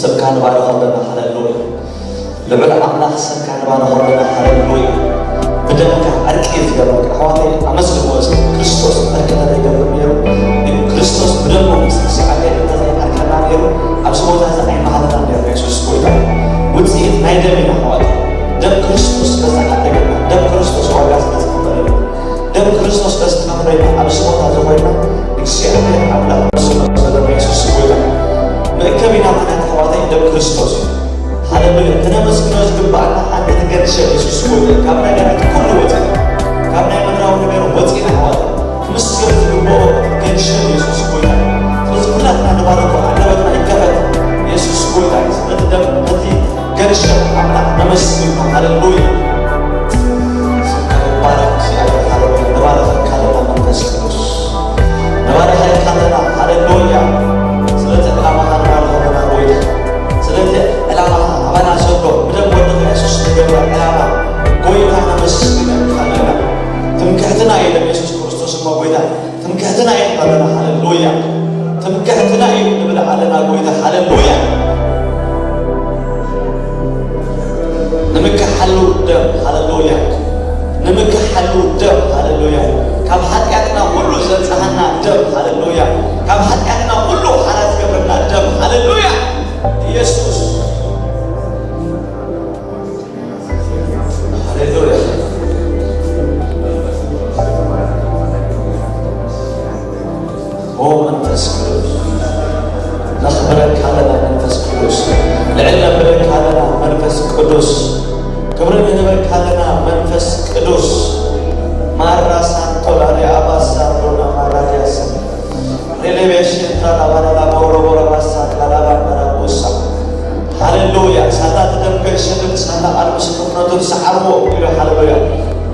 ስምካ ንባርኽ ኣለና። ሃሌሉያ። ልዑል ኣምላኽ ስምካ ንባርኽ ኣለና። ሃሌሉያ። ብደምካ ዕርቂ እዩ ዝገብረካ። ኣሕዋተይ ኣመስግንዎ እስኪ። ክርስቶስ ዕርቂ እንተዘይገብር ነይሩ፣ ክርስቶስ ብደሙ ምስ ተስዓረ እንተዘይዓርቀና ነይሩ፣ ኣብዚ ቦታ እዚ ኣይመሃለናን ነይሩ። የሱስ ጎይታ እዩ። ውፅኢት ናይ ደም ኢና ኣሕዋተይ። ደም ክርስቶስ ስለዝዓደገና፣ ደም ክርስቶስ ዋጋ ስለዝኸፈለልና፣ ደም ክርስቶስ ስለዝተኸፈለልና ኣብዚ ቦታ እዚ ኮይና ንእግዚኣብሔር ኣምላኽ ምስሉ ዘሎ የሱስ ጎይታ እዩ። መእከብ ኢና ምኽንያት ኣሕዋተይ ደም ክርስቶስ እዩ። ሃሌሉያ። ክነመስግኖ ዝግባኣና ሓንቲ ትገድሸ የሱስ ጎይታ እዩ። ካብ ነገራት ኩሉ ወፂና፣ ካብ ናይ ምድራዊ ነገር ወፂና ኣሕዋተይ ክምስገን ዝግብኦ ገድሸ የሱስ ጎይታ እዩ። ስለዚ ኩላትና ንባርኮ፣ ኣንደበትና ይከፈት። የሱስ ጎይታ እዩ። ስለዚ ደም ነቲ ገድሸ ኣምላኽ ነመስግኖ። ሃሌሉያ። ስምካ ይባረኽ እግዚኣብሔር። ሃሌሉያ። ንባርኸካ ኣለና መንፈስ ቅዱስ። ንባርኸካ ኣለና። ሃሌሉያ። ስለቲ ዕላማኻ ንባርኸካ ኣለና ጎይታ። ስለቲ ዕላማኻ ኣባና ዘሎ ብደም ወድኻ የሱስ ዝገብረ ዕላማ ጎይታ ነመስግነካ ኣለና። ትምክሕትና የለን የሱስ ክርስቶስ እሞ ጎይታ። ትምክሕትና እዩ ኣለና። ሃሌሉያ። ትምክሕትና እዩ ንብል ኣለና ጎይታ። ሃሌሉያ። ንምክሓሉ ደም። ሃሌሉያ። ንምክሓሉ ደም። ሃሌሉያ። ካብ ሓጢኣትና ኩሉ ዘንጽሃና ደም። ሃሌሉያ። ካብ ሓጢኣትና ኩሉ ሓራ ዝገብረና ደም። ሃሌሉያ። ኢየሱስ። ሃሌሉያ። ኦ መንፈስ ቅዱስ፣ ነኽብረካ ኣለና መንፈስ ቅዱስ፣ ልዕል ነብለካ ኣለና መንፈስ ቅዱስ፣ ክብሪ ንህበካ ኣለና መንፈስ ቅዱስ። ማራ ሳንቶ ላሪ ኣባሳ ሮና ማራ ዲያስ ሬሌቤሽን ራላባላላ ቦሮቦረባሳ ቃላባንዳራ ቦሳ። ሃሌሉያ። ሳላ እቲ ደም ገድሸልን ሳላ ቃል ምስክርነቱን ሰዓርዎ ኢሉ። ሃሌሉያ።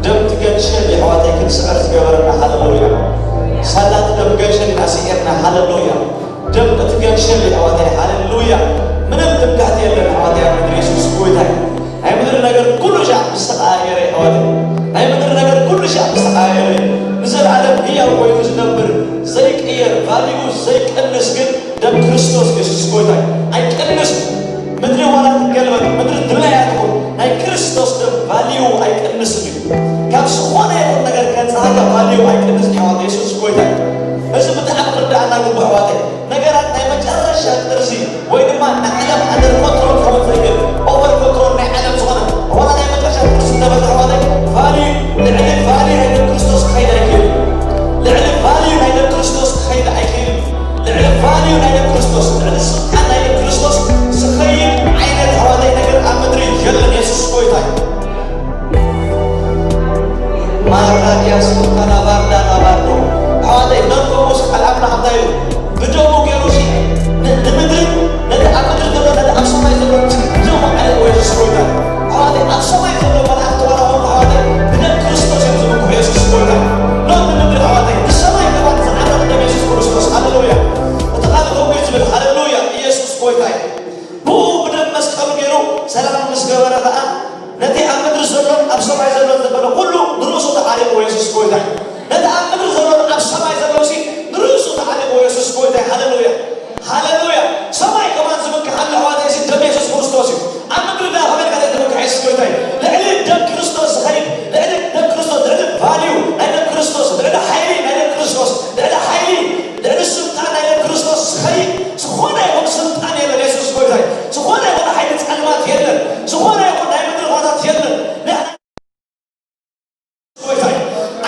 ደም እቲ ገድሸል የሕዋተይ ክንስዕር ዝገበረና። ሃሌሉያ። ሳላ እቲ ደም ገድሸል ኢና ስዒርና። ሃሌሉያ። ደም እቲ ገድሸል የሕዋተይ። ሃሌሉያ። ምንም ትምክሕቲ የለን ኣሕዋተይ ኣብ ምድሪ የሱስ ጎይታ እዩ። ናይ ምድሪ ነገር ኩሉ ሻዕ ምስ ተቐያየረ ይሕዋት፣ ናይ ምድሪ ነገር ኩሉ ሻዕ ምስ ተቐያየረ፣ ንዘለኣለም ህያው ኮይኑ ዝነብር፣ ዘይቅየር፣ ቫሊኡ ዘይቀንስ ግን ደም ክርስቶስ የሱስ ጎይታ እዩ። ኣይቀንስ። ምድሪ ዋላ ትገልበጥ፣ ምድሪ ድላያ ትኹን፣ ናይ ክርስቶስ ደም ቫሊኡ ኣይቀንስን እዩ። ካብ ዝኾነ ይኹን ነገር ከንጽሃካ ቫሊኡ ኣይቀንስን። የሕዋት የሱስ ጎይታ እዩ። እዚ ብጣዕሚ ክርዳኣና ግቡእ ኣሕዋተይ። ነገራት ናይ መጨረሻ ጥርዚ ወይ ድማ ናይ ዓለም ኣንደር ኮንትሮል ክኸውን ዘይክእል፣ ኦቨር ኮንትሮል ናይ ዓለም ዝኾነ፣ ዋላ ናይ መጨረሻ ጥርዚ እንተበልካ ኣሕዋተይ፣ ቫልዩ፣ ልዕሊ ቫልዩ ናይ ደም ክርስቶስ ክኸይድ ኣይክእልን። ልዕሊ ቫልዩ ናይ ደም ክርስቶስ ክኸይድ ኣይክእልን። ልዕሊ ቫልዩ ናይ ደም ክርስቶስ፣ ልዕሊ ስልጣን ናይ ደም ክርስቶስ ዝኸይድ ዓይነት ኣሕዋተይ ነገር ኣብ ምድሪ የለን። የሱስ ጎይታ እዩ። ማራዲያስ ቱካና ባርዳ ናባርዶ። ኣሕዋተይ፣ ነርኮ ሙስ ቃል ኣምላኽ እንታይ እዩ? ብደሙ ገይሩ ሲ ን-፣ ንምድሪ፣ ነቲ ኣብ ምድሪ ዘሎ፣ ነቲ ኣብ ሰማይ ዘሎ፣ ብደሙ ዓለሞ የሱስ ጎይታ። ኣሕዋተይ፣ ኣብ ሰማይ ዘሎ መላእኽቲ ዋላ እውን ኣሕዋተይ፣ ብደም ክርስቶስ እዮም ዝምክሑ። የሱስ ጎይታ። ኖ ንምድሪ ኣሕዋተይ፣ ንሰማይ ገባን ዝዓረገ ደም የሱስ ክርስቶስ። ሃሌሉያ። እቲ ቃል ከምኡ እዩ ዝብል። ሃሌሉያ። ኢየሱስ ጎይታ እዩ። ብኡ ብደም መስቀሉ ገይሩ ሰላም ምስ ገበረ ኸዓ፣ ነቲ ኣብ ምድሪ ዘሎን ኣብ ሰማይ ዘሎን ዘበለ ኩሉ ንርእሱ ተዓሪቑ የሱስ ጎይታ እዩ። ነቲ ኣብ ምድሪ ዘሎን ኣብ ሰማይ ዘሎን ሲ ንርእሱ ተዓሪቑ የሱስ ጎይታ እዩ። ሃሌሉያ። ሃሌሉያ። ሰማይ ከማን ዝምክሓሉ ኣሕዋተይ ሲ ደም የሱስ ክርስቶስ እዩ። ኣብ ምድሪ ዳ ከመይ ኢልካ ዘይትምክሕ የሱስ ጎይታ እዩ። ልዕሊ ደም ክርስቶስ ዝኸይድ፣ ልዕሊ ደም ክርስቶስ፣ ልዕሊ ቫልዩ ናይ ደም ክርስቶስ፣ ልዕሊ ሓይሊ ናይ ደም ክርስቶስ፣ ልዕሊ ሓይሊ፣ ልዕሊ ስልጣን ናይ ደም ክርስቶስ ዝኸይድ ዝኾነ ይኹን ስልጣን የለን። የሱስ ጎይታ እዩ። ዝኾነ ይኹን ሓይሊ ጸልማት የለን። ዝኾነ ይኹን ናይ ምድሪ ኹነታት የለን። ንሕና ጎይታ እዩ።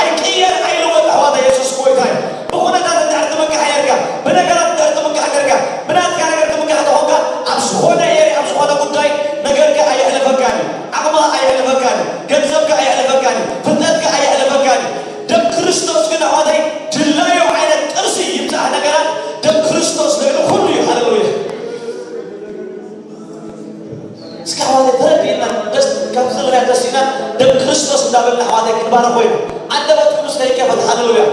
ኣይቅየር ኣይልወጥ ኣሕዋተይ፣ የሱስ ጎይታ እዩ። ብኹነታት እንድሕር ትምካሕ ጌርካ፣ ብነገራት እንድሕር ትምካሕ ጌርካ፣ ብናትካ ነገር ትምካሕ ተኾንካ፣ ኣብ ዝኾነ ኤርያ፣ ኣብ ዝኾነ ጉዳይ ነገርካ ኣየሕልፈካን እዩ። ዓቕምኻ ኣየሕልፈካን እዩ። ገንዘብካ ኣየሕልፈካን እዩ። ፍልጠትካ ኣየሕልፈካን እዩ። ደም ክርስቶስ ግን ኣሕዋተይ ድላዩ ዓይነት ጥርሲ ይብዛሕ ነገራት ደም ክርስቶስ ልዕሊ ኩሉ እዩ። ሃሌሉያ። እስኪ ኣሕዋተይ ተረዲእና ደስ፣ ካብ ዝብልና ደስ ኢልና ደም ክርስቶስ እንዳበልና ኣሕዋተይ ክንባረኽ ኮይኑ። ኣንደበትኩም እስከ ይከፈት። ሃሌሉያ።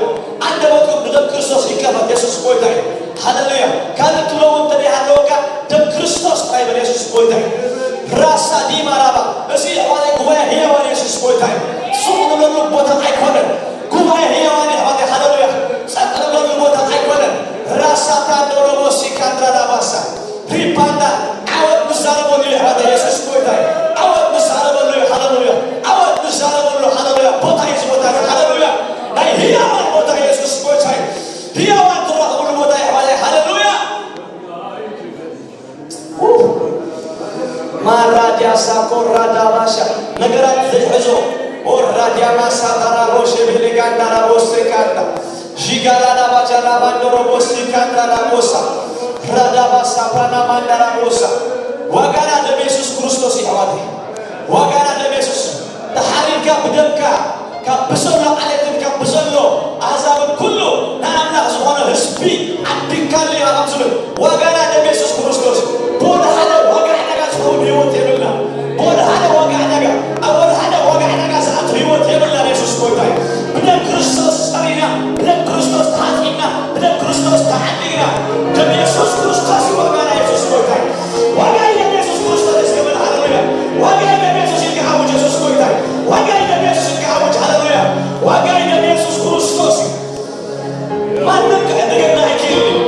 ኣንደበትኩም ብደም ክርስቶስ ይከፈት። የሱስ ጎይታ እዩ። ሃሌሉያ። ካልእ ትብሎ እውን እንተደይሃለወካ ደም ክርስቶስ ጥራይ በል። የሱስ ጎይታ እዩ። ራሳ ዲማ ራባ። እዚ ኣሕዋተይ ጉባኤ ህያዋን የሱስ ጎይታ እዩ። ሱቕ ንብለሉ ቦታ ኣይኮነን። ጉባኤ ህያዋን ኣሕዋተይ። ሃሌሉያ። ጸጥ ንብለሉ ቦታ ኣይኮነን። ራሳ ታንዶ ሎቦ ሲካንድራ ዳባሳ። ሪፓንዳ ዓው ኢየሱስ ጎይታ እዩ። ዓወት ንዛረበሉ እዩ። ሃሌሉያ። ዓወት ንዛረበሉ። ሃሌሉያ። ቦታ እዩ እዚ ቦታ እዚ። ሃሌሉያ። ናይ ህያዋን ቦታ ኢየሱስ ጎይታ እዩ። ህያዋን ትራኸብሉ ቦታ እዩ። ሃሌሉያ። ማራዲያ ሳኮ ራዳ ባሻ ነገራት ዘይሕዞ ኦራዲያ ማሳ ዳራቦ ሸቤሌ ጋንዳራቦ ሴካንዳ ሺጋላዳ ባጃላ ባንዶሮቦ ሲካንዳራቦሳ ራዳባሳ ፓናማንዳራቦሳ ዋጋና ደም የሱስ ክርስቶስ ይሕዋት ዋጋና ደም የሱስ ተሓሪምካ ብደምካ ካብ ብዘሎ ዓሌትን ካብ ብዘሎ ኣህዛብን ኩሉ ንኣምላኽ ዝኾነ ህዝቢ ዓዲግካሉ ኢኻ ካብ ዝብል ዋጋና ደም የሱስ ክርስቶስ ብወዲ ሓደ ዋጋ ዕዳጋ ዝኸውን ህይወት የብልና። ብወዲ ሓደ ዋጋ ዕዳጋ ኣብ ወዲ ሓደ ዋጋ ዕዳጋ ዝኣቱ ህይወት የብልና። የሱስ ጎይታ እዩ። ብደም ክርስቶስ ጸሪና፣ ብደም ክርስቶስ ተሓጺብና፣ ብደም ክርስቶስ ተዓዲግና። ደም የሱስ ክርስቶስ እዩ ዋጋና። የሱስ ጎይታ እዩ። ዋጋ እዩ ደም የሱስ ክርስቶስ። እስከ በል ሃሌሉያ። ዋጋ እዩ ደም የሱስ ኢልካ ኣውጅ። የሱስ ጎይታ እዩ። ዋጋ እዩ ደም የሱስ ኢልካ ኣውጅ። ሃሌሉያ። ዋጋ እዩ ደም የሱስ ክርስቶስ እዩ። ማንም ክዕድገና ኣይክእልን እዩ።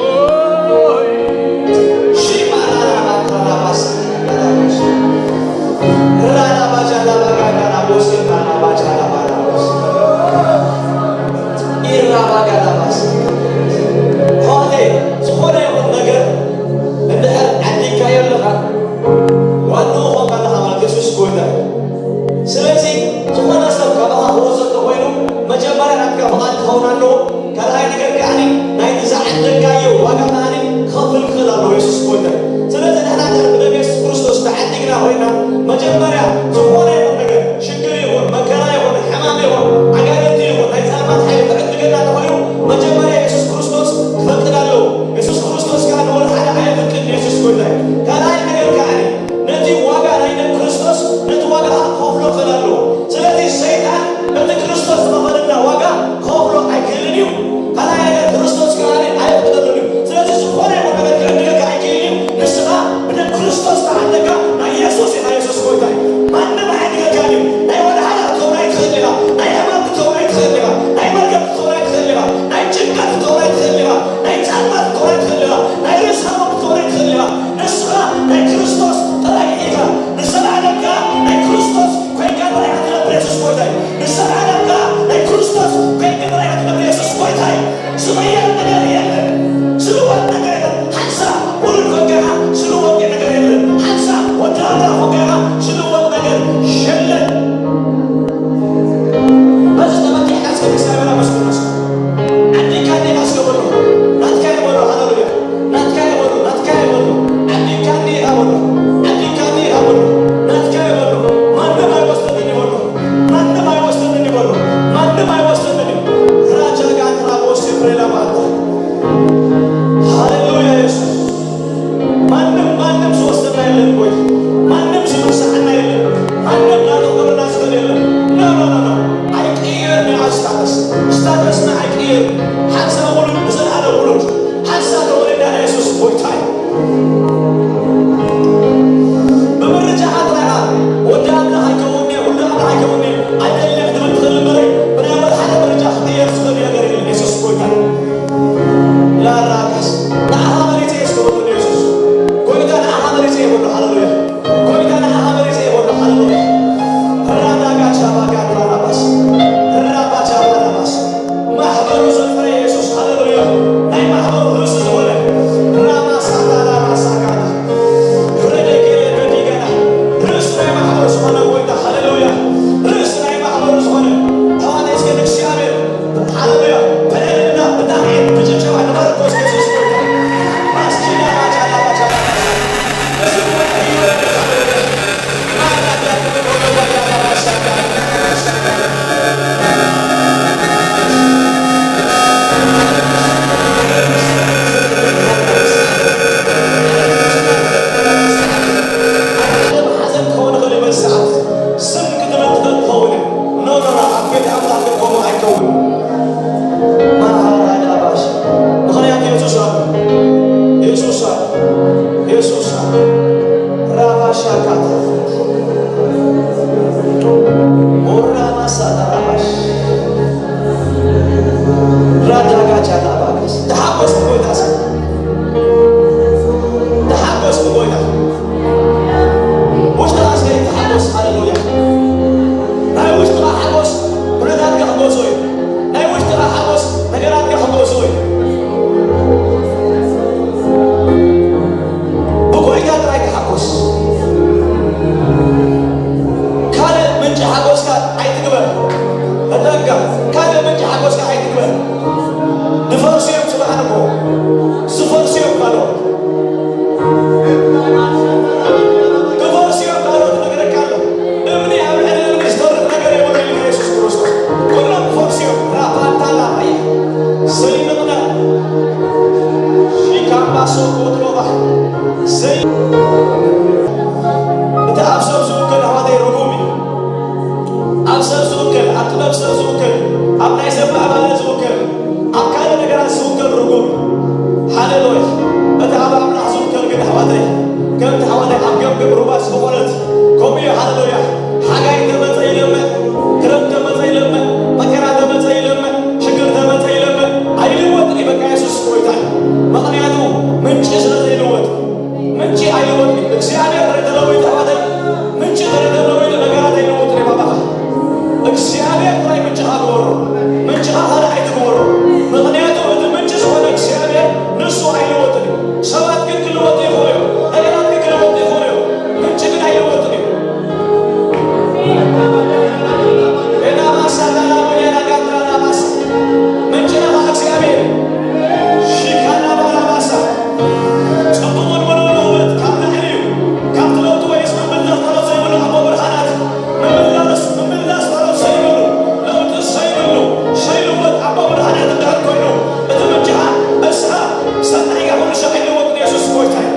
ሺማራራባራባስ ራባጃላባጋዳራቦስ ኢራባጋዳባስ ሆቴ ዝኾነ ይኹን ነገር እንድሕር ዓዲግካዮ ኣለኻ ዋንኡ ኾንካ ኣለኻ ማለት የሱስ ጎይታ እዩ። ስለዚ ዝኾነ ሰብ ካባኻ ክወስዶ እንተኾይኑ መጀመርያ ናትካ ፍቓድ ክኸውን ኣለዎ። ካልኣይ ነገር ከኣ ናይቲ ዝዓደግካዮ ዋጋ ከኣ ክኸፍል ክኽእል ኣለዎ የሱስ ጎይታ እዩ። ስለዚ ንሕና እንድሕር ብደም የሱስ ክርስቶስ ተዓዲግና ኮይና መጀመርያ ዝኾነ ይኹን ነገር ሽግር ይኹን መከራ ይኹን ሕማም ይኹን ኣጋንንቲ ይኹን ናይ ጸልማት ሓይሊ ክዕድገና እንተኾይኑ መጀመርያ የሱስ ክርስቶስ ክፈቅድ ኣለዎ። የሱስ ክርስቶስ ከኣ ንወላ ሓደ ኣየፍቅድን። የሱስ ጎይታ እዩ። ካልኣይ ነገር ከኣ ነቲ ዋጋ ናይ ደም ክርስቶስ ነቲ ዋጋ ከኣ ክኸፍሎ ክኽእል ኣለዎ። ስለዚ ሰይጣን ነቲ ክርስቶስ ዝኸፈለልና ዋጋ ክኸፍሎ ኣይክእልን እዩ። ካልኣይ ነገር ክርስቶስ ከኣ ኣየፍቅደሉን እዩ። ስለዚ ዝኾነ ይኹን ነገር ክዕድገካ ኣይክእልን እዩ። ንስኻ ብደም ክርስቶስ ተዓደግካ ናይ የሱስ ኢኻ። የሱስ ጎይታ እዩ። ማንም ኣየዕድገካን እዩ። ናይ ወላ ሓደ ክትኸውን ኣይትኽእልን ኢኻ። ናይ ሕማም ክትኸውን ኣይትኽእልን ኢኻ። ናይ መርገም ክትኸውን ኣይትኽእልን ኢኻ። ናይ ጭንቀት ክትኸውን ኣይትኽእልን ኢኻ። ናይ ጸልማት ክትኸውን ኣይትኽእልን ኢኻ። ናይ ርእሲ ሕማም ክትኸውን ኣይትኽእልን ኢኻ። ንስኻ ናይ ክርስቶስ ጥራይ ኢኻ። ንዘለኣለም ከኣ ናይ ክርስቶስ ኮይንካ ጥራይ ኢኻ ትነብር። የሱስ ጎይታ እዩ። ንዘለኣለም ከኣ ናይ ክርስቶስ ኮይንካ ጥራይ ኢኻ ትነብር። የሱስ ጎይታ እዩ። ዝቕየር ነገር የለን። ዝልወጥ ነገር የለን። ሓንሳብ ውሉድ ኮንካ ኢኻ ዝልወጥ ነገር የለን። ሓንሳብ ወዲ ኣምላኽ ኮንካ ኢኻ ዝልወጥ ነገር የለን። በዚ ተመኪሕካ እስከ እግዚኣብሔር ኣመስግኖ እስከ። ዓዲግካኒ ኢኻ እስከ በሎ። ናትካ እየ በሎ። ሃሌሉያ። ናትካ እየ በሎ። ናትካ እየ በሎ። ዓዲግካኒ ኢኻ በሎ። ዓዲግካኒ ኢኻ በሎ። ናትካ እየ በሎ። ማንም ኣይወስደንን እዩ በሎ። ማንም ኣይወስደንን እዩ በሎ። ማንም ኣይወስደንን እዩ። ራጃ ጋትራ ቦሴ ፕሬላ ባታ። ሃሌሉያ የሱስ። ማንም ማንም ዝወስደና የለን ጎይታ። ማንም ዝነስዓና የለን። ማንም ናተቆረና ዝኽእል የለን። ኖ ኖ ኖ ኖ። ኣይቅየርን እዩ ስታተስ። ስታተስና ኣይቅየርን። ሓንሳብ ውሉድ ንዘለኣለም ውሉድ። ሓንሳብ ተወሊድና የሱስ ጎይታ እዩ። ብምርጫኻ ጥራይ ኢኻ ወዲ ኣምላኽ ኣይከውንን እየ፣ ውሉድ ኣምላኽ ኣይከውንን እየ፣ ኣይደልን ክትብል ትኽእል እምበር ብናይ ወላ ሓደ ምርጫ ክቕየር ዝኽእል ነገር የለን። የሱስ ጎይታ እዩ። ላራካስ ንዓኻ መሪጸ እየ ዝከውን የሱስ ጎይታ ንዓኻ መሪጸ እየ በሎ። ሃሌሉያ። ጎይታ ንዓኻ መሪጸ እየ በሎ። ሃሌሉያ። ራዳጋ ቻባጋ ራባስ ራባ ቻባ ራባስ ማሕበሩ ዘፍረ የሱስ። ሃሌሉያ። ናይ ማሕበሩ ርእሲ ዝኾነ ራማሳታ ራማሳካታ ረደጌለ በዲገና ርእሲ ናይ ማሕበሩ ዝኾነ ጎይታ። ሃሌሉያ። ርእሲ ናይ ማሕበሩ ዝኾነ ተዋናይ እስከ ንእግዚኣብሔር ሃሌሉያ። ብዕልልና፣ ብጣቕዒት፣ ብጭብጨባ ንባርኮ እስከ የሱስ ጎይታ። ማስኪና ማቻላ ማቻላ። እዚ ጎይታ ይወደድ። ሃሌሉያ። ሓዘን ክኸውን ይኽእል እዩ በዚ ሰዓት። ስም ክትብል ትኽእል ትኸውን እዩ። ኖ፣ ኖ፣ ኖ፣ ኣብ ቤት ኣምላኽ ግን ከምኡ ኣይከውን። ማሃራዳባሽ። ምኽንያቱ የሱስ ኣሎ። የሱስ ኣሎ። የሱስ ኣሎ። ራባሻካታ። ሞራማሳታ ራባሽ። ራዳጋቻ ላባጋስ። ተሓጎስ ብጎይታ እስኪ። ተሓጎስ ብጎይታ። ዝኾነት ከምኡ እዩ። ሃሌሉያ። ሓጋይ ተመጸ ይለምዕ፣ ክረምቲ ተመጸ ይለምዕ፣ መከራ ተመጸ ይለምዕ፣ ሽግር ተመጸ ይለምዕ፣ ኣይልወጥን እዩ። በቃ የሱስ ጎይታ እዩ። ምኽንያቱ ምንጪ ስለ ዘይልወጥ፣ ምንጪ ኣይልወጥን እዩ። እግዚኣብሔር ተለዊጡ ኣሕዋተይ፣ ምንጪ ተለዊጡ ነገራት ኣይልወጥን እዩ። ባባኻ እግዚኣብሔር ጥራይ ምንጭኻ ግበሮ። ምንጭኻ ካልእ ኣይትግበሮ። ምኽንያቱ እቲ ምንጪ ዝኾነ እግዚኣብሔር ንሱ ኣይልወጥን እዩ። ሰባት ግን ክልወጡ ይኽእሉ እዮም። ነገራት ግን ክልወጡ ይኽእሉ እዮም። ምንጪ ግን ኣይልወጥን እዩ። ኤዳማሳ ዳላቦ ኤዳጋትራ ዳማሳ። ምንጭና ኸዓ እግዚኣብሔር እዩ። ሺካና ባላባሳ። ጽቡቕ ንበሎ ውህበት ካብ ላዕሊ እዩ። ካብ ትለውጡ ወይስ ምምላስ ጸሎት ዘይብሉ ኣቦ ብርሃናት? ምምላስ፣ ምምላስ ጸሎት ዘይብሉ፣ ለውጢ ዘይብሉ፣ ዘይልወጥ ኣቦ ብርሃናት እንድሕር ኮይኑ፣ እቲ ምንጭኻ እስኻ ሰናይካ ኩሉ ሰብ ኣይልወጥን። የሱስ ጎይታ እዩ።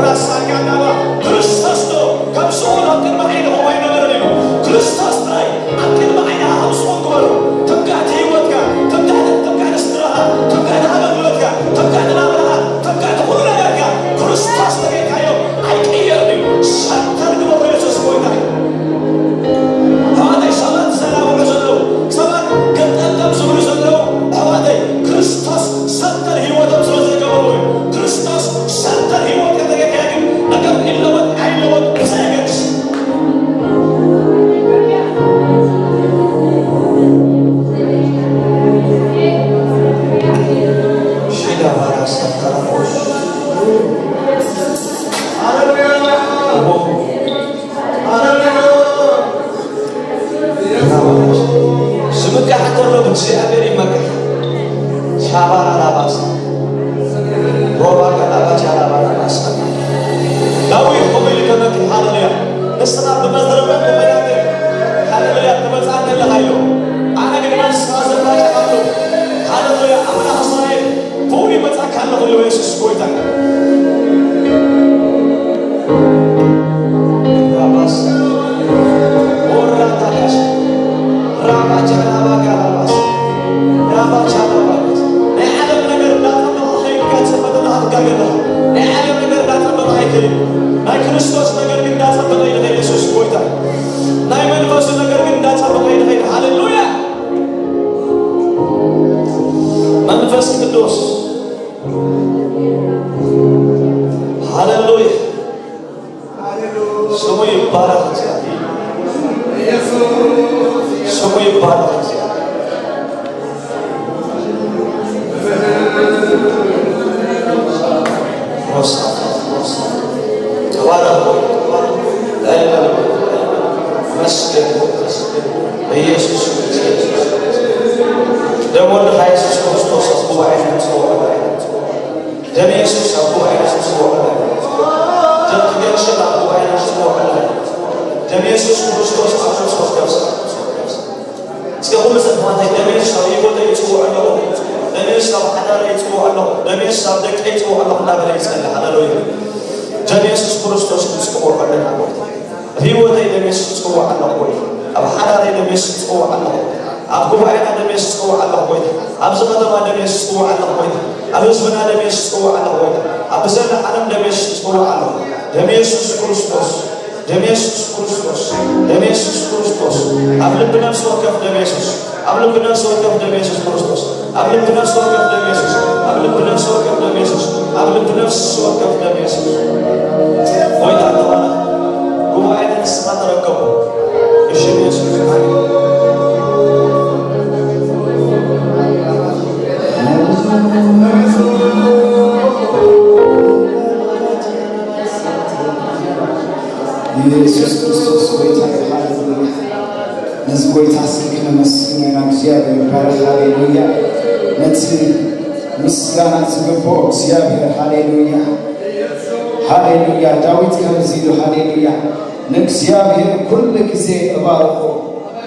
ራሳ ጋናባ ክርስቶስ ዶ ከም ስኡል ኣብ ቅድሚ ዓይንኹም ኣይነበረን ኢሉ። ክርስቶስ ጥራይ ኣብ ቅድሚ ዓይንኻ ከም ስኡል ግበሮ። ትምክሕቲ ህይወትካ፣ ትምክሕቲ፣ ትምክሕቲ ስድራኻ፣ ትምክሕቲ ኣገልግሎትካ፣ ትምክሕቲ ናብራኻ፣ ትምክሕቲ ኩሉ ነገርካ ክርስቶስ ተገይርካዮ ኣይቅየርን እዩ። ሰንተር ግበሮ፣ የሱስ ጎይታ እዩ። ኣሕዋተይ፣ ሰባት ዝሰናብዑ ዘለዉ፣ ሰባት ገምጠምጠም ዝብሉ ዘለዉ፣ ኣሕዋተይ፣ ክርስቶስ ሰንተር ህይወቶም ስለ ዘይገበርዎ እዩ። ክርስቶስ ሰንተር ህይወት ከተገከ ግን ነገር ይለወጥ ኣይለወጥ ብዘየገድስ። ሽዳ ባራ ሰንተር ሃሌሉያ። ስምካ እንከሎ ብእግዚኣብሔር ይመካ። ሻባራ ላባሳ ሮባ ቀላባ ቻላባ ላባሳ ዳዊት ከምኡ ኢሉ ተመኪ። ሃሌሉያ። ንስኻ ብመዝረበን ብመያትን ሃሌሉያ ትመጽእ ኣለኻ ኢሉ። ኣነ ግን ንስኻ ዘባርኽ ኣሎ። ሃሌሉያ። ኣምላኽ እስራኤል ብኡ ይመጻካ ኣለኹ ኢሉ የሱስ ጎይታ። ራባስ፣ ኦራታካስ፣ ራባቻ ራባጋ ራባስ፣ ራባቻ ራባስ። ናይ ዓለም ነገር እንዳጸበቐ ከይድካ ትጸበቕ ኣለኻ፣ ትጋገ ኣለኻ። ናይ ዓለም ነገር እንዳጸበቐ ኣይከይድን። ናይ ክርስቶስ ነገር ግን እንዳጸበቐ እዩ ዝኸይድ የሱስ ጎይታ። ናይ መንፈሱ ነገር ግን እንዳጸበቐ እዩ ዝኸይድ። ሃሌሉያ! መንፈስ ቅዱስ ሃሌሉያ። ስሙ ይባረክ። ስሙ ይባረክ። ሮሳ፣ ሮሳ። ተባረክ። መስገን። በኢየሱስ ደም ወድኻ የሱስ ክርስቶስ ኣብ ጉባኤና ንጽውዖ። ደም የሱስ ኣብ ጉባኤና ንጽውዖ። ደም ትገርሽም ኣብ ጉባኤና ንጽውዖ። ደም የሱስ ክርስቶስ ኣብ ነፍሲ ወከፍ ሰብ። እስኪ ኩሉ ሰብ ማለት ደም የሱስ ኣብ ህይወተይ ይጽውዖ ኣለኹ። ደም የሱስ ኣብ ሓዳረይ ይጽውዖ ኣለኹ። ደም የሱስ ኣብ ደቀይ ይጽውዖ ኣለኹ እናበለ ይጸልእ። ሃሌሉያ። ደም የሱስ ክርስቶስ ንጽውዖ ኣለና። ኣብ ህይወተይ ደም የሱስ ጽውዕ ኣለኹ ጎይታ። ኣብ ሓዳረይ ደም የሱስ ጽውዕ ኣለኹ። ኣብ ጉባኤና ደም የሱስ ጽውዕ ኣለኹ ጎይታ። ኣብዚ ከተማ ደም የሱስ ጽውዕ ኣለኹ ጎይታ። ኣብ ህዝብና ደም የሱስ ጽውዕ ኣለኹ ጎይታ። ኣብ ብዘላ ዓለም ደም የሱስ ጽውዕ ኣለኹ። ደም የሱስ ክርስቶስ፣ ደም የሱስ ክርስቶስ፣ ደም የሱስ ክርስቶስ። ኣብ ልቢ ነፍሲ ወከፍ ደም የሱስ። ኣብ ልቢ ነፍሲ ወከፍ ደም የሱስ ክርስቶስ። ኣብ ልቢ ነፍሲ ወከፍ ደም የሱስ። ኣብ ልቢ ነፍሲ ወከፍ ደም የሱስ። ኣብ ልቢ ነፍሲ ወከፍ ደም የሱስ። ጎይታ ተባረኽ። ጉባኤ ንስኻ ተረከቦ። ብሽም የሱስ። ኢየሱስ ክርስቶስ ጎይታ እዩ። ሃሌሉያ። ነዚ ጎይታ እስኪ ክነመስግኖ ኢና። እግዚኣብሔር ይባረክ። ሃሌሉያ። ነቲ ምስጋና ዝግብኦ እግዚኣብሔር። ሃሌሉያ፣ ሃሌሉያ። ዳዊት ከምዚ ኢሉ፣ ሃሌሉያ፣ ንእግዚኣብሔር ኩሉ ግዜ እባርኾ፣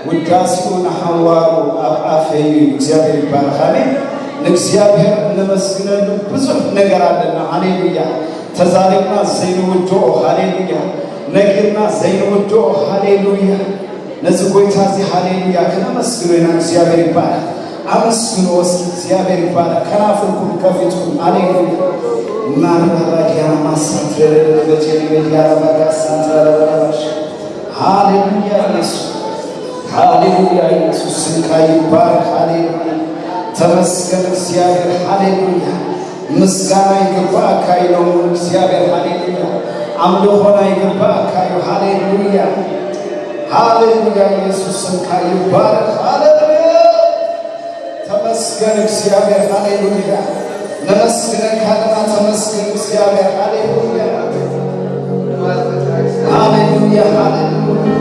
ውዳሴኡ ንሓዋሩ ኣብ ኣፈይ እዩ። እግዚኣብሔር ይባረክ። ኣሜን። ንእግዚኣብሔር እነመስግነሉ ብዙሕ ነገር ኣለና። ሃሌሉያ። ተዛሪብና ዘይንውድኦ፣ ሃሌሉያ፣ ነጊርና ዘይንውድኦ፣ ሃሌሉያ። ነዚ ጎይታ እዚ ሃሌሉያ ክነመስግኖ ኢና። እግዚኣብሔር ይባረክ። ኣመስግኑ እስኪ፣ እግዚኣብሔር ይባረክ። ከናፍርኩም ከፊትኩም፣ ሃሌሉያ። ማራባጊያ ማሳትረለለ በጀኒ በዲያ ረባጋ ሳንትረለለባሽ። ሃሌሉያ ኢየሱስ፣ ሃሌሉያ ኢየሱስ፣ ስምካ ይባረክ። ሃሌሉያ፣ ተመስገን እግዚኣብሔር። ሃሌሉያ፣ ምስጋና ይግባእካ እዩ ሎሙ እግዚኣብሔር። ሃሌሉያ፣ ኣምልኾና ይግባእካ እዩ። ሃሌሉያ፣ ሃሌሉያ፣ ኢየሱስ ስምካ ይባረክ። ሃሌሉያ፣ ተመስገን እግዚኣብሔር። ሃሌሉያ፣ ነመስግነካ ኣለና። ተመስገን እግዚኣብሔር። ሃሌሉያ፣ ሃሌሉያ፣ ሃሌሉያ።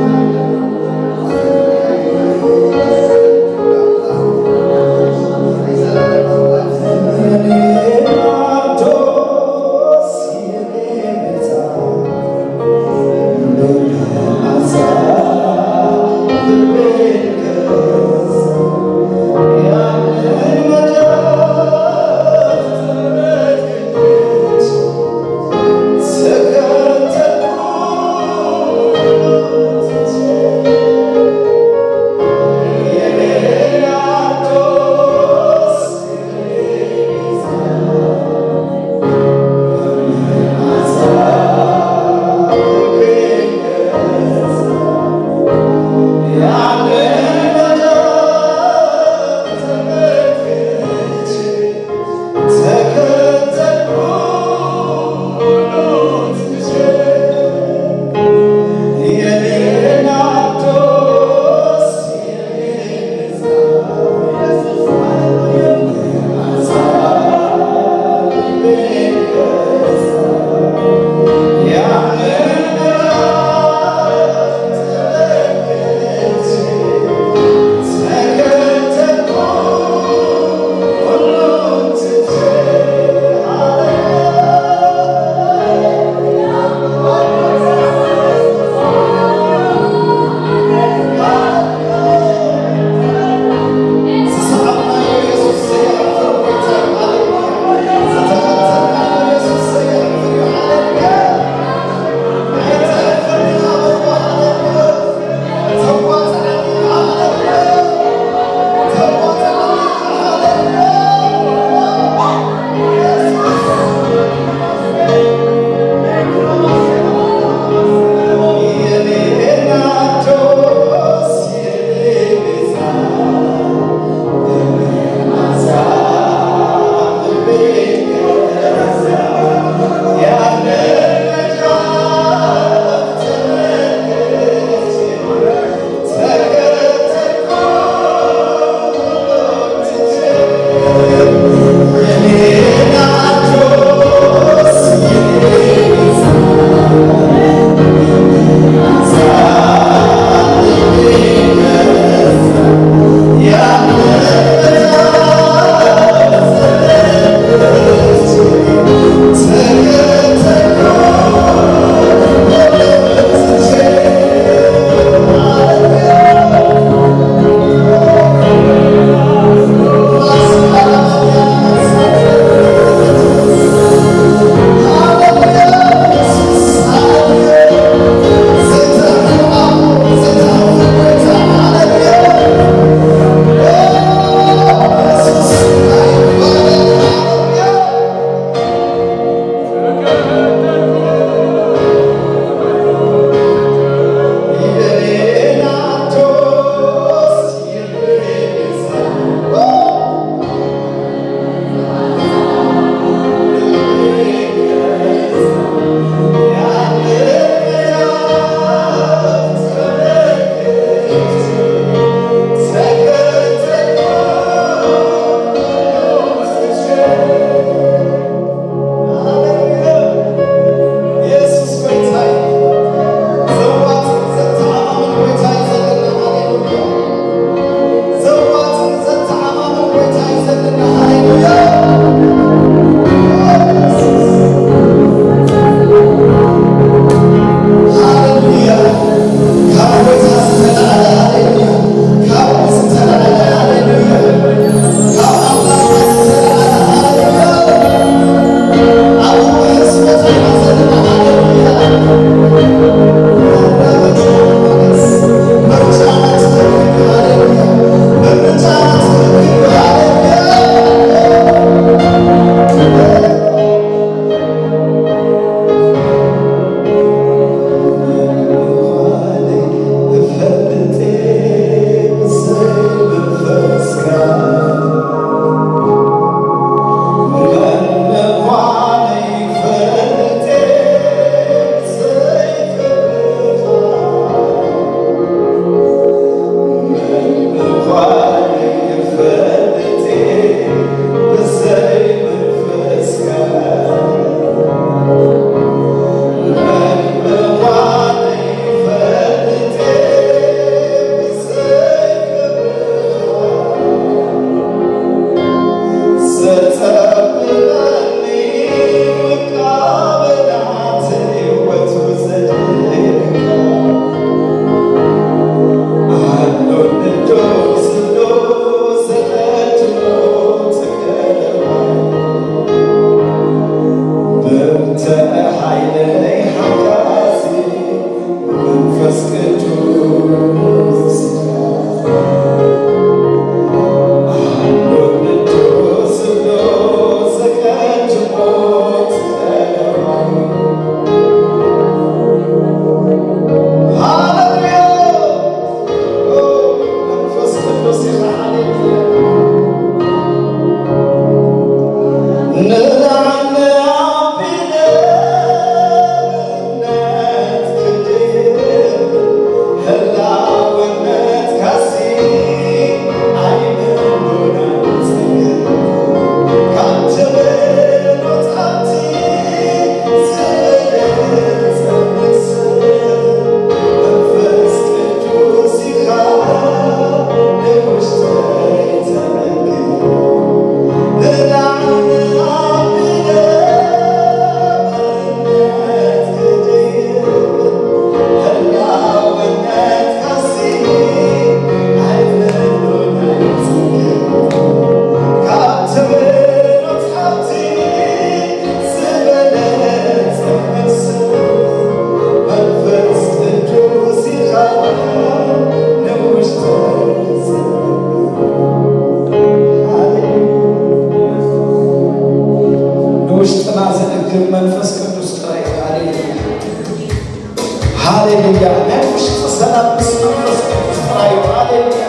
ሃሌሉያ። ናይ ውሽጢ ሰላም ምስ መንፈስ ቅዱስ ጥራይ እዩ። ሃሌሉያ።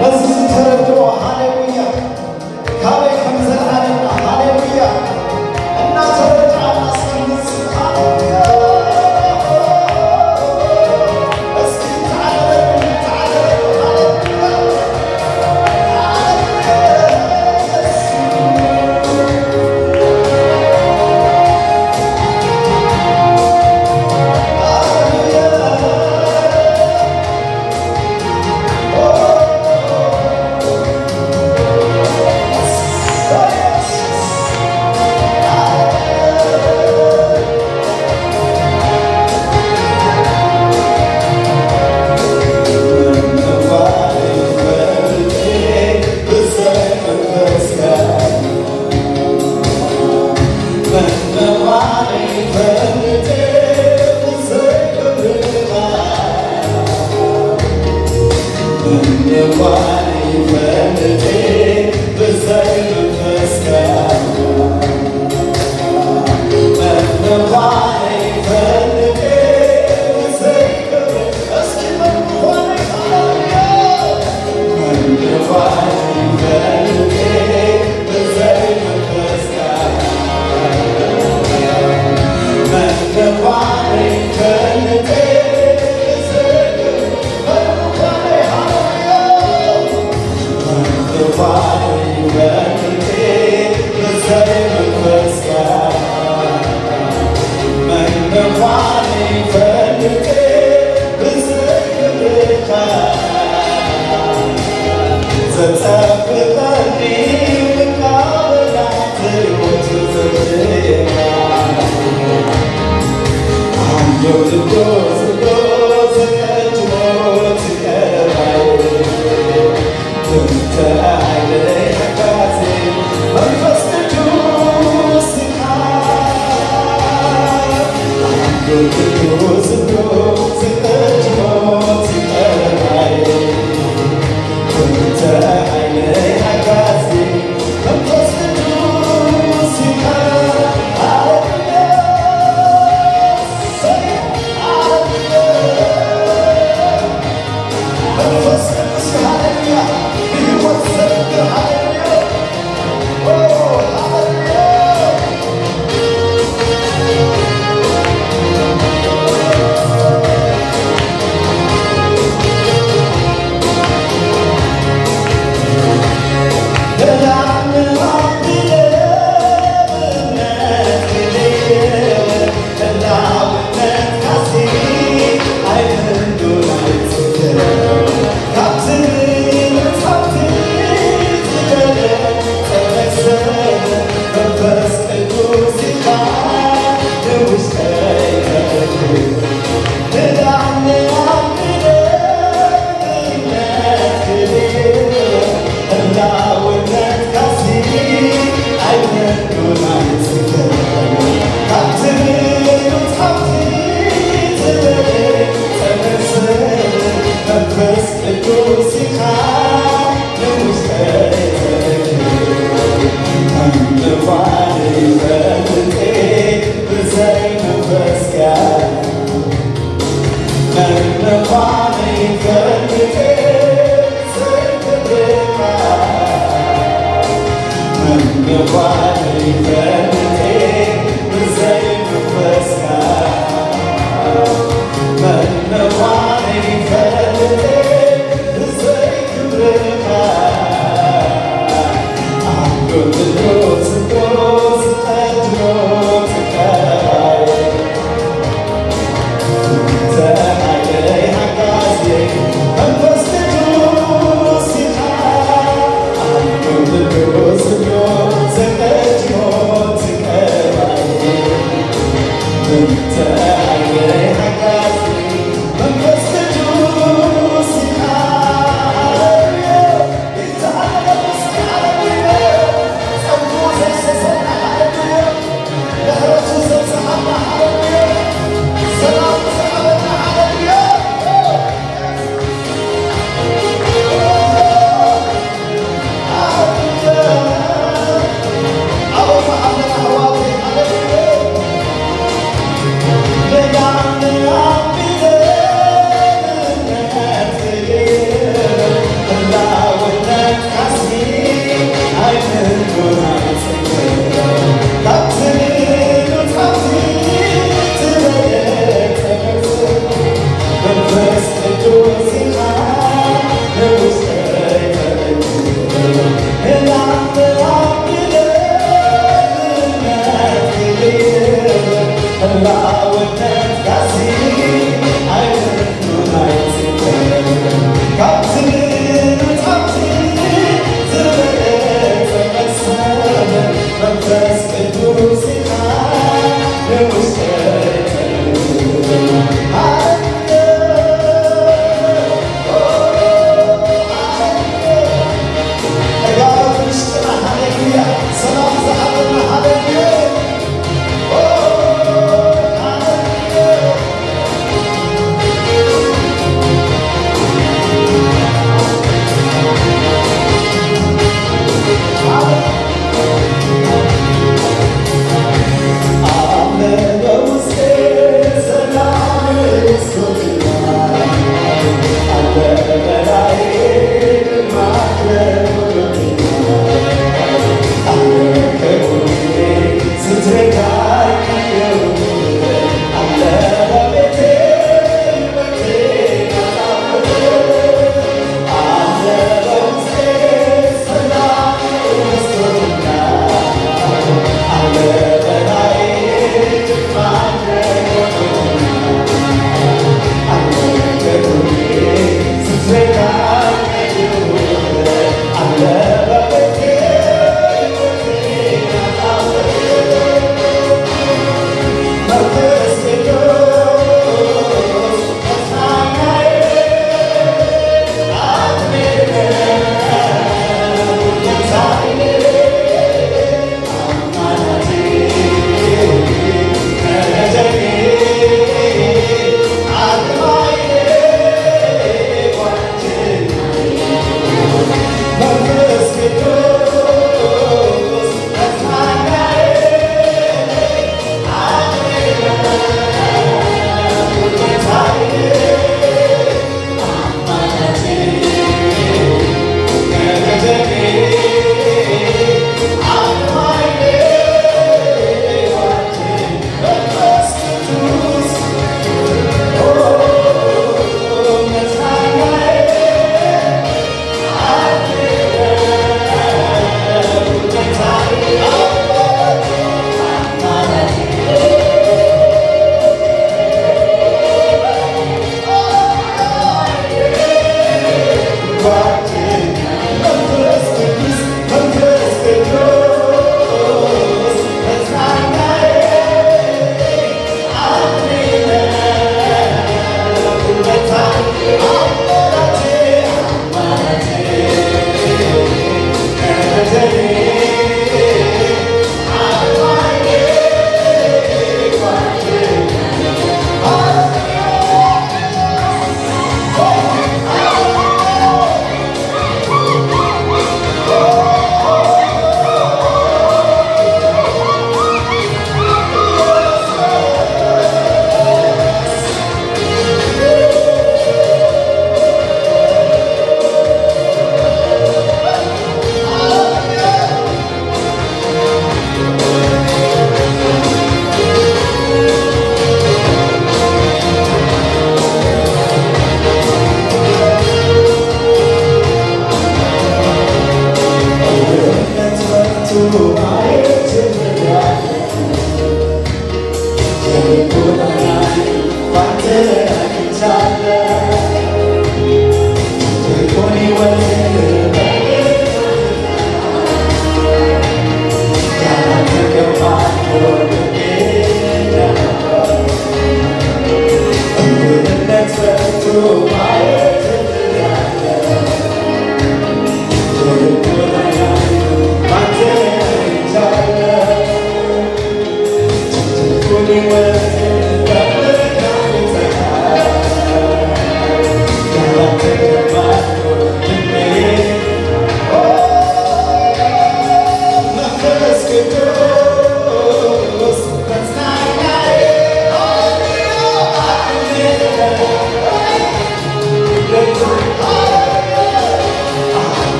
ነዚ ዝተረድኦ፣ ሃሌሉያ፣ ካበይ ከም ዘልዓለና፣ ሃሌሉያ፣ እናተረድኣና እስኪ ንጽ-፣ ሃሌሉያ። እስኪ ተዓለለሉ፣ ተዓለለሉ፣ ሃሌሉያ።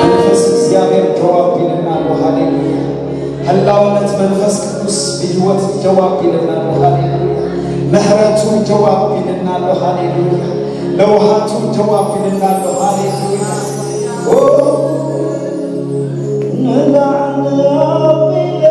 መንፈስ እግዚኣብሔር ደው ኣቢልና ኣሎ። ሃሌሉያ። ህላውነት መንፈስ ቅዱስ ብህይወት ደው ኣቢልና ኣሎ። ሃሌሉያ። ምሕረቱ ደው ኣቢልና ኣሎ። ሃሌሉያ። ለውሃቱ ደው ኣቢልና ኣሎ። ሃሌሉያ። ኦ፣ ንላዕሊ ኣቢለ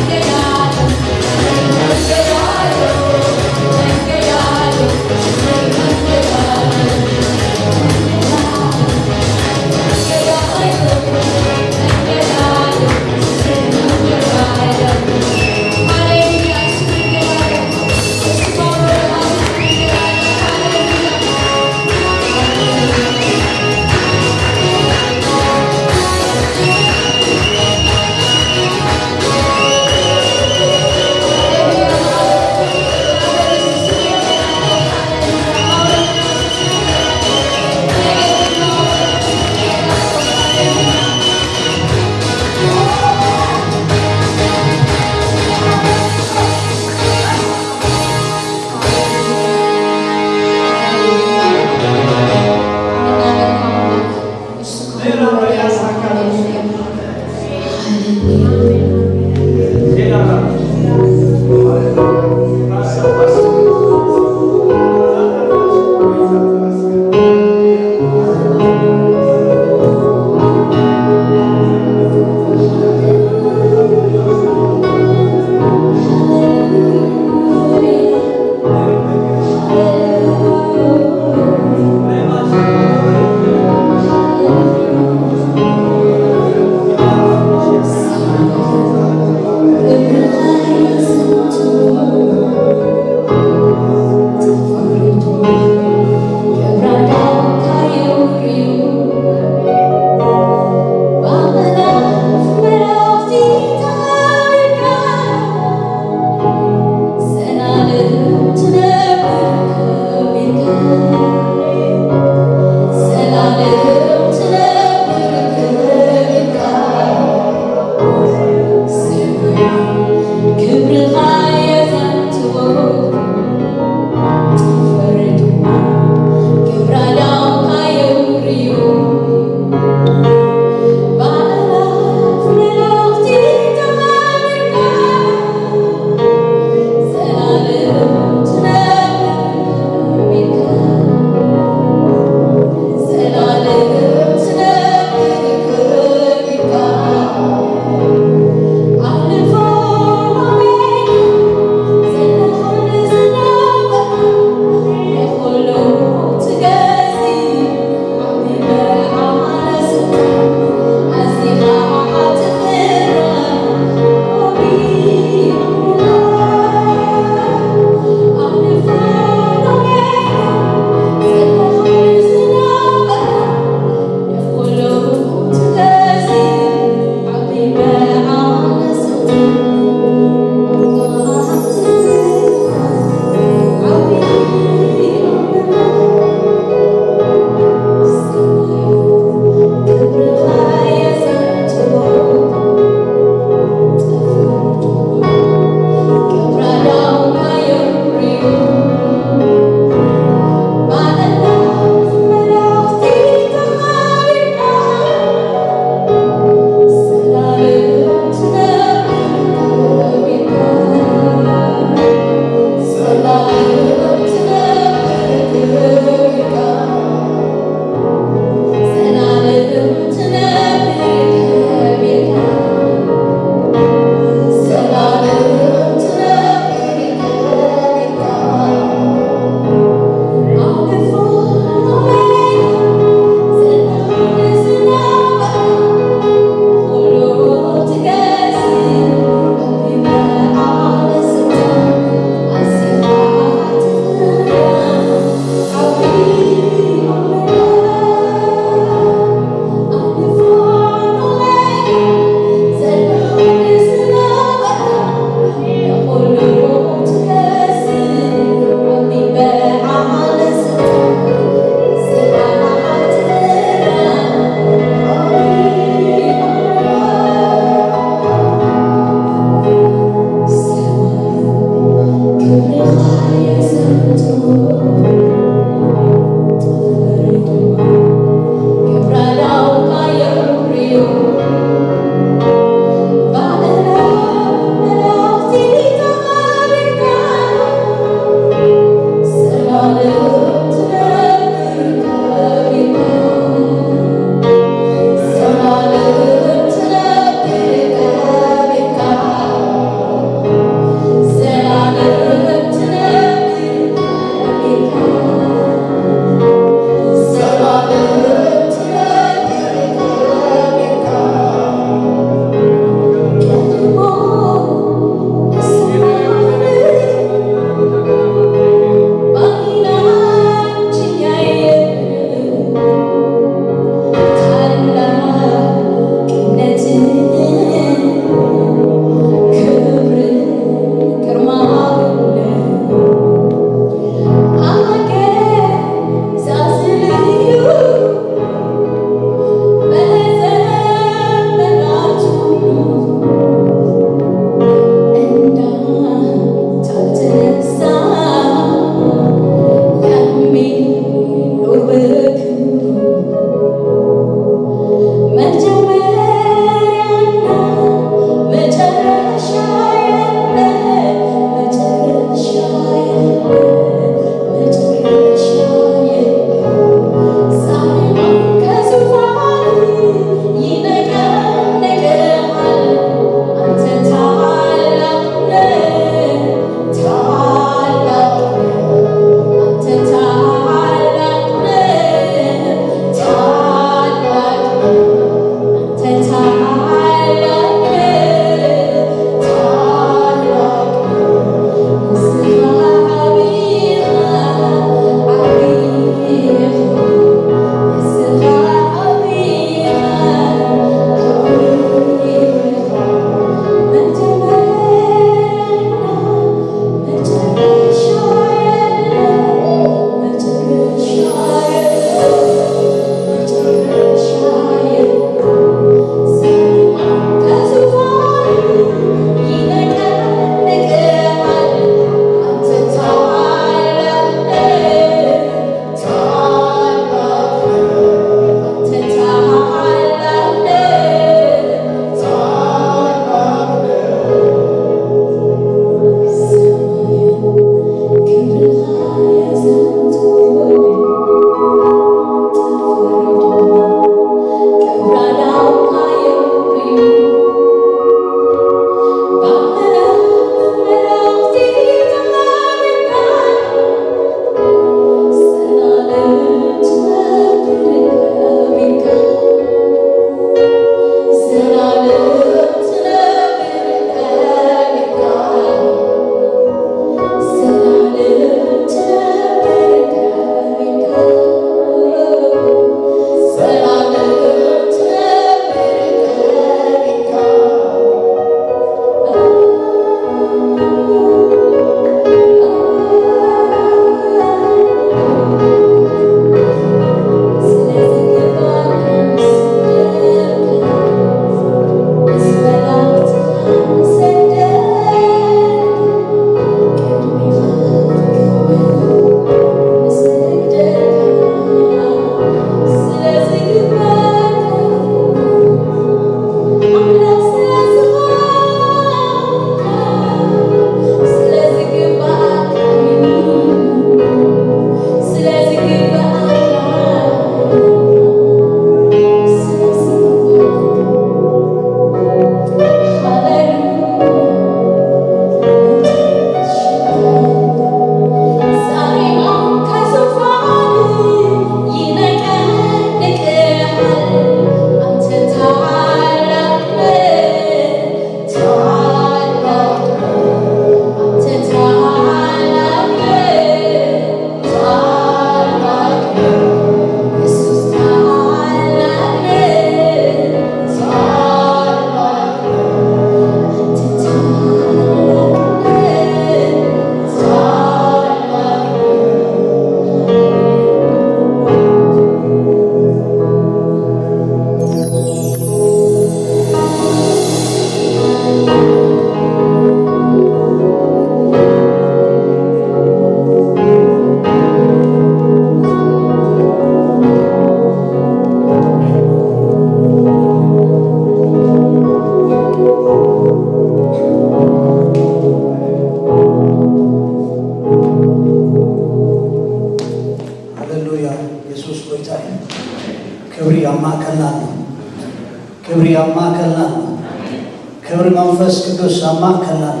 መንፈስ ቅዱስ ኣብ ማእከልና ኣሎ።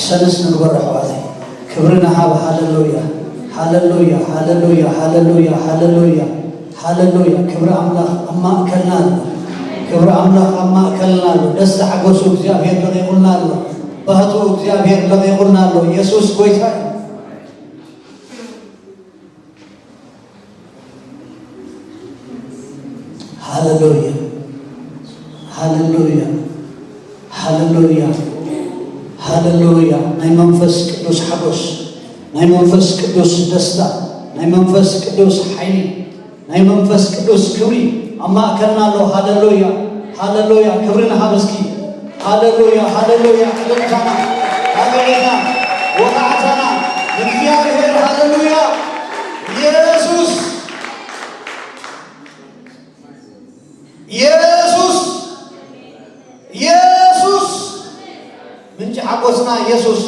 ሰንስ ንግበሮ ኣሕዋተይ። ክብሪ ንሃብ። ሃሌሉያ፣ ሃሌሉያ፣ ሃሌሉያ፣ ሃሌሉያ፣ ሃሌሉያ፣ ሃሌሉያ። ክብሪ ኣምላኽ ኣብ ማእከልና ኣሎ። ክብሪ ኣምላኽ ኣብ ማእከልና ኣሎ። ደስታ ሓጎሱ እግዚኣብሔር ለቒቑልና ኣሎ። ባህቱ እግዚኣብሔር ለቒቑልና ኣሎ። የሱስ ጎይታ እዩ። ሃሌሉያ፣ ሃሌሉያ፣ ሃሌሉያ፣ ሃሌሉያ። ናይ መንፈስ ቅዱስ ሓጎስ፣ ናይ መንፈስ ቅዱስ ደስታ፣ ናይ መንፈስ ቅዱስ ሓይሊ፣ ናይ መንፈስ ቅዱስ ክብሪ ኣብ ማእከልና ኣሎ። ሃሌሉያ፣ ሃሌሉያ። ክብሪ ንሃብ እስኪ። ሃሌሉያ፣ ሃሌሉያ። ዕልልታና፣ ሃሌሉያ፣ ወቃዕታና ንእግዚኣብሔር። ሃሌሉያ። የሱስ፣ የሱስ፣ የሱስ። ምንጪ ሓጎስና የሱስ፣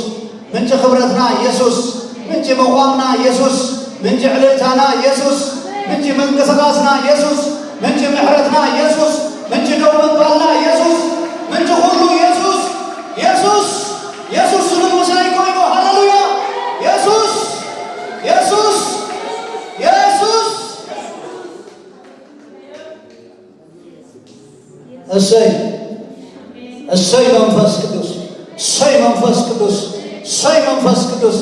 ምንጪ ክብረትና የሱስ፣ ምንጪ መቋምና የሱስ፣ ምንጪ ዕልልታና የሱስ፣ ምንጪ ምንቅስቃስና የሱስ፣ ምንጪ ምሕረትና የሱስ፣ ምንጪ ደው ምባልና የሱስ፣ ምንጪ ኩሉ የሱስ። የሱስ፣ የሱስ ዝብል ምሳይ ኮይኑ። ሃሌሉያ። የሱስ፣ የሱስ፣ የሱስ። እሰይ፣ እሰይ መንፈስ ቅዱስ፣ እሰይ መንፈስ ቅዱስ፣ እሰይ መንፈስ ቅዱስ።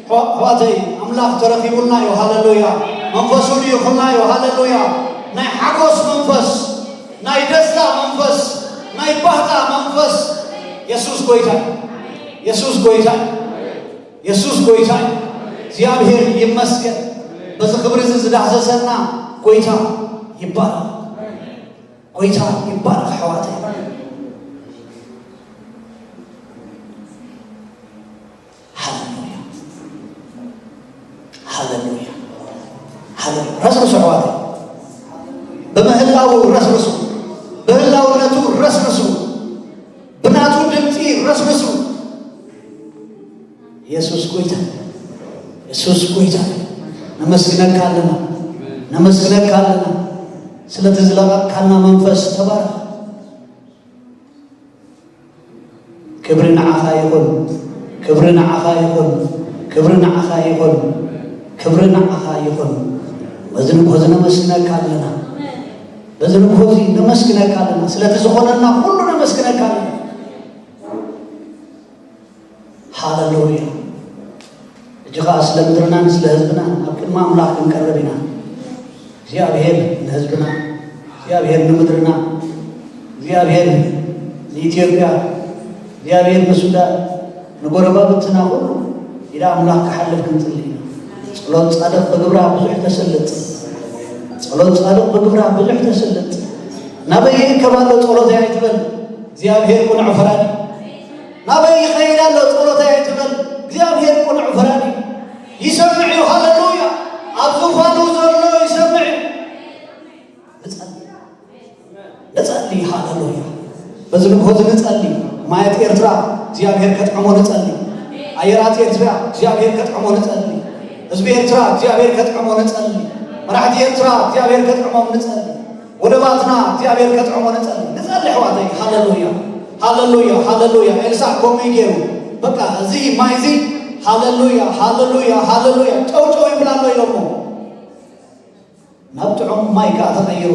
ኣሕዋ-፣ ኣሕዋተይ፣ ኣምላኽ ተረኺቡልና እዩ። ሃሌሉያ። መንፈሱ ልኢኹልና እዩ። ሃሌሉያ። ናይ ሓጎስ መንፈስ፣ ናይ ደስታ መንፈስ፣ ናይ ባህታ መንፈስ። የሱስ ጎይታ እዩ። የሱስ ጎይታ እዩ። የሱስ ጎይታ እዩ። እግዚኣብሔር ይመስገን። በዚ ክብሪ እዚ ዝዳህሰሰና ጎይታ ይባረኽ። ጎይታ ይባረኽ ኣሕዋተይ። ሃሌሉያ፣ ሃሌሉያ፣ ሃሌሉያ። ረስርሱ ኣሕዋተይ፣ ብምህላዉ ረስርሱ፣ ብህላውነቱ ረስርሱ፣ ብናቱ ድምፂ ረስርሱ። የሱስ ጎይታ፣ የሱስ ጎይታ። ነመስግነካ ኣለና፣ ነመስግነካ ኣለና። ስለቲ ዝለቐቕካልና መንፈስ ተባረኽ። ክብሪ ንዓኻ ይኹን፣ ክብሪ ንዓኻ ይኹን፣ ክብሪ ንዓኻ ይኹን፣ ክብሪ ንዓኻ ይኹን። በዚ ንግሆ እዚ ነመስግነካ ኣለና፣ በዚ ንግሆ እዚ ነመስግነካ ኣለና። ስለቲ ዝኾነልና ኩሉ ነመስግነካ ኣለና። ሃሌሉያ። ሕጂ ኸዓ ስለ ምድርናን ስለ ህዝብናን ኣብ ቅድሚ ኣምላኽ ክንቀርብ ኢና። እግዚኣብሔር ንህዝብና፣ እግዚኣብሔር ንምድርና፣ እግዚኣብሔር ንኢትዮጵያ፣ እግዚኣብሔር ንሱዳን፣ ንጎረባብትና ኩሉ ኢድ ኣምላኽ ክሓልፍ ክንጽሊ ኢና። ጸሎት ጻድቕ ብግብራ ብዙሕ ተሰልጥ። ጸሎት ጻድቕ ብግብራ ብዙሕ ተሰልጥ። ናበይ ይእከብ ኣሎ ጸሎተይ ኣይትበል። እግዚኣብሔር ቅኑዕ ፈራዲ። ናበይ ይኸይድ ኣሎ ጸሎተይ ኣይትበል። እግዚኣብሔር ቅኑዕ ፈራዲ። ይሰምዕ እዩ። ሃሌሉያ። ኣብ ዙፋኑ ዘሎ ይሰምዕ እዩ። ንጸሊ። ንጸሊ። ሃሌሉያ። በዚ ንግሆ እዚ ንጸሊ። ማያት ኤርትራ እግዚኣብሔር ከጥዕሞ ንጸሊ። ኣየራት ኤርትራ እግዚኣብሔር ከጥዕሞ ንጸሊ። ህዝቢ ኤርትራ እግዚኣብሔር ከጥዕሞ ንጸሊ። መራሕቲ ኤርትራ እግዚኣብሔር ከጥዕሞም ንጸሊ። ወደባትና እግዚኣብሔር ከጥዕሞ ንጸሊ። ንጸሊ ኣሕዋተይ። ሃሌሉያ። ሃሌሉያ። ሃሌሉያ። ኤልሳዕ ከምኡ እዩ ገይሩ። በቃ እዚ ማይ እዚ ሃሌሉያ፣ ሃሌሉያ፣ ሃሌሉያ። ጨው ጨው ይብላ ኣሎ ኢሎሞ። ናብ ጥዑም ማይ ከኣ ተቐይሩ።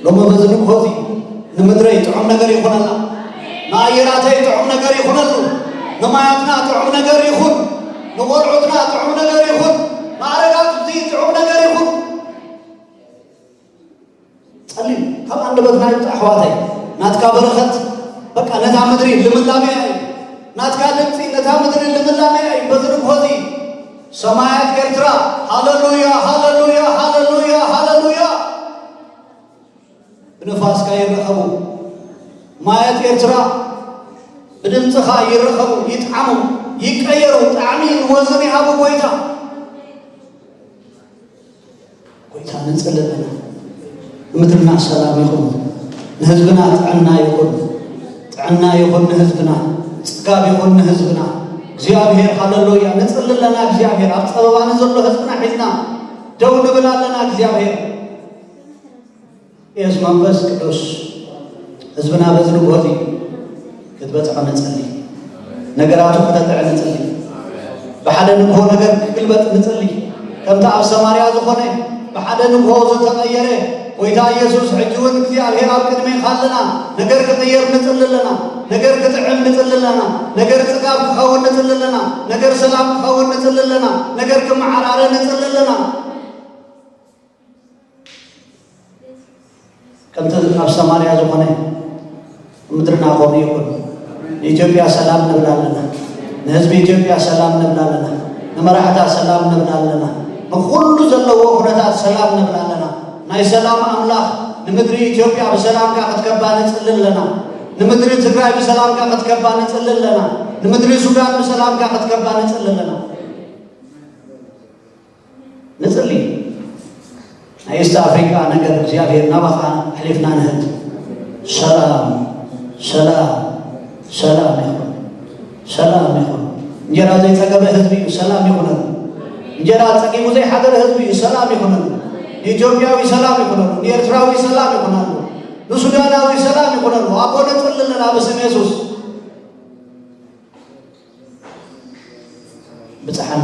ሎሚ በዚ ንግሆ እዚ ንምድረይ ጥዑም ነገር ይኹነላ። ንኣየራተይ ጥዑም ነገር ይኹነሉ። ንማያትና ጥዑም ነገር ይኹን። ንቆልዑትና ጥዑም ነገር ይኹን። ንኣረጋት እዚ ጥዑም ነገር ይኹን። ጸልዩ ካብ ኣንደበትና ይውጻእ ኣሕዋተይ። ናትካ በረኸት በቃ ነታ ምድሪ ልምላሜያ እዩ። ናትካ ድምጺ ነታ ምድሪ ልምላሜያ እዩ። በዚ ንግሆ እዚ ሰማያት ኤርትራ ሃሌሉያ፣ ሃሌሉያ፣ ሃሌሉያ፣ ሃሌሉያ። ብንፋስካ ይረኸቡ ማያት ኤርትራ፣ ብድምጽኻ ይረኸቡ፣ ይጥዓሙ፣ ይቀየሩ፣ ጣዕሚ ወዝን ይሃቡ ጎይታ። ጎይታ ንጽሊ ኣለና። ንምድርና ሰላም ይኹን፣ ንህዝብና ጥዕና ይኹን፣ ጥዕና ይኹን ንህዝብና፣ ጽጋብ ይኹን ንህዝብና። እግዚኣብሔር ሃሌሉያ፣ ንጽሊ ኣለና። እግዚኣብሔር ኣብ ጸበባ ንዘሎ ህዝብና ሒዝና ደው ንብል ኣለና። እግዚኣብሔር የስ መንፈስ ቅዱስ ህዝብና በዚ ንግሆ እዚ ክትበጽሖ ንጽሊ። ነገራቱ ክነጥዕ ንጽሊ። ብሓደ ንግሆ ነገር ክግልበጥ ንጽሊ። ከምቲ ኣብ ሰማርያ ዝኾነ ብሓደ ንግሆ ዝተቐየረ ጎይታ ኢየሱስ፣ ሕጂ እውን እግዚኣብሔር ኣብ ቅድሜኻ ኣለና። ነገር ክቕየር ንጽሊ ኣለና። ነገር ክጥዕም ንጽሊ ኣለና። ነገር ጽጋብ ክኸውን ንጽሊ ኣለና። ነገር ሰላም ክኸውን ንጽሊ ኣለና። ነገር ክመዓራረ ንጽሊ ኣለና። ከምቲ ኣብ ሰማርያ ዝኾነ፣ ምድርና ከምኡ ይኹን። ንኢትዮጵያ ሰላም ንብል ኣለና። ንህዝቢ ኢትዮጵያ ሰላም ንብል ኣለና። ንመራሕታ ሰላም ንብል ኣለና። ንኹሉ ዘለዎ ኩነታት ሰላም ንብል ኣለና። ናይ ሰላም ኣምላኽ ንምድሪ ኢትዮጵያ ብሰላምካ ክትከባ ንጽሊ ኣለና። ንምድሪ ትግራይ ብሰላምካ ክትከባ ንጽሊ ኣለና። ንምድሪ ሱዳን ብሰላምካ ክትከባ ንጽሊ ኣለና። ንጽሊ። ናይ ኢስት ኣፍሪቃ ነገር እግዚኣብሔር ናባኻ ኣሕሊፍና ንህብ። ሰላም፣ ሰላም፣ ሰላም ይኹን። ሰላም ይኹን። እንጀራ ዘይጸገበ ህዝቢ እዩ፣ ሰላም ይኹነሉ። እንጀራ ጸጊቡ ዘይሓደረ ህዝቢ እዩ፣ ሰላም ይኹነሉ። ንኢትዮጵያዊ ሰላም ይኹነሉ። ንኤርትራዊ ሰላም ይኹነሉ። ንሱዳናዊ ሰላም ይኹነሉ። ኣቦ ንጽሊ ኣለና ብስም የሱስ። ብጽሓና።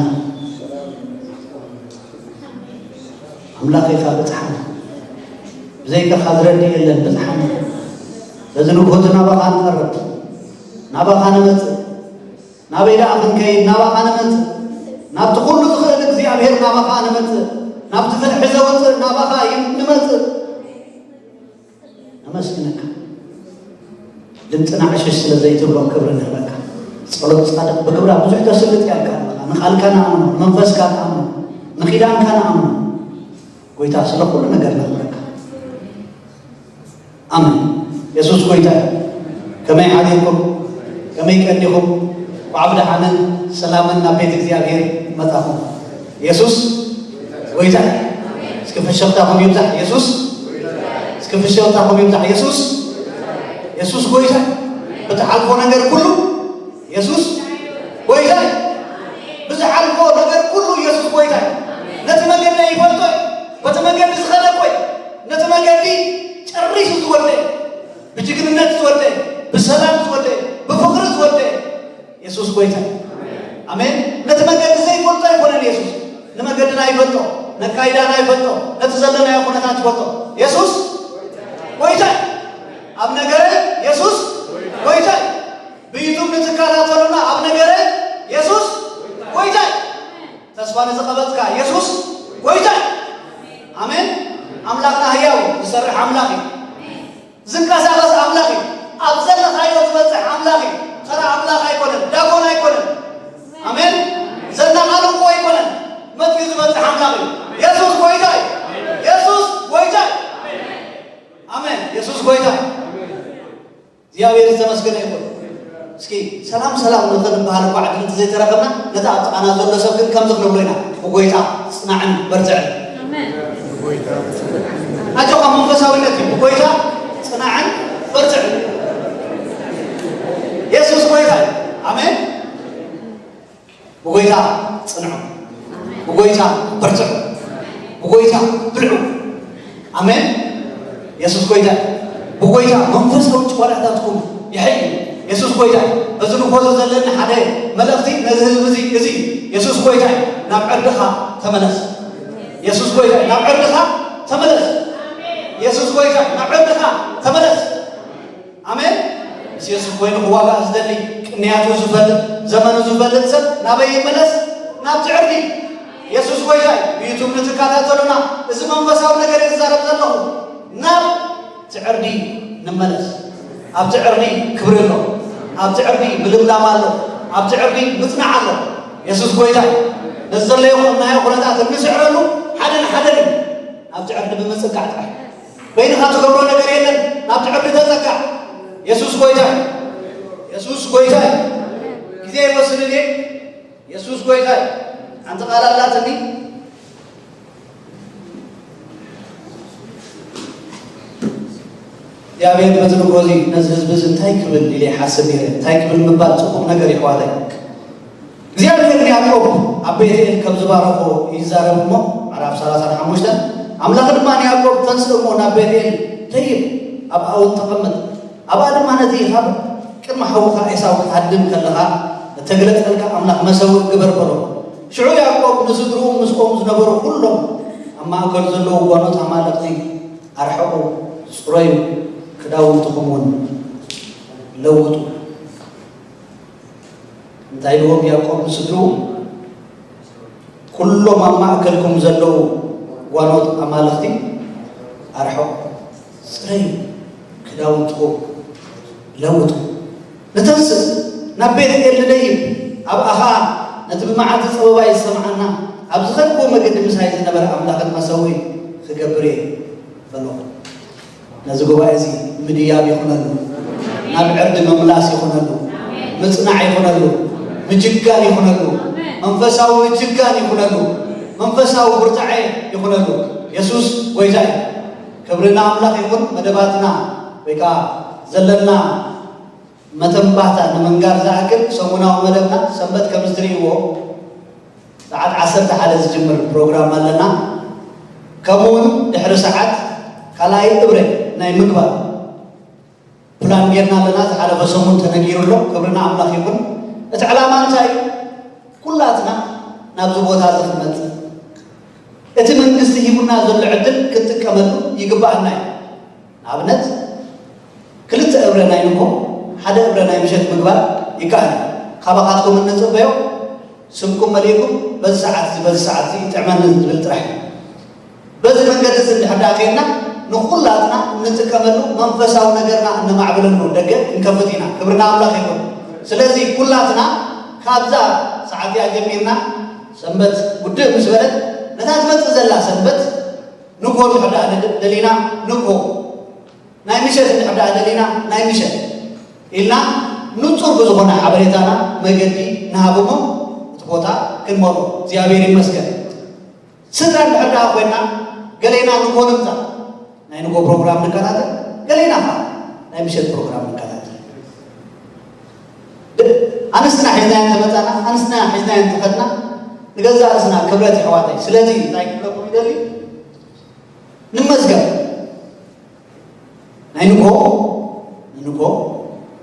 ኣምላኽ ኢኻ ብጽሓና። ብዘይካኻ ዝረድእ የለን፣ ብጽሓና። በዚ ንግሆ እዚ ናባኻ ንቐርብ። ናባኻ ንመጽእ። ናበይ ደኣ ክንከይድ? ናባኻ ንመጽእ። ናብቲ ኩሉ ዝኽእል እግዚኣብሔር ናባኻ ንመጽእ። ናብቲ ፍትሒ ዘውጽእ ናባኻ እዩ ንመጽእ። ነመስግነካ። ድምፅና ዕሽሽ ስለ ዘይትብሎ ክብሪ ንህበካ። ጸሎት ጻድቕ ብግብራ ብዙሕ ተስልጥ ያልካ ኣለኻ። ንቓልካ ንኣምኖ፣ ንመንፈስካ ንኣምኖ፣ ንኺዳንካ ንኣምኖ። ጎይታ ስለ ኩሉ ነገር ነኽብረካ። ኣሜን። የሱስ ጎይታ እዩ። ከመይ ሓዲርኩም? ከመይ ቀኒኹም? እንኳዕ ብደሓንን ሰላምን ናብ ቤት እግዚኣብሔር መጻኹም። የሱስ ጎይታ እዩ። እስኪ ፍሽኽታኹም ይብዛሕ። የሱስ፣ እስኪ ፍሽኽታኹም ይብዛሕ። የሱስ፣ የሱስ ጎይታ እዩ። ብትሓልፎ ነገር ኩሉ የሱስ ጎይታ እዩ። ብዝሓልፎ ነገር ኩሉ የሱስ ጎይታ እዩ። ነቲ መገዲ ይፈልጦ እዩ። በቲ መገዲ ዝኸደ እኮ እዩ። ነቲ መገዲ ጨሪሱ ዝወደ፣ ብጅግንነት ዝወደ፣ ብሰላም ዝወደ፣ ብፍቕሪ ዝወደ የሱስ ጎይታ እዩ። ኣሜን። ነቲ መገዲ ዘይፈልጦ ኣይኮነን የሱስ። ንመገድና ይፈልጦ፣ ነካይዳና ይፈልጦ፣ ነቲ ዘለናዮ ኩነታት ይፈልጦ። የሱስ ጎይታ እዩ። ኣብ ነገረ የሱስ ጎይታ እዩ። ብዩቱብ ንትከታተሉና፣ ኣብ ነገረ የሱስ ጎይታ እዩ። ተስፋ ንዝቐበጽካ የሱስ ጎይታ እዩ። ኣሜን። ኣምላኽና ህያው እዩ፣ ዝሰርሕ ኣምላኽ እዩ። ዝንቀሳቐስ ኣምላኽ እዩ። ኣብ ዘለኻዮ ዝበጽሕ ኣምላኽ እዩ። ተራ ኣምላኽ ኣይኮነን፣ ዳጎን ኣይኮነን። ኣሜን። ዘናቓልዎ ኣይኮነን። መጥዩ ዝበጽሕ ኣምላኽ እዩ። የሱስ ጎይታ እዩ። የሱስ ጎይታ እዩ። ኣሜን። የሱስ ጎይታ እዩ። እግዚኣብሔር ዝተመስገነ ይኹን። እስኪ ሰላም ሰላም ንኽንበሃል እኳ ዕድል እንተዘይተረኸብና፣ ነቲ ኣብ ጥቓና ዘሎ ሰብ ግን ከምዚ ክንብሎ ኢና፣ "ብጎይታ ጽናዕን በርትዕን." ኣሜን። ኣጆኻ መንፈሳዊነት እዩ። ብጎይታ ጽናዕን በርትዕን። የሱስ ጎይታ እዩ። ኣሜን። ብጎይታ ጽንዑ፣ ብጎይታ በርትዑ፣ ብጎይታ ብልዑ። ኣሜን። የሱስ ጎይታ እዩ። ብጎይታ መንፈሳዊ ጭዋዳታትኩም ይሐይ። የሱስ ጎይታ እዩ። በዚ ንግሆ ዘለኒ ሓደ መልእኽቲ ነዚ ህዝቢ እዚ፣ እዚ እዩ። የሱስ ጎይታ እዩ። ናብ ዕርድኻ ተመለስ። የሱስ ጎይታ እዩ። ናብ ዕርድኻ ተመለስ። የሱስ ጎይታ እዩ። ናብ ዕርድኻ ተመለስ። ኣሜን። ምስ የሱስ ኮይኑ ክዋጋእ ዝደሊ፣ ቅንያቱ ዝፈልጥ፣ ዘመኑ ዝፈልጥ ሰብ ናበይ ይመለስ? ናብቲ ዕርዲ። የሱስ ጎይታ እዩ። ብዩቱብ ንትከታተሉና፣ እዚ መንፈሳዊ ነገር እየ ዝዛረብ ዘለኹ። ናብቲ ዕርዲ ንመለስ። ኣብቲ ዕርዲ ክብሪ ኣሎ። ኣብቲ ዕርዲ ምልምላም ኣሎ። ኣብቲ ዕርዲ ምጽናዕ ኣሎ። የሱስ ጎይታ እዩ። ነዚ ዘለናዮ ኩነታት እንስዕረሉ ሓደን ሓደን እዩ። ናብቲ ዕርዲ ብምጽጋዕ ጥራሕ። በይንኻ ትገብሮ ነገር የለን። ናብቲ ዕርዲ ተጸጋዕ። የሱስ ጎይታ እዩ። የሱስ ጎይታ እዩ። ግዜ ይወስድ እየ። የሱስ ጎይታ እዩ። ሓንቲ ቃል ኣላትኒ። እግዚኣብሔር በዚ ንግሆ እዚ ነዚ ህዝቢ እዚ እንታይ ክብል ኢለ ይሓስብ ነይረ። እንታይ ክብል ምባል ጽቡቕ ነገር እዩ፣ ኣሕዋተይ። እግዚኣብሔር ንያዕቆብ ኣብ ቤትኤል ከም ዝባረኾ ይዛረብ እሞ፣ ምዕራፍ ሰላሳን ሓሙሽተን፣ ኣምላኽ ድማ ንያዕቆብ፣ "ተንስእ እሞ ናብ ቤትኤል ተይብ፣ ኣብኣ እውን ተቐመጥ፣ ኣብኣ ድማ ነቲ ካብ ቅድሚ ሓውኻ ኤሳው ክትሃድም ከለኻ፣ እተግለጸልካ ኣምላኽ መሰውእ ግበር በሎ። ሽዑ ያዕቆብ ንስድርኡ ምስኦም ዝነበሩ ኩሎም ኣብ ማእከል ዘለዉ ጓኖት ኣማለኽቲ ኣርሕቑ፣ ጽረዩ፣ ክዳውንትኹም እውን ለውጡ። እንታይ ኢልዎም ያዕቆብ ንስድርኡ? ኩሎም ኣብ ማእከልኩም ዘለዉ ጓኖት ኣማልኽቲ ኣርሕቑ፣ ጽረዩ፣ ክዳውንትኹም ለውጡ። ንተንስእ፣ ናብ ቤት-ኤል ንደይብ፣ ኣብኣ ኸኣ ነቲ ብመዓልቲ ጸበባይ ዝሰምዓና፣ ኣብ ዝኸድክዎ መገዲ ምሳይ ዝነበረ ኣምላኽን መሰውኢ ክገብር እየ በሎ። ነዚ ጉባኤ እዚ ምድያብ ይኹነሉ፣ ናብ ዕርዲ ምምላስ ይኹነሉ፣ ምጽናዕ ይኹነሉ፣ ምጅጋን ይኹነሉ፣ መንፈሳዊ ምጅጋን ይኹነሉ፣ መንፈሳዊ ብርታዐ ይኹነሉ። የሱስ ጎይታ እዩ። ክብሪ ንኣምላኽ ይኹን። መደባትና ወይ ከኣ ዘለና መተንባህታ ንምንጋር ዝኣክል፣ ሰሙናዊ መደብና ሰንበት ከም እትርእይዎ ሰዓት ዓሰርተ ሓደ ዝጅምር ፕሮግራም ኣለና። ከምኡ እውን ድሕሪ ሰዓት ካልኣይ እብረ ናይ ምግባር ፕላን ጌርና ኣለና። ዝሓለፈ ሰሙን ተነጊሩ ኣሎ። ክብሪ ንኣምላኽ ይኹን። እቲ ዕላማ እንታይ እዩ? ኩላትና ናብዚ ቦታ እዚ ክንመጽእ፣ እቲ መንግስቲ ሂቡና ዘሎ ዕድል ክንጥቀመሉ ይግባኣና እዩ። ንኣብነት፣ ክልተ እብረ ናይ ንግሆ፣ ሓደ እብረ ናይ ምሸት ምግባር ይከኣል እዩ። ካባኻትኩም እንጽበዮ፣ ስምኩም መሊእኩም፣ በዚ ሰዓት እዚ፣ በዚ ሰዓት እዚ ይጥዕመኒ ዝብል ጥራሕ እዩ። በዚ መንገዲ እዚ እንድሕር ደኣ ኬድና፣ ንኹላትና እንጥቀመሉ መንፈሳዊ ነገርና እነማዕብለሉ ደገ ክንከፍት ኢና። ክብሪ ንኣምላኽ ይኹን። ስለዚ ኩላትና ካብዛ ሰዓት እያ ጀሚርና፣ ሰንበት ውድእ ምስ በለት፣ ነታ ትመጽእ ዘላ ሰንበት ንግሆ እንድሕር ደኣ ደሊና ንግሆ፣ ናይ ምሸት እንድሕር ደኣ ደሊና ናይ ምሸት ኢልና ንጹር ብዝኾነ ሓበሬታና መገዲ ንሃቦሞ፣ እቲ ቦታ ክንመርዖ። እግዚኣብሔር ይመስገን። ስድራ እንድሕር ደኣ ኮይና ገሌና ንግሆ ንምጻእ ናይ ንግሆ ፕሮግራም ንከታተል፣ ገሌና ኸዓ ናይ ምሸት ፕሮግራም ንከታተል። ደ-፣ ኣንስትና ሒዝናየን ተመጻና፣ ኣንስትና ሒዝናየን ተኸድና፣ ንገዛእ ርእስና ክብረት የሕዋተይ። ስለዚ እንታይ ክብለኩም ይደሊ? ንመዝገብ። ናይ ንግሆ ንንግሆ፣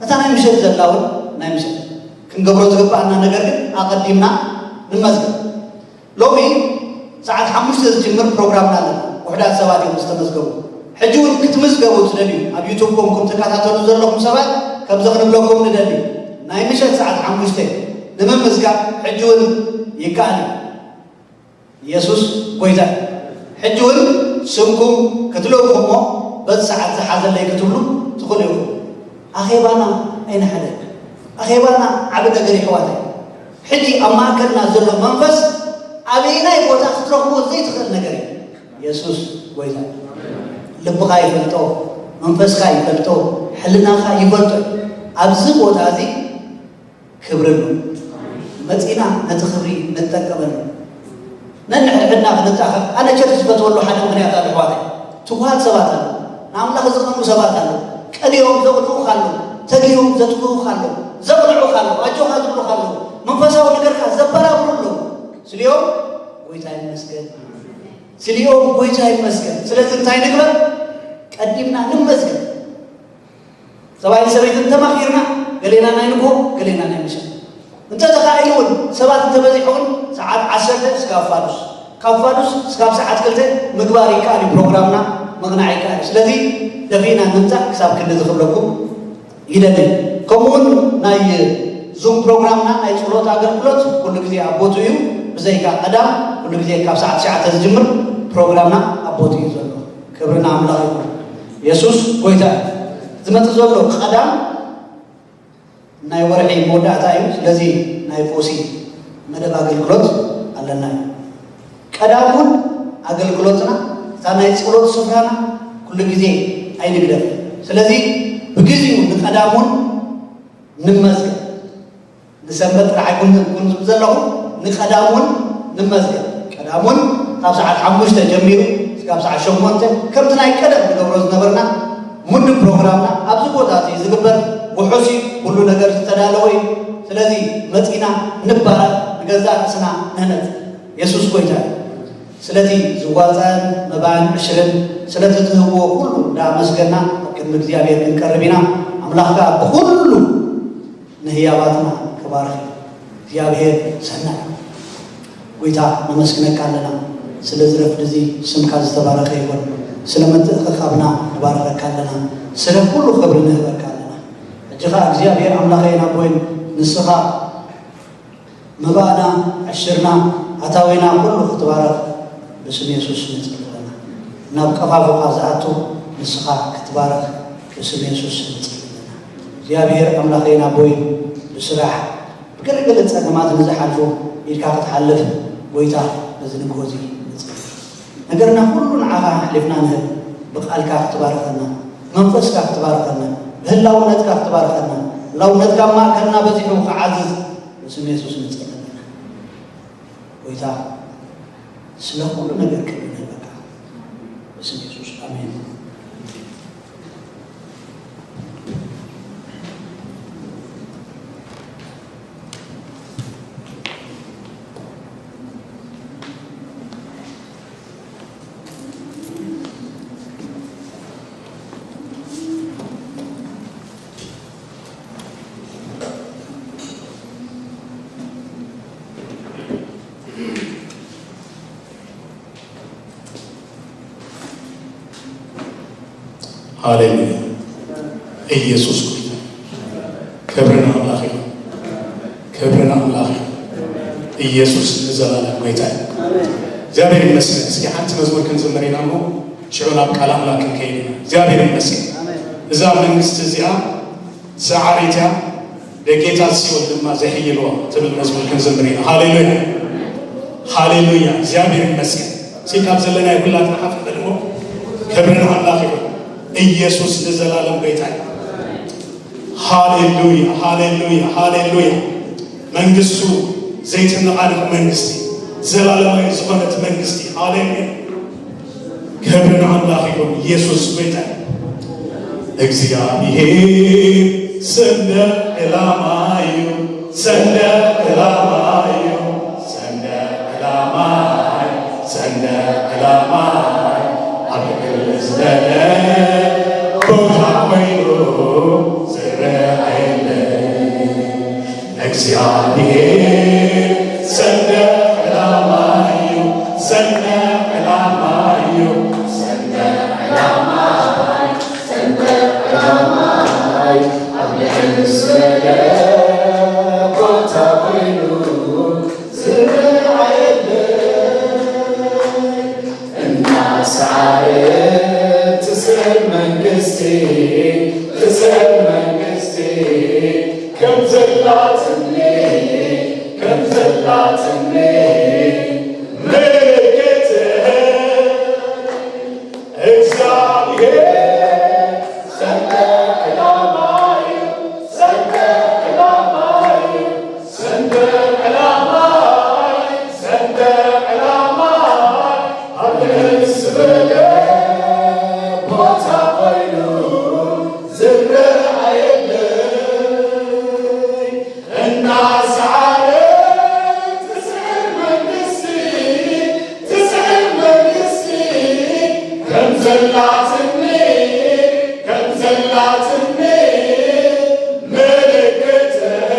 እታ ናይ ምሸት ዘላ እውን ናይ ምሸት። ክንገብሮ ዝግባኣና ነገር ግን ኣቐዲምና ንመዝገብ። ሎሚ ሰዓት ሓሙሽተ ዝጅምር ፕሮግራምና ኣለና። ውሑዳት ሰባት እዮም ዝተመዝገቡ። ሕጂ እውን ክትምዝገቡ ትደልዩ፣ ኣብ ዩቱብ ኮንኩም ትከታተሉ ዘለኹም ሰባት፣ ከምዚ ክንብለኩም ንደሊ። ናይ ምሸት ሰዓት ሓሙሽተ ንምምዝጋብ ሕጂ እውን ይከኣል እዩ። የሱስ ጐይታ እዩ። ሕጂ እውን ስምኩም ክትልእኩ እሞ፣ በዚ ሰዓት ዝሓዘለይ ክትብሉ ትኽእሉ ኢኹም። ኣኼባና ኣይንሕደግ። ኣኼባና ዓቢ ነገር እዩ፣ ኣሕዋተይ። ሕጂ ኣብ ማእከልና ዘሎ መንፈስ ኣበየናይ ቦታ ክትረኽቦ ዘይትኽእል ነገር እዩ። የሱስ ጐይታ እዩ። ልብኻ ይፈልጦ፣ መንፈስካ ይፈልጦ፣ ሕልናኻ ይፈልጦ እዩ። ኣብዚ ቦታ እዚ ክብሪ ኣሎ። መጺና ነቲ ክብሪ ንጠቀመሉ። ነንሕድሕድና ክንተኣኸብ፣ ኣነ ቸርች ዝፈትወሉ ሓደ ምኽንያት ኣሎ፣ ኣሕዋተይ። ትጉሃት ሰባት ኣለዉ። ንኣምላኽ ዝቐንኡ ሰባት ኣለዉ። ቀንዮም ዘቕንኡኻ ኣለዉ። ተጊሆም ዘትግሁኻ ኣለዉ። ዘቕንዑኻ ኣለዉ። ኣጆኻ ዝብሉኻ ኣለዉ። መንፈሳዊ ነገርካ ዘበራብሩ ኣለዉ። ስሊኦም ጎይታ ይመስገን። ስሊኦም ጎይታ ይመስገን። ስለዚ እንታይ ንግበር? ቀዲምና ንመዝገብ። ሰብኣይን ሰበይትን ተማኺርና፣ ገሌና ናይ ንግሆ፣ ገሌና ናይ ምሸት። እንተ ተኻኢሉ እውን፣ ሰባት እንተበዚሑ እውን፣ ሰዓት ዓሰርተ እስካብ ፋዱስ፣ ካብ ፋዱስ እስካብ ሰዓት ክልተ ምግባር ይከኣል እዩ፣ ፕሮግራምና ምቕናዕ ይከኣል እዩ። ስለዚ ደፊእና ንምጻእ ክሳብ ክንዲ ዝኽብለኩም ይደሊ። ከምኡውን ናይ ዙም ፕሮግራምና ናይ ጸሎት ኣገልግሎት ኩሉ ግዜ ኣብ ቦትኡ እዩ። ብዘይካ ቀዳም ኩሉ ግዜ ካብ ሰዓት ትሽዓተ ዝጅምር ፕሮግራምና ኣብ ቦትኡ እዩ ዘሎ። ክብሪ ንኣምላኽ ይኹን። የሱስ ጐይታ እዩ። ዝመጽእ ዘሎ ቀዳም ናይ ወርሒ መወዳእታ እዩ። ስለዚ ናይ ፈውሲ መደብ ኣገልግሎት ኣለና እዩ። ቀዳም እውን ኣገልግሎትና፣ እታ ናይ ጸሎት ስፍራና ኩሉ ግዜ ኣይንግደፍ። ስለዚ ብግዜኡ ንቀዳም እውን ንመዝገብ። ንሰንበት ጥራሕ ኣይኮንኩን ዝብል ዘለኹ፣ ንቀዳም እውን ንመዝገብ። ቀዳም እውን ካብ ሰዓት ሓሙሽተ ጀሚሩ እስካብ ሰዓት ሸሞንተ ከምቲ ናይ ቀደም ንገብሮ ዝነበርና ምዱብ ፕሮግራምና ኣብዚ ቦታ እዚ ዝግበር ውሑስ እዩ። ኩሉ ነገር ዝተዳለወ እዩ። ስለዚ መጺና ንባረኽ፣ ንገዛእ ርእስና ንህነጽ። የሱስ ጐይታ እዩ። ስለቲ ዝዋጻእን መባእን ዕሽርን ስለቲ ትህብዎ ኩሉ እንዳኣመስገና ኣብ ቅድሚ እግዚኣብሔር ክንቀርብ ኢና። ኣምላኽ ከኣ ብኹሉ ንህያባትና ክባርኽ እዩ። እግዚኣብሔር ሰናይ። ጎይታ ነመስግነካ ኣለና፣ ስለዚ ረፍዲ እዚ ስምካ ዝተባረኸ ይኹን። ስለ ምትእኽኻብና ንባርኸካ ኣለና፣ ስለ ኩሉ ክብሪ ንህበካ ኣለና። ሕጂ ኸኣ እግዚኣብሔር ኣምላኸይን ኣቦይን ንስኻ መባእና፣ ዕሽርና፣ ኣታዊና ኩሉ ክትባረኽ ብስም የሱስ ንጽሊ ኣለና። ናብ ቀፋፉኻ ዝኣቱ ንስኻ ክትባረኽ ብስም የሱስ ንጽሊ ኣለና። እግዚኣብሔር ኣምላኸይን ኣቦይን ብስራሕ ብገለገለ ጸገማት ንዝሓልፉ ኢድካ ክትሓልፍ ጎይታ በዚ ንግሆ እዚ ንጽሊ። ነገርና ኩሉ ንዓኻ ኣሕሊፍና ንህብ። ብቓልካ ክትባርኸና፣ መንፈስካ ክትባርኸና፣ ብህላውነትካ ክትባርኸና፣ ህላውነትካ ኣብ ማእከልና በዚሑ ክዓዝዝ ብስም የሱስ ንጽሊ ኣለና። ጎይታ ስለ ኩሉ ነገር ክብሪ ንህበካ። ብስም የሱስ ኣሜን። ሃሌሉያ። ኢየሱስ ጎይታ። ክብሪ ንኣምላኽ ይኹን። ክብሪ ንኣምላኽ ይኹን። ኢየሱስ ንዘላለም ጎይታ እዩ። እግዚኣብሔር ይመስገን። እስኪ ሓንቲ መዝሙር ክንዝምር ኢና እሞ ሽዑ ናብ ቃል ኣምላኽ ክንከይድ ኢና። እግዚኣብሔር ይመስገን። እዛ መንግስቲ እዚኣ ሰዓሪት እያ፣ ደጌታት ሲኦል ድማ ዘይሕይልዋ ትብል መዝሙር ክንዝምር ኢና። ሃሌሉያ፣ ሃሌሉያ፣ እግዚኣብሔር ይመስገን። እስኪ ካብ ዘለናዮ ኩላትና ሓፍ ንበል እሞ፣ ክብሪ ንኣምላኽ ይኹን። ኢየሱስ ንዘላለም ጎይታ እዩ። ሃሌሉያ፣ ሃሌሉያ፣ ሃሌሉያ። መንግስቱ ዘይትነቓነቕ መንግስቲ፣ ዘላለማዊ ዝኾነት መንግስቲ። ሃሌሉያ። ክብሪ ንኣምላኽ ይኹን። ኢየሱስ ጎይታ እዩ። እግዚኣብሔር ሰንደቕ ዕላማ እዩ፣ ሰንደቕ ዕላማ እዩ፣ ሰንደቕ ዕላማ እዩ፣ ሰንደቕ ዕላማ እዩ። ኣብ ልዕል ዝበለ ቦታ ኮይኑ ዝረኣየለ እግዚኣብሔር ሰንደቕ ዕላማ እዩ፣ ሰንደቕ ዕላማ እዩ፣ ሰንደቕ ዕላማ እዩ፣ ሰንደቕ ዕላማ እዩ። ኣብ ልዕል ዝበለ ቦታ ኮይኑ ዝረኣየለ እናሰዓረ ትስዕር መንግስቲ፣ ትስዕር መንግስቲ ከም ዘላትኒ፣ ከም ዘላትኒ ምልክትህ እግዚኣብሔር ሰንደቕ ዕላማ እዩ፣ ሰንደቕ ዕላማ እዩ። ሰንደቕ ዕላማይ፣ ሰንደቕ ዕላማይ፣ ኣብ ልዕል ዝበለ ቦታ ኮይኑ ዝረኣየለይ። እናሰዓረ ትስዕር መንግስቲ፣ ትስዕር መንግስቲ፣ ከም ዘላትኒ፣ ከም ዘላትኒ ምልክተይ።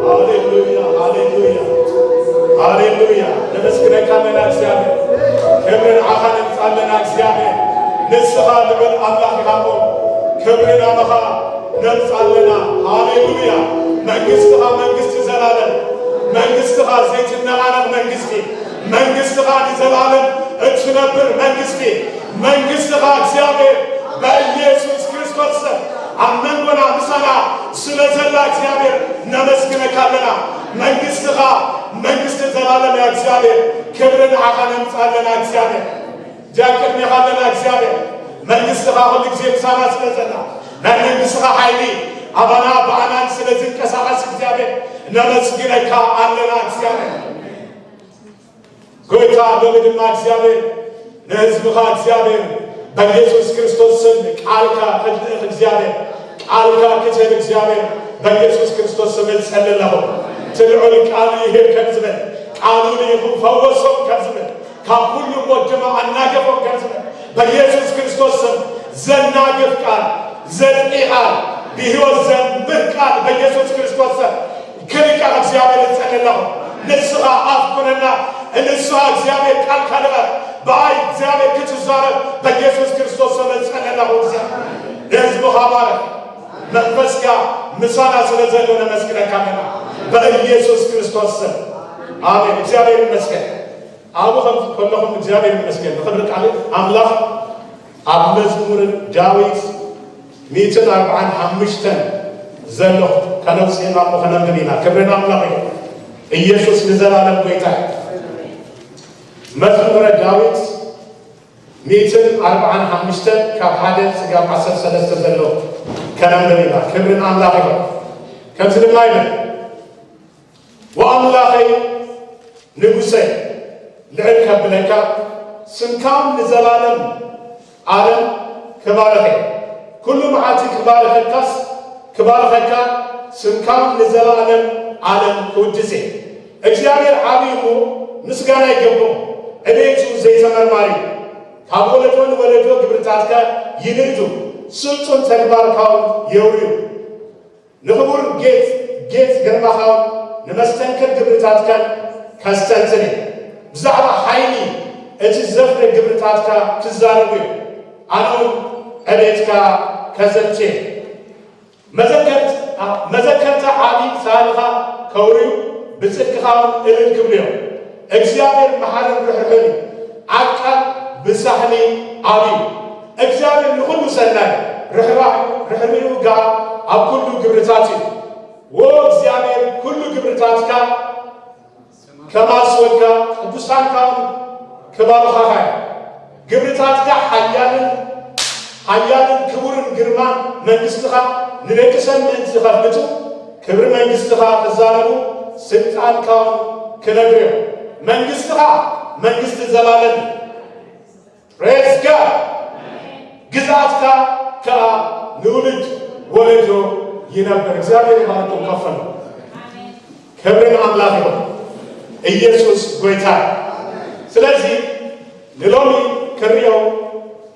ሃሌሉያ፣ ሃሌሉያ፣ ሃሌሉያ። ነመስግነካ ኣለና እግዚኣብሔር። ክብሪ ንዓኻ ነምጽእ ኣለና እግዚኣብሔር። ንስኻ ልዑል ኣምላኽ ኢኻ እሞ፣ ክብሪ ናባኻ ነምጽእ ኣለና። ሃሌሉያ። መንግስትኻ መንግስቲ ዘላለም፣ መንግስትኻ ዘይትነቓነቕ መንግስቲ፣ መንግስትኻ ንዘላለም እትነብር መንግስቲ፣ መንግስትኻ እግዚኣብሔር በኢየሱስ ክርስቶስ ስም ኣብ መንጎና ምሳና ስለ ዘላ እግዚኣብሔር ነመስግነካ ኣለና። መንግስትኻ መንግስቲ ዘላለም እያ እግዚኣብሔር። ክብሪ ንዓኻ ነምጽእ ኣለና እግዚኣብሔር። እዚኣ ቅድሜኻ ኣለና እግዚኣብሔር። መንግስትኻ ኩሉ ግዜ ምሳና ስለ ዘላ፣ ናይ መንግስትኻ ሓይሊ ኣባና ብኣናን ስለ ዝንቀሳቐስ እግዚኣብሔር ነመስግነካ ኣለና እግዚኣብሔር። ጎይታ ሎሚ ድማ እግዚኣብሔር ንህዝብኻ እግዚኣብሔር በኢየሱስ ክርስቶስ ስም ቃልካ ክትልእኽ እግዚኣብሔር ቃልካ ክትህብ እግዚኣብሔር በኢየሱስ ክርስቶስ ስም እጸሊ ኣለኹ። እቲ ልዑል ቃሉ ይህብ ከም ዝብል ቃሉ ልኢኹ ፈወሶም ከም ዝብል ካብ ኩሉ ሞት ድማ ኣናገፎም ከም ዝብል በኢየሱስ ክርስቶስ ስም ዘናግፍ ቃል ዘጥቂ ቃል ብህይወት ዘንብር ቃል በኢየሱስ ክርስቶስ ስም ክልቀቕ እግዚኣብሔር እጸሊ ኣለኹ። ንስኻ ኣፍ ኩነና፣ ንስኻ እግዚኣብሔር ቃልካ ንበር፣ ብኣይ እግዚኣብሔር ክትዛረብ በኢየሱስ ክርስቶስ ስም እጸሊ ኣለኹ። እግዚኣብሔር ንህዝብኻ ባርኽ። መንፈስካ ምሳና ስለ ዘሎ ነመስግነካ ኣለና በኢየሱስ ክርስቶስ ስም ኣሜን። እግዚኣብሔር ይመስገን። ኣብኡ ከም ከለኹም እግዚኣብሔር ይመስገን። ንኽብሪ ቃል ኣምላኽ ኣብ መዝሙር ዳዊት ሚእትን ኣርብዓን ሓሙሽተን ዘሎ ከነውፅእ ኢና እሞ ከነንብብ ኢና። ክብሪ ንኣምላኽ እዩ። ኢየሱስ ንዘላለም ጎይታ እዩ። መዝሙረ ዳዊት ሚእትን ኣርብዓን ሓሙሽተን ካብ ሓደ ስጋብ ዓሰርተ ሰለስተ ዘሎ ከነንብብ ኢና። ክብሪ ንኣምላኽ ይኹን። ከምዚ ድማ ይብል፣ ወኣምላኸይ ንጉሰይ ልዕል ከብለካ፣ ስምካውን ንዘላለም ዓለም ክባረኸ። ኩሉ መዓልቲ ክባረኸካስ ክባረኸካ፣ ስምካውን ንዘላለም ዓለም ክውድስ እየ። እግዚኣብሔር ዓብዪ እሞ ምስጋና ይገብኦ፣ ዕቤቱ ዘይተመርማሪ እዩ። ካብ ወለዶ ንወለዶ ግብርታትካ ይንእዱ፣ ስልጡን ተግባርካውን የውርዩ። ንኽቡር ጌጽ ጌጽ ግርማኻውን ንመስተንክር ግብርታትካን ከስተንትን እየ። ብዛዕባ ሓይሊ እቲ ዘፍረ ግብርታትካ ክዛረቡ እዮም፣ ኣነ እውን ዕቤትካ ከዘንቱ እየ። መዘከርት-፣ መዘከርታ ዓቢ ሳህልኻ ከውርዩ፣ ብጽድቅኻ እውን እልል ክብሉ እዮም። እግዚኣብሔር መሓርን ርሕሩሕን እዩ፣ ዓቃል ብሳህሊ ዓቢ እዩ። እግዚኣብሔር ንኹሉ ሰናይ፣ ርሕራሕ-፣ ርሕሪኡ ከኣ ኣብ ኩሉ ግብርታት እዩ። ዎ እግዚኣብሔር፣ ኩሉ ግብርታትካ ከማስወካ፣ ቅዱሳንካ እውን ክባርኻኻ እዮም። ግብርታትካ ሓያልን ሓያልን ክቡርን ግርማ መንግስትኻ ንደቂ ሰብ ምእንቲ ከፍልጡ፣ ክብሪ መንግስትኻ ክዛረቡ፣ ስልጣንካ እውን ክነግሩ እዮም። መንግስትኻ መንግስቲ ዘላለም እዩ። Praise God። ግዝኣትካ ከኣ ንውልድ ወለዶ ይነብር። እግዚኣብሔር ይባርኩም። ከፈሉ ክብሪ ንኣምላኽ ይኹን። ኢየሱስ ጎይታ እዩ። ስለዚ ንሎሚ ክሪኦ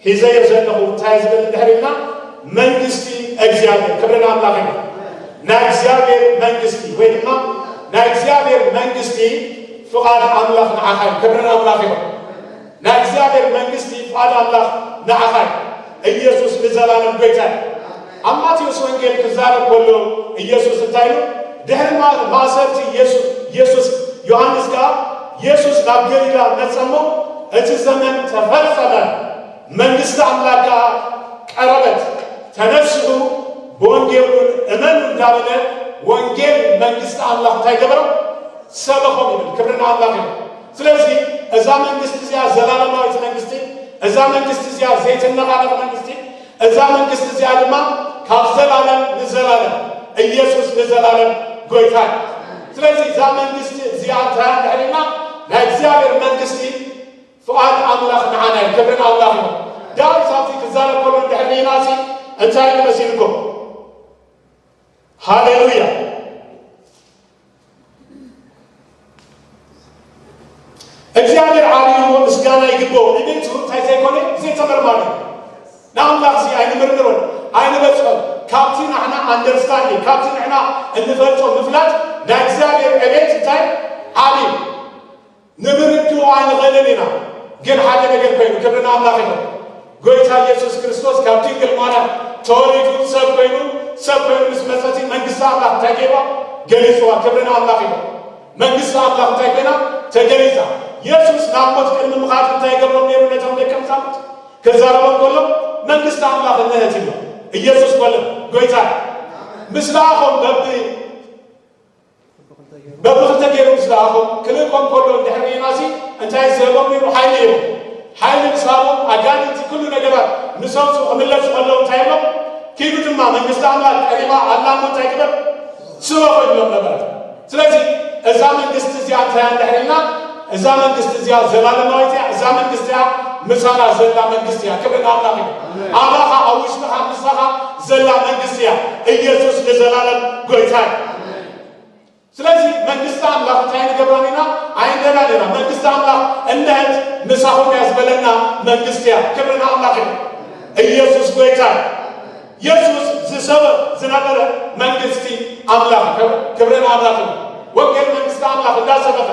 ሒዘዮ ዘለኹ እንታይ ዝብል እንድሕር ኢልና፣ መንግስቲ እግዚኣብሔር፣ ክብሪ ንኣምላኽ ይኹን። ናይ እግዚኣብሔር መንግስቲ ወይ ድማ ናይ እግዚኣብሔር መንግስቲ ፍቓድ ኣምላኽ ንዓኻ እዩ። ክብሪ ንኣምላኽ ይኹን። ናይ እግዚኣብሔር መንግስቲ ፍቓድ ኣምላኽ ንዓኻ እዩ። ኢየሱስ ንዘላለም ጎይታ እዩ። ኣብ ማቴዎስ ወንጌል ክዛረብ ከሎ ኢየሱስ እንታይ ኢሉ? ድሕሪ ማ- ማእሰርቲ ኢየሱስ ኢየሱስ ዮሃንስ ከኣ ኢየሱስ ናብ ገሊላ መጸሞ፣ እቲ ዘመን ተፈጸመ፣ መንግስቲ ኣምላኽ ከኣ ቀረበት፣ ተነስኡ ብወንጌል እውን እመኑ እንዳበለ ወንጌል መንግስቲ ኣምላኽ እንታይ ገበሮም? ሰበኾም ይብል። ክብሪ ንኣምላኽ እዩ። ስለዚ እዛ መንግስቲ እዚኣ ዘላለማዊት መንግስቲ፣ እዛ መንግስቲ እዚኣ ዘይትነቓነቕ መንግስቲ፣ እዛ መንግስቲ እዚኣ ድማ ካብ ዘላለም ንዘላለም፣ ኢየሱስ ንዘላለም ጎይታ እዩ። ስለዚ እዛ መንግስቲ እዚኣ እንታይ እንድሕር ኢልና፣ ናይ እግዚኣብሔር መንግስቲ ፍቓድ ኣምላኽ ንዓና እዩ። ክብሪ ንኣምላኽ እዩ። ዳዊት ኣብቲ ክዛረብ ከሎ እንድሕር ርኢናሲ እንታይ እዩ መሲልኩም? ሃሌሉያ! እግዚኣብሔር ዓብዩ እሞ ምስጋና ይግብኦ። ንቤቱ እንታይ ዘይኮነ ዘይተመርማሪ። ንኣምላኽ እዚ ኣይንምርምሮን ኣይንበጽሖን። ካብቲ ንሕና ኣንደርስታንዲንግ፣ ካብቲ ንሕና እንፈልጦ ምፍላጥ ናይ እግዚኣብሔር ዕቤት እንታይ ዓብዩ። ንምርድኡ ኣይንኽእልን ኢና። ግን ሓደ ነገር ኮይኑ፣ ክብሪ ንኣምላኽ ይኹን። ጎይታ ኢየሱስ ክርስቶስ ካብ ድንግል ማርያም ተወሊዱ ሰብ ኮይኑ፣ ሰብ ኮይኑ ምስ መጸቲ መንግስቲ ኣምላኽ እንታይ ገይርዋ? ገሊጽዋ። ክብሪ ንኣምላኽ ይኹን። መንግስቲ ኣምላኽ እንታይ ኮይና? ተገሊጻ። ኢየሱስ ናብ ሞት ቅድሚ ምኻድ እንታይ ገብሮም ነይሩ ነቶም ደቀ መዛሙርት? ክዛረቦም ከሎ መንግስቲ ኣምላኽ እነሀት ይብሎ። ኢየሱስ በለ ጎይታ ምስ ለኣኾም በብ በብኽልተ ገይሩ ምስ ለኣኾም ክልእኮም ከሎ እንድሕር ርኢናሲ እንታይ ዝህቦም ነይሩ? ሓይሊ ይህቦም። ሓይሊ ምስ ሃቦም ኣጋንንቲ ኩሉ ነገራት ምስ ኣውፅኡ ክምለሱ ከለዉ እንታይ ይብሎም? ኪዱ ድማ መንግስቲ ኣምላኽ ቀሪባ ኣላ እሞ እንታይ ግበር? ስበኹ ይብሎም ነበረ። ስለዚ እዛ መንግስቲ እዚኣ እንታይ እያ እንድሕር ኢልና እዛ መንግስቲ እዚኣ ዘላለማዊት እያ። እዛ መንግስቲ እያ ምሳና ዘላ መንግስቲ እያ። ክብሪ ንኣምላኽ እዩ። ኣባኻ ኣብ ውሽጥኻ ምሳኻ ዘላ መንግስቲ እያ። ኢየሱስ ንዘላለም ጎይታ እዩ። ስለዚ መንግስቲ ኣምላኽ እንታይ ንገብራ ኢና? ኣይንደላን ኢና። መንግስቲ ኣምላኽ እንድሕር ምሳኹም እያ ዝበለና መንግስቲ እያ። ክብሪ ንኣምላኽ እዩ። ኢየሱስ ጎይታ እዩ። የሱስ ዝሰበኽ ዝነበረ መንግስቲ ኣምላኽ እዩ። ክብሪ ንኣምላኽ እዩ። ወንጌል መንግስቲ ኣምላኽ እንዳሰበኸ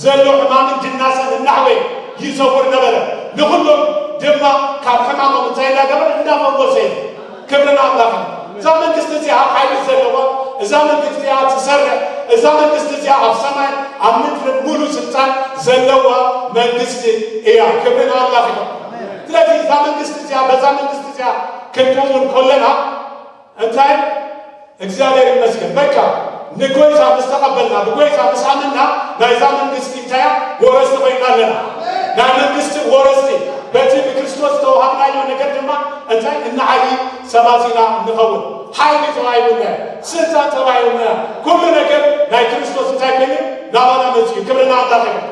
ዘሎ ሕማምን ድናሰን እናሕወየ ይዘውር ነበረ። ንኹሎም ድማ ካብ ሕማሞም እንታይ እንዳገበረ እንዳፈወሰ እዩ። ክብሪ ንኣምላኽ እዩ። እዛ መንግስቲ እዚኣ ሓይሊ ዘለዋ፣ እዛ መንግስቲ እዚኣ ትሰርሕ፣ እዛ መንግስቲ እዚኣ ኣብ ሰማይ ኣብ ምድሪ ሙሉ ስልጣን ዘለዋ መንግስቲ እያ። ክብሪ ንኣምላኽ እዩ። ስለዚ እዛ መንግስቲ እዚኣ በዛ መንግስቲ እዚኣ ክንከውን ከለና እንታይ እግዚኣብሔር ይመስገን። በቃ ንጎይታ ምስ ተቐበልና ብጎይታ ምስ ኣመንና ናይዛ መንግስቲ እንታይ እያ? ወረስቲ ኮይና ኣለና። ናይ መንግስቲ ወረስቲ በቲ ብክርስቶስ ዝተዋሃብናዮ ነገር ድማ እንታይ እንዓቢ ሰባት ኢና እንኸውን። ሓይሊ ተዋሂቡና፣ ስልጣን ተዋሂቡና፣ ኩሉ ነገር ናይ ክርስቶስ እንታይ ኮይኑ ናባና መፅኡ። ክብሪ ንኣምላኽ ይኹን።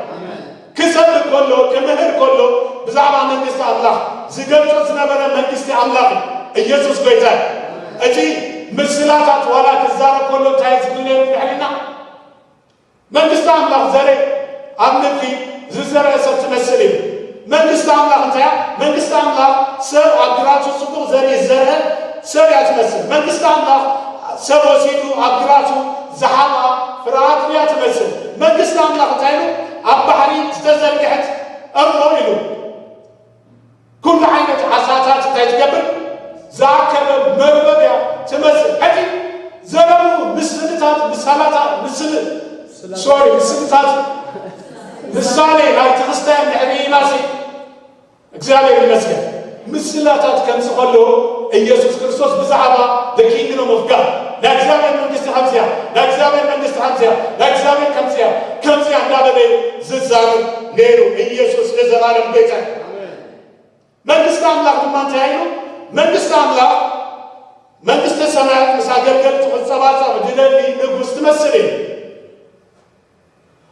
ክሰብክ ከሎ ክምህር ከሎ ብዛዕባ መንግስቲ ኣምላኽ ዝገልጾ ዝነበረ መንግስቲ ኣምላኽ እዩ። ኢየሱስ ጎይታ እዩ። እቲ ምስላታት ዋላ ክዛረብ ከሎ እንታይ ዝብል ነይሩ ድሕሪና? መንግስቲ ኣምላኽ ዘርኢ ኣብ ምድሪ ዝዘርአ ሰብ ትመስል እዩ። መንግስቲ ኣምላኽ እንታይ እያ? መንግስቲ ኣምላኽ ሰብ ኣብ ግራቱ ጽቡቕ ዘርኢ ዝዘርአ ሰብ እያ ትመስል። መንግስቲ ኣምላኽ ሰብ ወሲዱ ኣብ ግራቱ ዝሓባ ፍርሃት እያ ትመስል። መንግስቲ ኣምላኽ እንታይ ኢሉ? ኣብ ባሕሪ ዝተዘርግሐት እሞ ኢሉ። ኩሉ ዓይነት ዓሳታት እንታይ ትገብር? ዝኣከበ መርበብ እያ ትመስል። ሕጂ ዘረቡ ምስልታት፣ ምሳላታ፣ ምስል፣ ሶሪ፣ ምስልታት፣ ምሳሌ ናይ ትኽስታይ እንድሕር ኢልና ሲ እግዚኣብሔር ይመስገን። ምስላታት ከምዚ ከሎ ኢየሱስ ክርስቶስ ብዛዕባ the kingdom of God ናይ እግዚኣብሔር መንግስቲ ከምዚያ፣ ናይ እግዚኣብሔር መንግስቲ ከምዚያ፣ ናይ እግዚኣብሔር ከምዚያ፣ ከምዚያ እንዳበለ ዝዛረብ ነይሩ። ኢየሱስ ንዘላለም ጎይታ እዩ። መንግስቲ ኣምላኽ ድማ እንታይ ኢሉ? መንግስቲ ኣምላኽ መንግስተ ሰማያት ምስ ኣገልገልቱ ክጸባጸብ ዝደሊ ንጉስ ትመስል እዩ።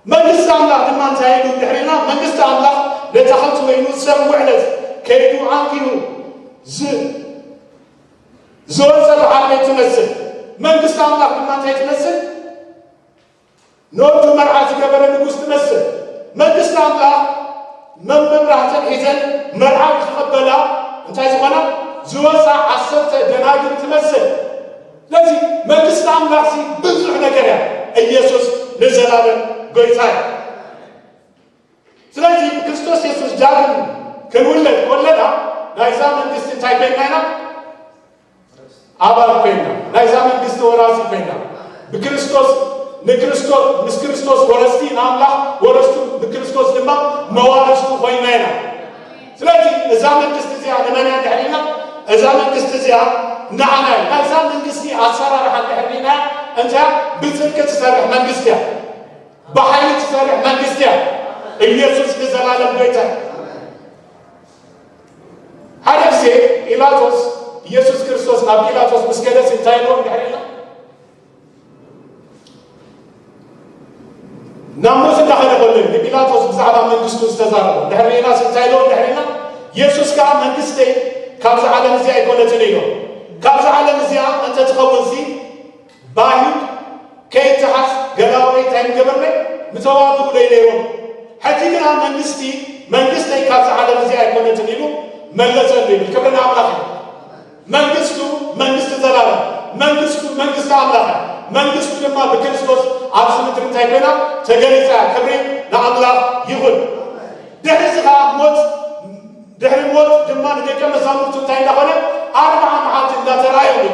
መንግስቲ ኣምላኽ ድማ እንታይ ኢሉ እንድሕር ኢልና፣ መንግስቲ ኣምላኽ ነታ ከምቲ ወይኑ ሰብ ውዕለት ከይዱ ኣንኪሩ ዝ-፣ ዝወጸ በዓል ቤት ትመስል። መንግስቲ ኣምላኽ ድማ እንታይ ትመስል? ነወዱ መርዓ ዝገበረ ንጉስ ትመስል። መንግስቲ ኣምላኽ መመብራህተን ሒዘን መርዓ ዝቐበላ እንታይ ዝኾና ዝወፃ ዓሰርተ ደናግል ትመስል። ስለዚ መንግስቲ ኣምላኽ ብዙሕ ነገር እያ። ኢየሱስ ንዘላለም ጎይታ እዩ። ስለዚ ብክርስቶስ የሱስ ዳግም ክንውለድ ከለና ናይዛ መንግስቲ እንታይ ኮይና ኢና? ኣባል ኮይና፣ ናይዛ መንግስቲ ወራሲ ኮይና። ብክርስቶስ ንክርስቶስ ምስ ክርስቶስ ወረስቲ ንኣምላኽ ወረስቱ፣ ብክርስቶስ ድማ መዋርስቱ ኮይና ኢና። ስለዚ እዛ መንግስቲ እዚኣ ንመን እያ እንድሕር ኢልና፣ እዛ መንግስቲ እዚኣ ንዓና እዩ። ናይዛ መንግስቲ ኣሰራርሓ እንድሕር ርኢና፣ እንታይ ብጽድቂ ትሰርሕ መንግስቲ እያ። ብሓይሊ ትሰርሕ መንግስቲ እያ። ኢየሱስ ንዘላለም ጎይታ። ሓደ ግዜ ጲላጦስ፣ ኢየሱስ ክርስቶስ ናብ ጲላጦስ ምስ ከደስ እንታይ ኢልዎ እንድሕር ኢልና፣ ናብ ሞት እንዳኸደ ከሎ ንጲላጦስ ብዛዕባ መንግስቱ ዝተዛረቦ እንድሕር ኢልና እንታይ ኢልዎ እንድሕር ኢልና፣ ኢየሱስ ከዓ መንግስተይ ካብዚ ዓለም እዚ ኣይኮነትን ኢሎ። ካብዚ ዓለም እዚኣ እንተትኸውን ሲ ባይሁድ ከይተሓዝ ገላውዴ እንታይ ምገበርነ? ምተዋግኡ ደይ ነይሮም። ሕጂ ግና መንግስቲ መንግስተይ ካብዚ ዓለም እዚ ኣይኮነትን ኢሉ መለሰሉ ይብል። ክብሪ ንኣምላኽ እዩ። መንግስቱ መንግስቲ ዘላለም፣ መንግስቱ መንግስቲ ኣምላኽ እያ። መንግስቱ ድማ ብክርስቶስ ኣብዚ ምድሪ እንታይ ኮይና ተገሊፃ እያ። ክብሪ ንኣምላኽ ይኹን። ድሕሪ እዚ ከዓ ሞት ድሕሪ ሞት ድማ ንደቀ መዛሙርቱ እንታይ እንዳኾነ ኣርባዓ መዓልቲ እንዳተረኣዮም እዩ።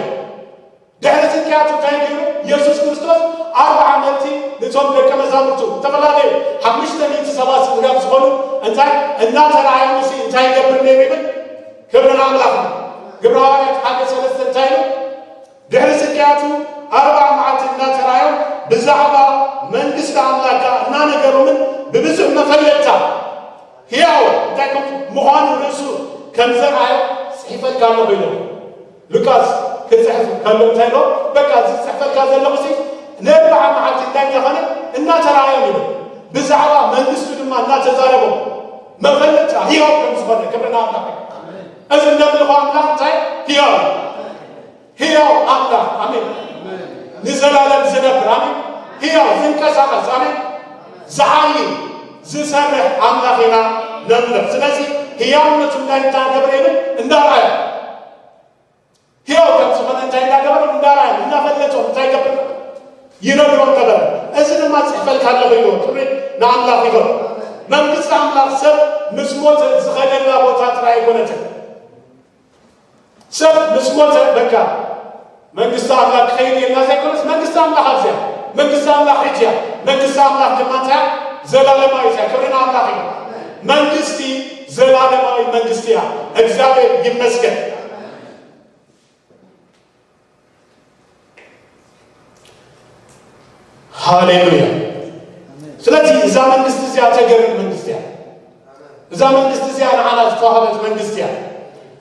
ድሕሪ ስቅያቱ እንታይ ገይሩ? ኢየሱስ ክርስቶስ ኣርባዓ መዓልቲ ነቶም ደቀ መዛሙርቱ ዝተፈላለዩ ሓሙሽተ ሚእቲ ሰባት ስድራም ዝኾኑ እንታይ እናተረኣዮም ሲ እንታይ ይገብር ነይሩ ይብል? ክብሪ ንኣምላኽ። ግብረ ሃዋርያት ሓደ ሰለስተ እንታይ ኢሉ? ድሕሪ ስቅያቱ ኣርባዓ መዓልቲ እናተረኣዮም ብዛዕባ መንግስቲ ኣምላኽ ከዓ እናነገሮምን ብብዙሕ መፈለጥታ ሕያው እንታይ ከም ምዃኑ ርእሱ ከም ዘርኣዮ ጽሒፈልካ ኣለኹ ኢሎም። ሉቃስ ክጽሕፍ ከሎ እንታይ ኢሎ? በቃ እዚ ዝጽሕፈልካ ዘለኹ ሲ ንኣርብዓ መዓልቲ እንታይ እንዳኾነ እናተራእዮም ኢሉ። ብዛዕባ መንግስቱ ድማ እናተዛረቦም መፈለጥታ ሕያው ከም ዝኾነ ክብሪ ንኣምላኽ እዩ። እዚ እነምልኾ ኣምላኽ እንታይ? ሕያው እዩ። ሕያው ኣምላኽ። ኣሜን። ንዘላለም ዝነብር። ኣሜን። ሕያው ዝንቀሳቐስ። ኣሜን። ዝዓሊ ዝሰርሕ ኣምላኽ ኢና ነምልኽ። ስለዚ ሕያውነቱ እንታይ እንዳገበረ ይብል? እንዳርኣዮ። ሕያው ከም ዝኾነ እንታይ እንዳገበረ? እንዳርኣዮ፣ እንዳፈለጦ እንታይ ይገብር? ይነግሮም ነበረ። እዚ ድማ ጽሕፈልካ ኣለኹ ኢልዎ። ክብሪ ንኣምላኽ ይኹን። መንግስቲ ኣምላኽ ሰብ ምስ ሞተ ዝኸደላ ቦታ ጥራይ ኣይኮነትን። ሰብ ምስ ሞተ በቃ መንግስቲ ኣምላኽ ክኸይድ ኢልና ዘይኮነስ መንግስቲ ኣምላኽ ኣብዚያ። መንግስቲ ኣምላኽ ሕጂ እያ። መንግስቲ ኣምላኽ ድማ እንታይ እያ? ዘላለማዊት እያ። ክብሪ ንኣምላኽ እዩ። መንግስቲ ዘላለማዊ መንግስቲ እያ። እግዚኣብሔር ይመስገን። ሃሌሉያ። ስለዚ እዛ መንግስቲ እዚኣ ተገርም መንግስቲ እያ። እዛ መንግስቲ እዚኣ ንዓና ዝተዋህበት መንግስቲ እያ።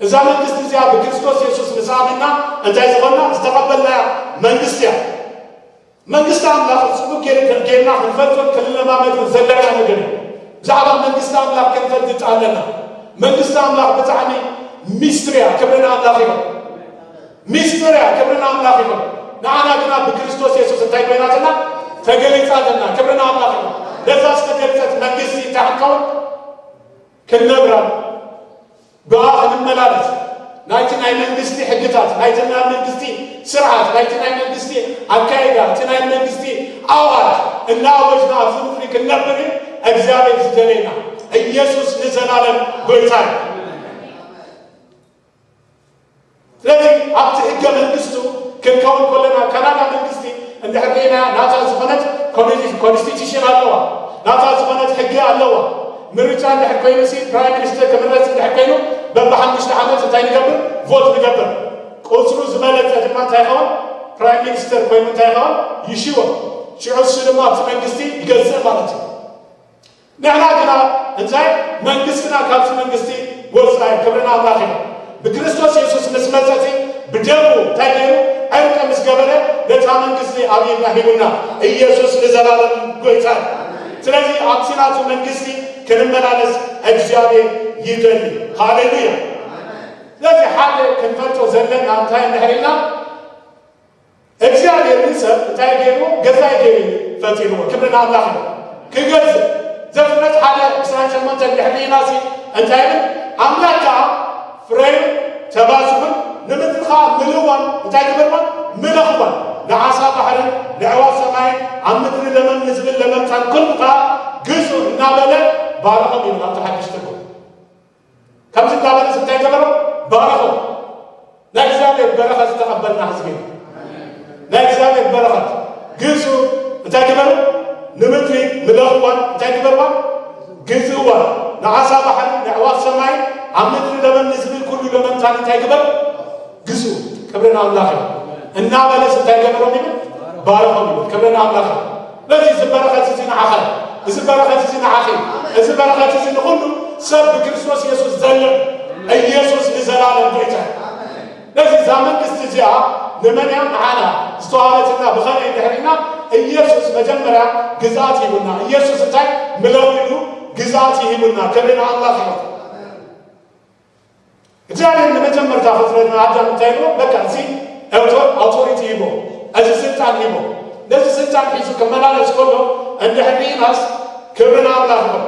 እዛ መንግስቲ እዚኣ ብክርስቶስ የሱስ ምስ ኣመንና እንታይ ዝኾንና ዝተቐበልናያ መንግስቲ እያ። መንግስቲ ኣምላኽ ጽቡቅ ጌር-፣ ጌርና ክንፈልጦን ክንለማመዶን ዘለና ነገር እዩ። ብዛዕባ መንግስቲ ኣምላኽ ክንፈልጥ ኣለና። መንግስቲ ኣምላኽ ብጣዕሚ ሚስትሪ እያ። ክብሪ ንኣምላኽ ይኹን። ሚስጥር እያ። ክብሪ ንኣምላኽ ይኹን። ንዓና ግና ብክርስቶስ የሱስ እንታይ ኮይናትና? ተገሊጻትና። ክብሪ ንኣምላኽ ይኹን። ነዛ ዝተገልጸት መንግስቲ እንታይ ክንከውን? ክንነብራ፣ ብኣ ክንመላለስ፣ ናይቲ ናይ መንግስቲ ሕግታት፣ ናይቲ ናይ መንግስቲ ስርዓት፣ ናይቲ ናይ መንግስቲ ኣካይዳ፣ እቲ ናይ መንግስቲ ኣዋጅ እናኣወጅና ኣብዚ ምድሪ ክንነብር እዩ እግዚኣብሔር ዝደለየና። ኢየሱስ ንዘላለም ጎይታ እዩ። ስለዚ ኣብቲ ሕገ መንግስቱ ክንከውን ከለና፣ ካናዳ መንግስቲ እንድሕር ርኢና ናታ ዝኾነት ኮንስቲ-፣ ኮንስቲቱሽን ኣለዋ፣ ናታ ዝኾነት ሕጊ ኣለዋ። ምርጫ እንድሕር ኮይኑ ሲ ፕራይም ሚኒስተር ክምረፅ እንድሕር ኮይኑ በብሓሙሽተ ዓመት እንታይ ንገብር? ቮት ንገብር። ቁፅሩ ዝበለፀ ድማ እንታይ ይኸውን? ፕራይም ሚኒስተር ኮይኑ እንታይ ይኸውን? ይሽወም። ሽዑ እሱ ድማ ኣብቲ መንግስቲ ይገዝእ ማለት እዩ። ንሕና ግና እንታይ መንግስትና ካብዚ መንግስቲ ወፃኢ ክብርና ኣምላኽ እዩ። ብክርስቶስ የሱስ ምስ መፀቲ ብደሙ እንታይ ገይሩ? ዕርቂ ምስ ገበረ ነታ መንግስቲ ኣብ ኢድና ሂቡና። ኢየሱስ ንዘላለም ጎይታ እዩ። ስለዚ ኣብቲ ናቱ መንግስቲ ክንመላለስ እግዚኣብሔር ይደሊ። ሃሌሉያ። ስለዚ ሓደ ክንፈልጦ ዘለና እንታይ እንድሕር ኢልና እግዚኣብሔር ንሰብ እንታይ ገይሩ? ገዛኢ ገይሩ እዩ። ፈጺምዎ። ክብሪ ንኣምላኽ ይኹን። ክገዝእ ዘፍጥረት ሓደ ዕስራን ሸሞንተን ድሕሪ ኢናሲ እንታይ ይብል? ኣምላኽ ከኣ ፍረዩን ተባዝሑን ንምድሪ ኸኣ ምልእዋን፣ እንታይ ግበርዋን? ምለኽዋን። ንዓሳ ባሕርን ንዕዋፍ ሰማይን ኣብ ምድሪ ለመም ንዝብል ለመምታን ኩሉ ኸኣ ግዙ እናበለ ባረኾም ይብል ኣብቲ ሓድሽ ትርጉም። ከምዚ እናበለስ እንታይ ገበሮ? ባረኾም። ናይ እግዚኣብሔር በረኸት ዝተቐበልና ህዝቢ ኢና። ናይ እግዚኣብሔር በረኸት ግዙ እንታይ ግበሩ? ንምድሪ ምለኽዋን እንታይ ግበርዋን? ግዝእዋን። ንዓሳ ባሕሪ፣ ንኣዕዋፍ ሰማይ፣ ኣብ ምድሪ ለመም ንዝብል ኩሉ ለመምታን እንታይ ግበር? ግዝኡ። ክብሪ ንኣምላኽ እዩ። እናበለስ እንታይ ገበሮም ይብል? ባረኾም ይብል። ክብሪ ንኣምላኽ እዩ። በዚ እዚ በረኸት እዚ ንዓኻ፣ እዚ በረኸት እዚ ንዓኺ፣ እዚ በረኸት እዚ ንኹሉ ሰብ ብክርስቶስ የሱስ ዘሎ። ኢየሱስ ንዘላለም ጌታ እዩ። ነዚ እዛ መንግስቲ እዚኣ ንመን እያ? ንዓና ዝተዋህበትና ብኸመይ እንድሕር ኢልና፣ ኢየሱስ መጀመርያ ግዝኣት ሂቡና። ኢየሱስ እንታይ ምለው ኢሉ ግዝኣት ሂቡና። ክብሪ ንኣምላኽ ይኹን። እግዚኣብሔር ንመጀመርታ ፍጥረትና ኣዳም እንታይ ኢልዎ? በቃ እዚ ኣውቶ-፣ ኣውቶሪቲ ሂቦ፣ እዚ ስልጣን ሂቦ። ነዚ ስልጣን ሒዙ ክመላለስ ከሎ እንድሕር ርኢናስ ክብሪ ንኣምላኽ ይኹን።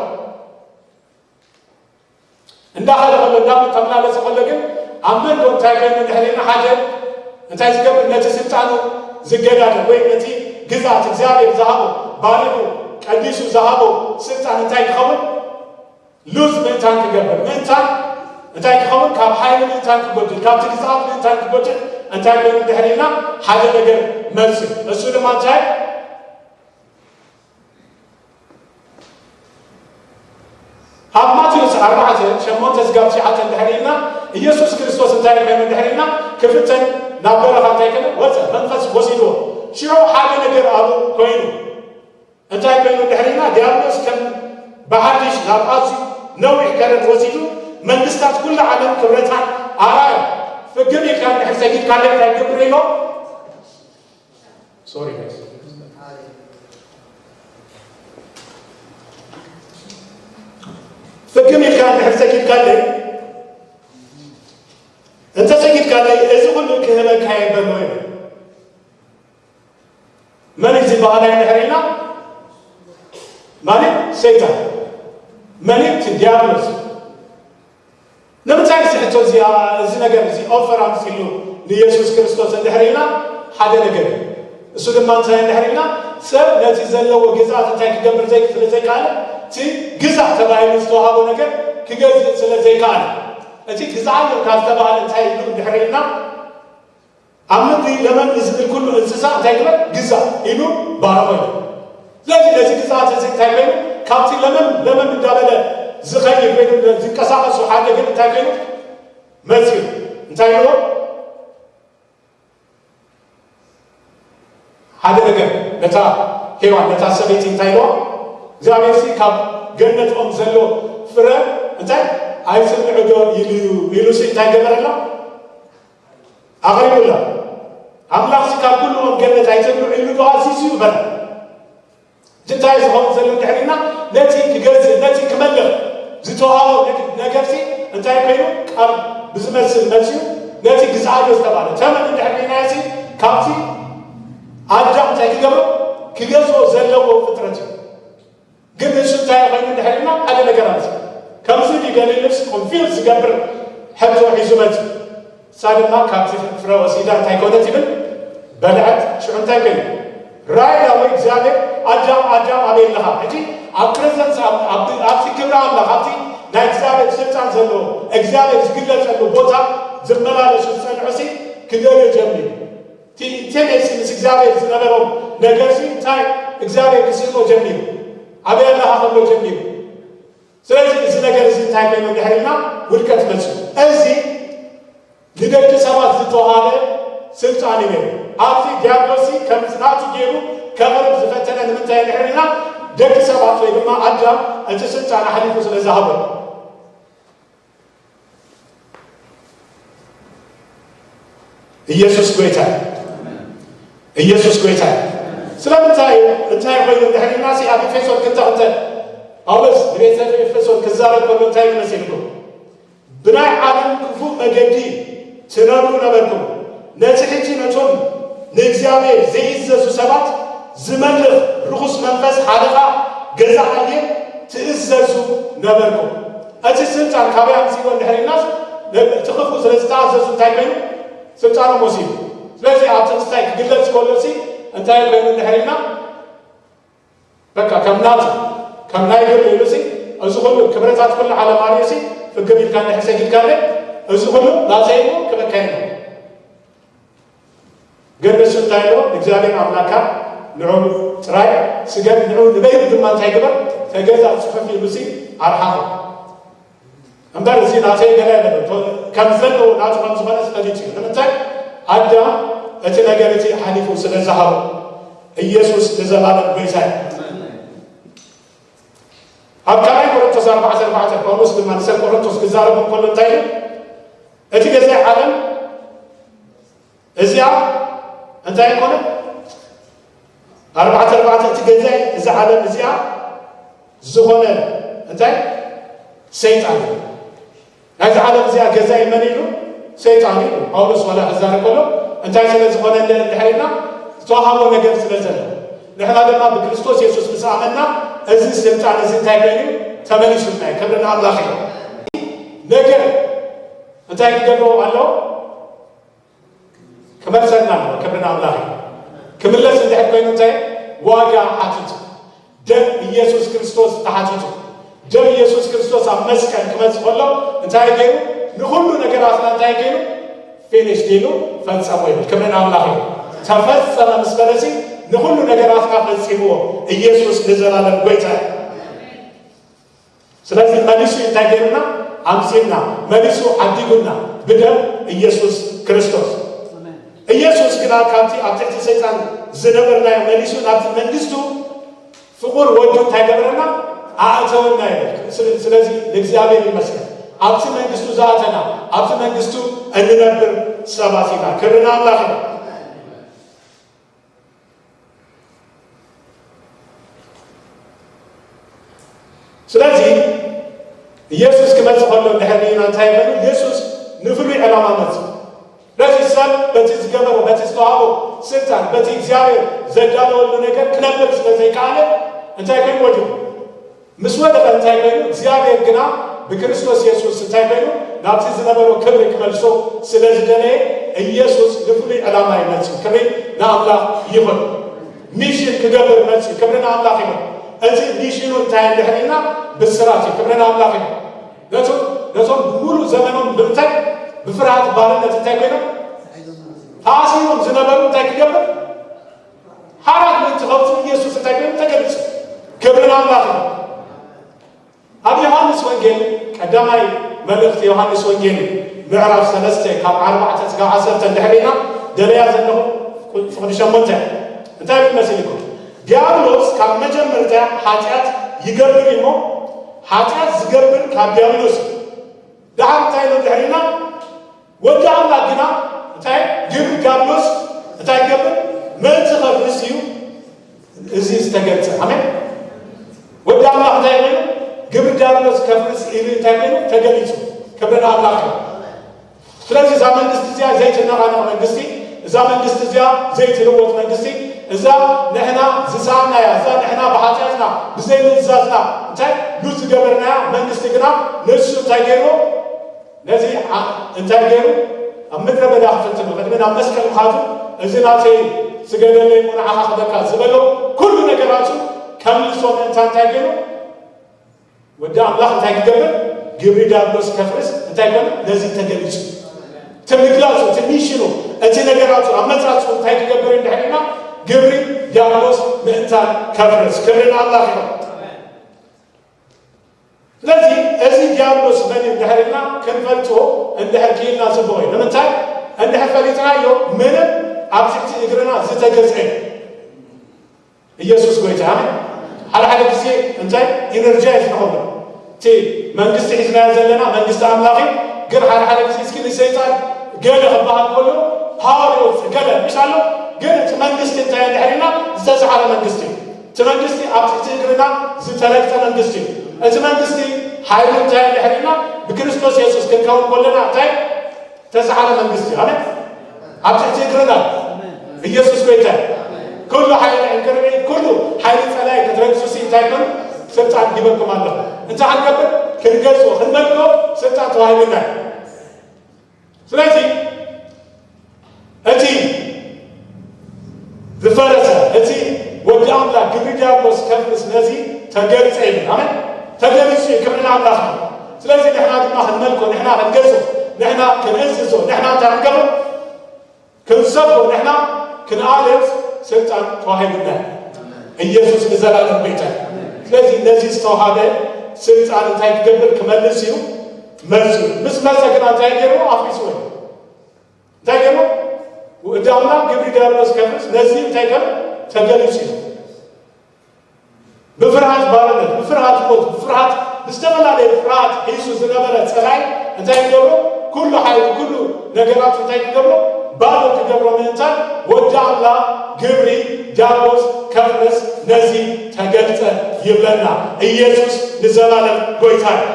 እንዳኸደ ከሎ፣ እንዳተመላለሰ ከሎ ግን ኣብ መንጎ እንታይ ኮይኑ እንድሕር ርኢና ሓደ እንታይ ዝገብር? ነቲ ስልጣኑ ዝገዳደር ወይ ነቲ ግዝኣት እግዚኣብሔር ዝሃቦ ባሪኹ ቀዲሱ ዝሃቦ ስልጣን እንታይ ክኸውን? ሉዝ ምእንታን ክገብር፣ ምእንታን እንታይ ክኸውን? ካብ ሓይሊ ምእንታን ክጎድል፣ ካብቲ ግዝኣት ምእንታን ክጎድል እንታይ ኮይኑ እንድሕር ኢልና ሓደ ነገር መጽእ። እሱ ድማ እንታይ? ኣብ ማቴዎስ ኣርባዕተ ሸሞንተ ስጋብ ትሽዓተ እንድሕር ኢልና፣ ኢየሱስ ክርስቶስ እንታይ ኮይኑ እንድሕር ኢልና፣ ክፍተን ናብ በረኻ እንታይ ከነ ወጸ፣ መንፈስ ወሲድዎ። ሽዑ ሓደ ነገር ኣብኡ ኮይኑ፣ እንታይ ኮይኑ እንድሕር ኢልና፣ ዲያብሎስ ከም ብሓድሽ ናብ ኣዝዩ ነዊሕ ከረን ወሲዱ፣ መንግስታት ኩሉ ዓለም ክብረታን ኣርኣዮ። ፍግም ኢልካ እንድሕር ሰጊድካለይ እንታይ ክገብር ኢሎ? ሶሪ ጋይስ። ፍግም ኢልካ እንድሕር ሰጊድካለይ፣ እንተ ሰጊድካለይ፣ እዚ ኩሉ ክህበካ እየ በሎ ይብል። መን እዩ ዝበሃል እንድሕር ኢልና፣ ማለት ሰይጣን። መን እዩ? እቲ ዲያብሎስ። ንምንታይ እዚ ሕቶ እዚኣ፣ እዚ ነገር እዚ ኦፈር ኣምጺሉ ንኢየሱስ ክርስቶስ እንድሕር ኢልና፣ ሓደ ነገር እዩ። እሱ ድማ እንታይ እንድሕር ኢልና፣ ሰብ ነቲ ዘለዎ ግዝኣት እንታይ ክገብር ዘይ-፣ ስለ ዘይከኣለ፣ እቲ ግዛእ ተባሂሉ ዝተዋህቦ ነገር ክገዝእ ስለ ዘይከኣለ፣ እቲ ግዝኣሎም ካብ ዝተባህለ እንታይ ኢሉ እንድሕር ኢልና፣ ኣብ ምድሪ ለመም ንዝብል ኩሉ እንስሳ እንታይ ግበር? ግዛእ ኢሉ ባረኾ ኢሉ። ስለዚ ነዚ ግዝኣት እዚ እንታይ ኮይኑ? ካብቲ ለመም ለመም እንዳበለ ዝኸይድ ወይ ድማ ዝንቀሳቐሱ ሓደ ግን እንታይ ኮይኑ? መጺኡ። እንታይ ኢልዎ? ሓደ ነገር ነታ ሄዋን፣ ነታ ሰበይቲ እንታይ ኢልዋ? እግዚኣብሔርሲ ካብ ገነት ኦም ዘሎ ፍረ እንታይ ኣይትብልዑ ዶ ኢሉ እዩ? ኢሉሲ እንታይ ገበረላ? ኣቕሪቡላ። ኣምላኽሲ ካብ ኩሉ ኦም ገነት ኣይትብልዑ ኢሉ ዶ ኣዚዙ እዩ በላ። እዚ እንታይ ዝኸውን ዘሎ እንድሕር ኢልና፣ ነቲ ክገዝእ፣ ነቲ ክመልኽ ዝተዋህቦ ነግ-፣ ነገርሲ እንታይ ኮይኑ? ቃል ብዝመስል መጺኡ ነቲ ግዝኣዮ ዝተባለ ተመን እንድሕር ርኢናዮሲ፣ ካብቲ ኣዳም እንታይ ክገብሮ? ክገዝኦ ዘለዎ ፍጥረት እዩ። ግን ንሱ እንታይ ኮይኑ እንድሕር ኢልና፣ ሓደ ነገር ኣሎ። ከምዚ ድዩ ገሊሉስ ኮንፊውዝ ዝገብር ሕቶ ሒዙ መጺኡ። እሳ ድማ ካብቲ ፍረ ወሲዳ እንታይ ኮነት ይብል? በልዐት። ሽዑ እንታይ ኮይኑ? ራእይ ወይ እግዚኣብሔር፣ "ኣዳም፣ ኣዳም፣ ኣበይ ኣለኻ?" ሕጂ ኣብ ፕሬዘንስ፣ ኣብ፣ ኣብ፣ ኣብቲ ክብሪ ኣምላኽ፣ ኣብቲ ናይ እግዚኣብሔር ስልጣን ዘለዎ፣ እግዚኣብሔር ዝግለጸሉ ቦታ ዝመላለሱ ዝጸንሑሲ ክደልዮ ጀሚሩ። እቲ ኢንቲሜሲ ምስ እግዚኣብሔር ዝነበሮም ነገርሲ እንታይ እግዚኣብሔር ክስእኖ ጀሚሩ። "ኣበይ ኣለኻ?" ክብሎ ጀሚሩ። ስለዚ እዚ ነገር እዚ እንታይ ኮይኑ እንድሕር ኢልና፣ ውድቀት መጺኡ። እዚ ንደቂ ሰባት ዝተዋሃበ ስልጣን እዩ ነይሩ። ኣብዚ ዲያብሎስሲ ከም ናቱ ገይሩ ከቕርብ ዝፈተነ ንምንታይ እንድሕር ኢልና፣ ደቂ ሰባት ወይ ድማ ኣዳም እቲ ስልጣን ኣሕሊፉ ስለ ዝሃቦ። ኢየሱስ ጎይታ እዩ። ኢየሱስ ጎይታ እዩ። ስለምንታይ እዩ? እንታይ ኮይኑ እንድሕር ኢልናሲ፣ ኣብ ኤፌሶን ክልተ ክልተ ጳውሎስ ንቤተ ኤፌሶን ክዛረብ ከሎ እንታይ ኢሉ መሲልኩም? "ብናይ ዓለም ክፉእ መገዲ ትነብሩ ነበርኩም፣ ነቲ ሕጂ ነቶም ንእግዚኣብሔር ዘይእዘዙ ሰባት ዝመልኽ ርኹስ መንፈስ ሓለቓ ገዛ ኣየር ትእዘዙ ነበርኩም። እቲ ስልጣን ካበይ ኣምጺእዎ እንድሕር ኢልናስ፣ እቲ ክፉእ ስለ ዝተኣዘዙ እንታይ ኮይኑ? ስልጣኖም ወሲዱ። ስለዚ ኣብቲ ክስታይ ክግለጽ ከሎሲ እንታይ ኮይኑ እንድሕር ኢልና፣ በቃ ከም ናቱ፣ ከም ናይ ግሉ ኢሉሲ፣ እዚ ኩሉ ክብረታት ኩሉ ዓለም ኣርእዩሲ፣ ፍግም ኢልካ እንድሕር ሰጊድካለ፣ እዚ ኩሉ ናተይ እሞ ክበካየኒ። ግን ንሱ እንታይ ኢሉ? እግዚኣብሔር ኣምላካ ንዑ ጥራይ ስገድ፣ ንዑ ንበይኑ ድማ እንታይ ግበር? ተገዛ፣ ጽሑፍ ኢሉሲ ኣርሓቖ። እምበር እዚ ናተይ ገለ ኣይበለን። ቶ-፣ ከም ዘለዎ ናቱ ከም ዝኾነ ፈሊጡ እዩ። ንምንታይ? ኣዳም እቲ ነገር እቲ ሓሊፉ ስለ ዝሃቦ። ኢየሱስ ንዘላለም ጎይታ እዩ። ኣብ ካልኣይ ቆሮንቶስ ኣርባዕተ ኣርባዕተ ጳውሎስ ድማ ንሰብ ቆሮንቶስ ክዛረቦም ከሎ እንታይ ኢሉ? እቲ ገዛኢ ዓለም እዚኣ እንታይ ኮነ? ኣርባዕተ ኣርባዕተ፣ እቲ ገዛኢ እዛ ዓለም እዚኣ ዝኾነ እንታይ? ሰይጣን እዩ። ናይዚ ዓለም እዚኣ ገዛኢ መን ኢሉ? ሰይጣን እዩ። ጳውሎስ ዋላ ክዛረብ ከሎ እንታይ ስለ ዝኾነ እንደ-፣ እንድሕር ኢልና ዝተዋሃቦ ነገር ስለ ዘሎ። ንሕና ድማ ብክርስቶስ የሱስ ምስ ኣመንና እዚ ስልጣን እዚ እንታይ ኮይኑ? ተመሊሱልና እዩ። ክብሪ ንኣምላኽ እዩ። ነገር እንታይ ክገብሮ ኣለዎ? ክመልሰልና ኣለዎ። ክብሪ ንኣምላኽ እዩ። ክምለስ እንድሕር ኮይኑ እንታይ? ዋጋ ሓቲቱ። ደም ኢየሱስ ክርስቶስ ተሓቲቱ። ደም ኢየሱስ ክርስቶስ ኣብ መስቀል ክመጽእ ከሎ እንታይ ገይሩ? ንኹሉ ነገራትና እንታይ ገይሩ? ፊኒሽ ኢሉ ፈጸሞ ይብል። ክብሪ ንኣምላኽ እዩ። ተፈጸመ ምስ በለሲ ንኹሉ ነገራትና ፈጺምዎ። ኢየሱስ ንዘላለም ጎይታ እዩ። ስለዚ መሊሱ እንታይ ገይሩና? ኣምጺእና፣ መሊሱ ዓዲጉና ብደም ኢየሱስ ክርስቶስ። ኢየሱስ ግና ካብቲ ኣብ ትሕቲ ሰይጣን ዝነበርናዮ መሊሱ ናብቲ መንግስቱ ፍቑር ወዱ እንታይ ገበረና? ኣእተወና ይብል። ስለ-፣ ስለዚ ንእግዚኣብሔር ይመስገን። ኣብቲ መንግስቱ ዝኣተና፣ ኣብቲ መንግስቱ እንነብር ሰባት ኢና። ክብሪ ንኣምላኽ ይኹን። ስለዚ ኢየሱስ ክመጽእ ከሎ እንድሕር ርኢና እንታይ ይበሉ? ኢየሱስ ንፍሉይ ዕላማ መጽእ። ስለዚ ሰብ በቲ ዝገበሮ፣ በቲ ዝተዋህቦ ስልጣን፣ በቲ እግዚኣብሔር ዘዳለወሉ ነገር ክነብር ስለ ዘይከኣለ እንታይ ኮይኑ ወዲቑ? ምስ ወደቐ እንታይ ኮይኑ? እግዚኣብሔር ግና ብክርስቶስ የሱስ እንታይ ኮይኑ? ናብቲ ዝነበሮ ክብሪ ክመልሶ ስለ ዝደለየ ኢየሱስ ንፍሉይ ዕላማ እዩ መጽኡ። ክብሪ ንኣምላኽ ይኹን። ሚሽን ክገብር መጽኡ። ክብሪ ንኣምላኽ ይኹን። እዚ ሚሽኑ እንታይ እንድሕር ኢልና ብስራት እዩ። ክብሪ ንኣምላኽ ይኹን። ነቶም፣ ነቶም ብሙሉእ ዘመኖም ብምንታይ? ብፍርሃት ባርነት እንታይ ኮይኖም? ተኣሲሮም ዝነበሩ እንታይ ክገብር? ሓራት ምእንቲ ከውፅኡ ኢየሱስ እንታይ ኮይኑ ተገሊጹ? ክብሪ ንኣምላኽ ይኹን። ኣብ ዮሃንስ ወንጌል፣ ቀዳማይ መልእኽቲ ዮሃንስ ወንጌል ምዕራፍ ሰለስተ ካብ ኣርባዕተ እስካብ ዓሰርተ እንድሕር ኢና ደለያ ዘለኹ፣ ፍቕዲ ሸሞንተ እንታይ ይብል መሲልኩም? ዲያብሎስ ካብ መጀመርታ ሓጢኣት ይገብር እዩ እሞ፣ ሓጢኣት ዝገብር ካብ ዲያብሎስ እዩ። ደሓር እንታይ ኢሉ እንድሕር ኢልና፣ ወዲ ኣምላኽ ግና እንታይ ግብሪ ዲያብሎስ እንታይ ይገብር? ምእንቲ ከፍርስ እዩ እዚ ዝተገልጸ። ኣሜን። ወዲ ኣምላኽ እንታይ ኮይኑ? ግብሪ ዲያብሎስ ከፍርስ ኢሉ እንታይ ኮይኑ? ተገሊጹ። ክብሪ ንኣምላኽ እዩ። ስለዚ እዛ መንግስቲ እዚኣ ዘይትነቓነቕ መንግስቲ፣ እዛ መንግስቲ እዚኣ ዘይትልወጥ መንግስቲ፣ እዛ ንሕና ዝሰኣናያ፣ እዛ ንሕና ብሓጢኣትና፣ ብዘይምእዛዝና እንታይ ሉዝ ዝገበርናያ መንግስቲ ግና ንሱ እንታይ ገይርዎ? ነዚ ዓ-፣ እንታይ ገይሩ? ኣብ ምድረ በዳ ክፍትኖ፣ ቅድሚ ናብ መስቀል ምኻዱ፣ እዚ ናተይ ስገደለይ እሞ ንዓኻ ክህበካ ዝበሎ ኩሉ ነገራቱ ከምልሶ ምእንታ እንታይ ገይሩ? ወዲ ኣምላኽ እንታይ ክገብር? ግብሪ ዲያብሎስ ከፍርስ እንታይ ኮነ? ነዚ ተገሊጹ። እቲ ምግላጹ፣ እቲ ሚሽኑ፣ እቲ ነገራቱ፣ ኣመጻጽኡ እንታይ ክገብር እንድሕር ኢልና? ግብሪ ዲያብሎስ ምእንታ ከፍርስ። ክብሪ ንኣምላኽ ይኹን። ስለዚ እዚ ዲያብሎስ መን እዩ እንድሕር ኢልና ክንፈልጦ እንድሕር ክኢልና ጽቡቕ እዩ። ንምንታይ? እንድሕር ፈሊጥናዮ ምንም ኣብ ትሕቲ እግርና ዝተገዝአ እዩ። ኢየሱስ ጎይታ። ኣሜን። ሓደ ሓደ ግዜ እንታይ ኢነርጃይዝ ንኸውን። እቲ መንግስቲ ሒዝናዮ ዘለና መንግስቲ ኣምላኽ እዩ። ግን ሓደ ሓደ ግዜ እስኪ ንሰይጣን ገለ ክበሃል ከሎ ፓወር ይወፅእ ገለ ምሽ ኣሎ። ግን እቲ መንግስቲ እንታይ እንድሕር ኢልና ዝተሰዓረ መንግስቲ እዩ። እቲ መንግስቲ ኣብ ትሕቲ እግርና ዝተረግጠ መንግስቲ እዩ። እቲ መንግስቲ ሓይሉ እንታይ እንድሕር ኢልና ብክርስቶስ የሱስ ክንከውን ከለና እንታይ ተሰዓረ መንግስቲ እዩ። ኣሜን። ኣብ ትሕቲ እግርና ኢየሱስ ጎይታ እዩ። ኩሉ ሓይሊ ዕንቅርቢት፣ ኩሉ ሓይሊ ጸላኢ ክትረግጹ ሲ እንታይ ኮን ስልጣን ሂበኩም ኣለኹ። እንታይ ክንገብር? ክንገዝኦ፣ ክንመልኮ ስልጣን ተዋሂቡና። ስለዚ እቲ ዝፈረሰ፣ እቲ ወዲ ኣምላኽ ግብሪ ዲያብሎስ ከፍርስ ነዚ ተገልጸ ይብል። ኣሜን። ተገሊጹ እዩ። ክብሪ ንኣምላኽ። ስለዚ ንሕና ድማ ክንመልኮ፣ ንሕና ክንገዝኦ፣ ንሕና ክንእዝዞ፣ ንሕና እንታይ ክንገብር? ክንሰብኮ፣ ንሕና ክንኣልፍ ስልጣን ተዋሂቡና። ኢየሱስ ንዘላለም ጎይታ። ስለዚ ነዚ ዝተዋሃበ ስልጣን እንታይ ክገብር? ክመልስ እዩ። መልሱ ምስ መጸ ግና እንታይ ገይሩ? ኣፍሪስዎ እዩ። እንታይ ገይሩ? ወዲ ኣምላኽ ግብሪ ዲያብሎስ ከፍርስ ነዚ እንታይ ገይሩ? ተገሊጹ እዩ። ብፍርሃት ባርነት፣ ብፍርሃት ሞት፣ ብፍርሃት ብዝተፈላለየ ፍርሃት ሒዙ ዝነበረ ጸላኢ እንታይ ክገብሮ? ኩሉ ሓይሉ፣ ኩሉ ነገራቱ እንታይ ክገብሮ? ባዶ ክገብሮ ምእንታን ወዲ ኣምላኽ ግብሪ ዲያብሎስ ከፍርስ ነዚ ተገልጸ ይብለና። ኢየሱስ ንዘላለም ጎይታ እዩ።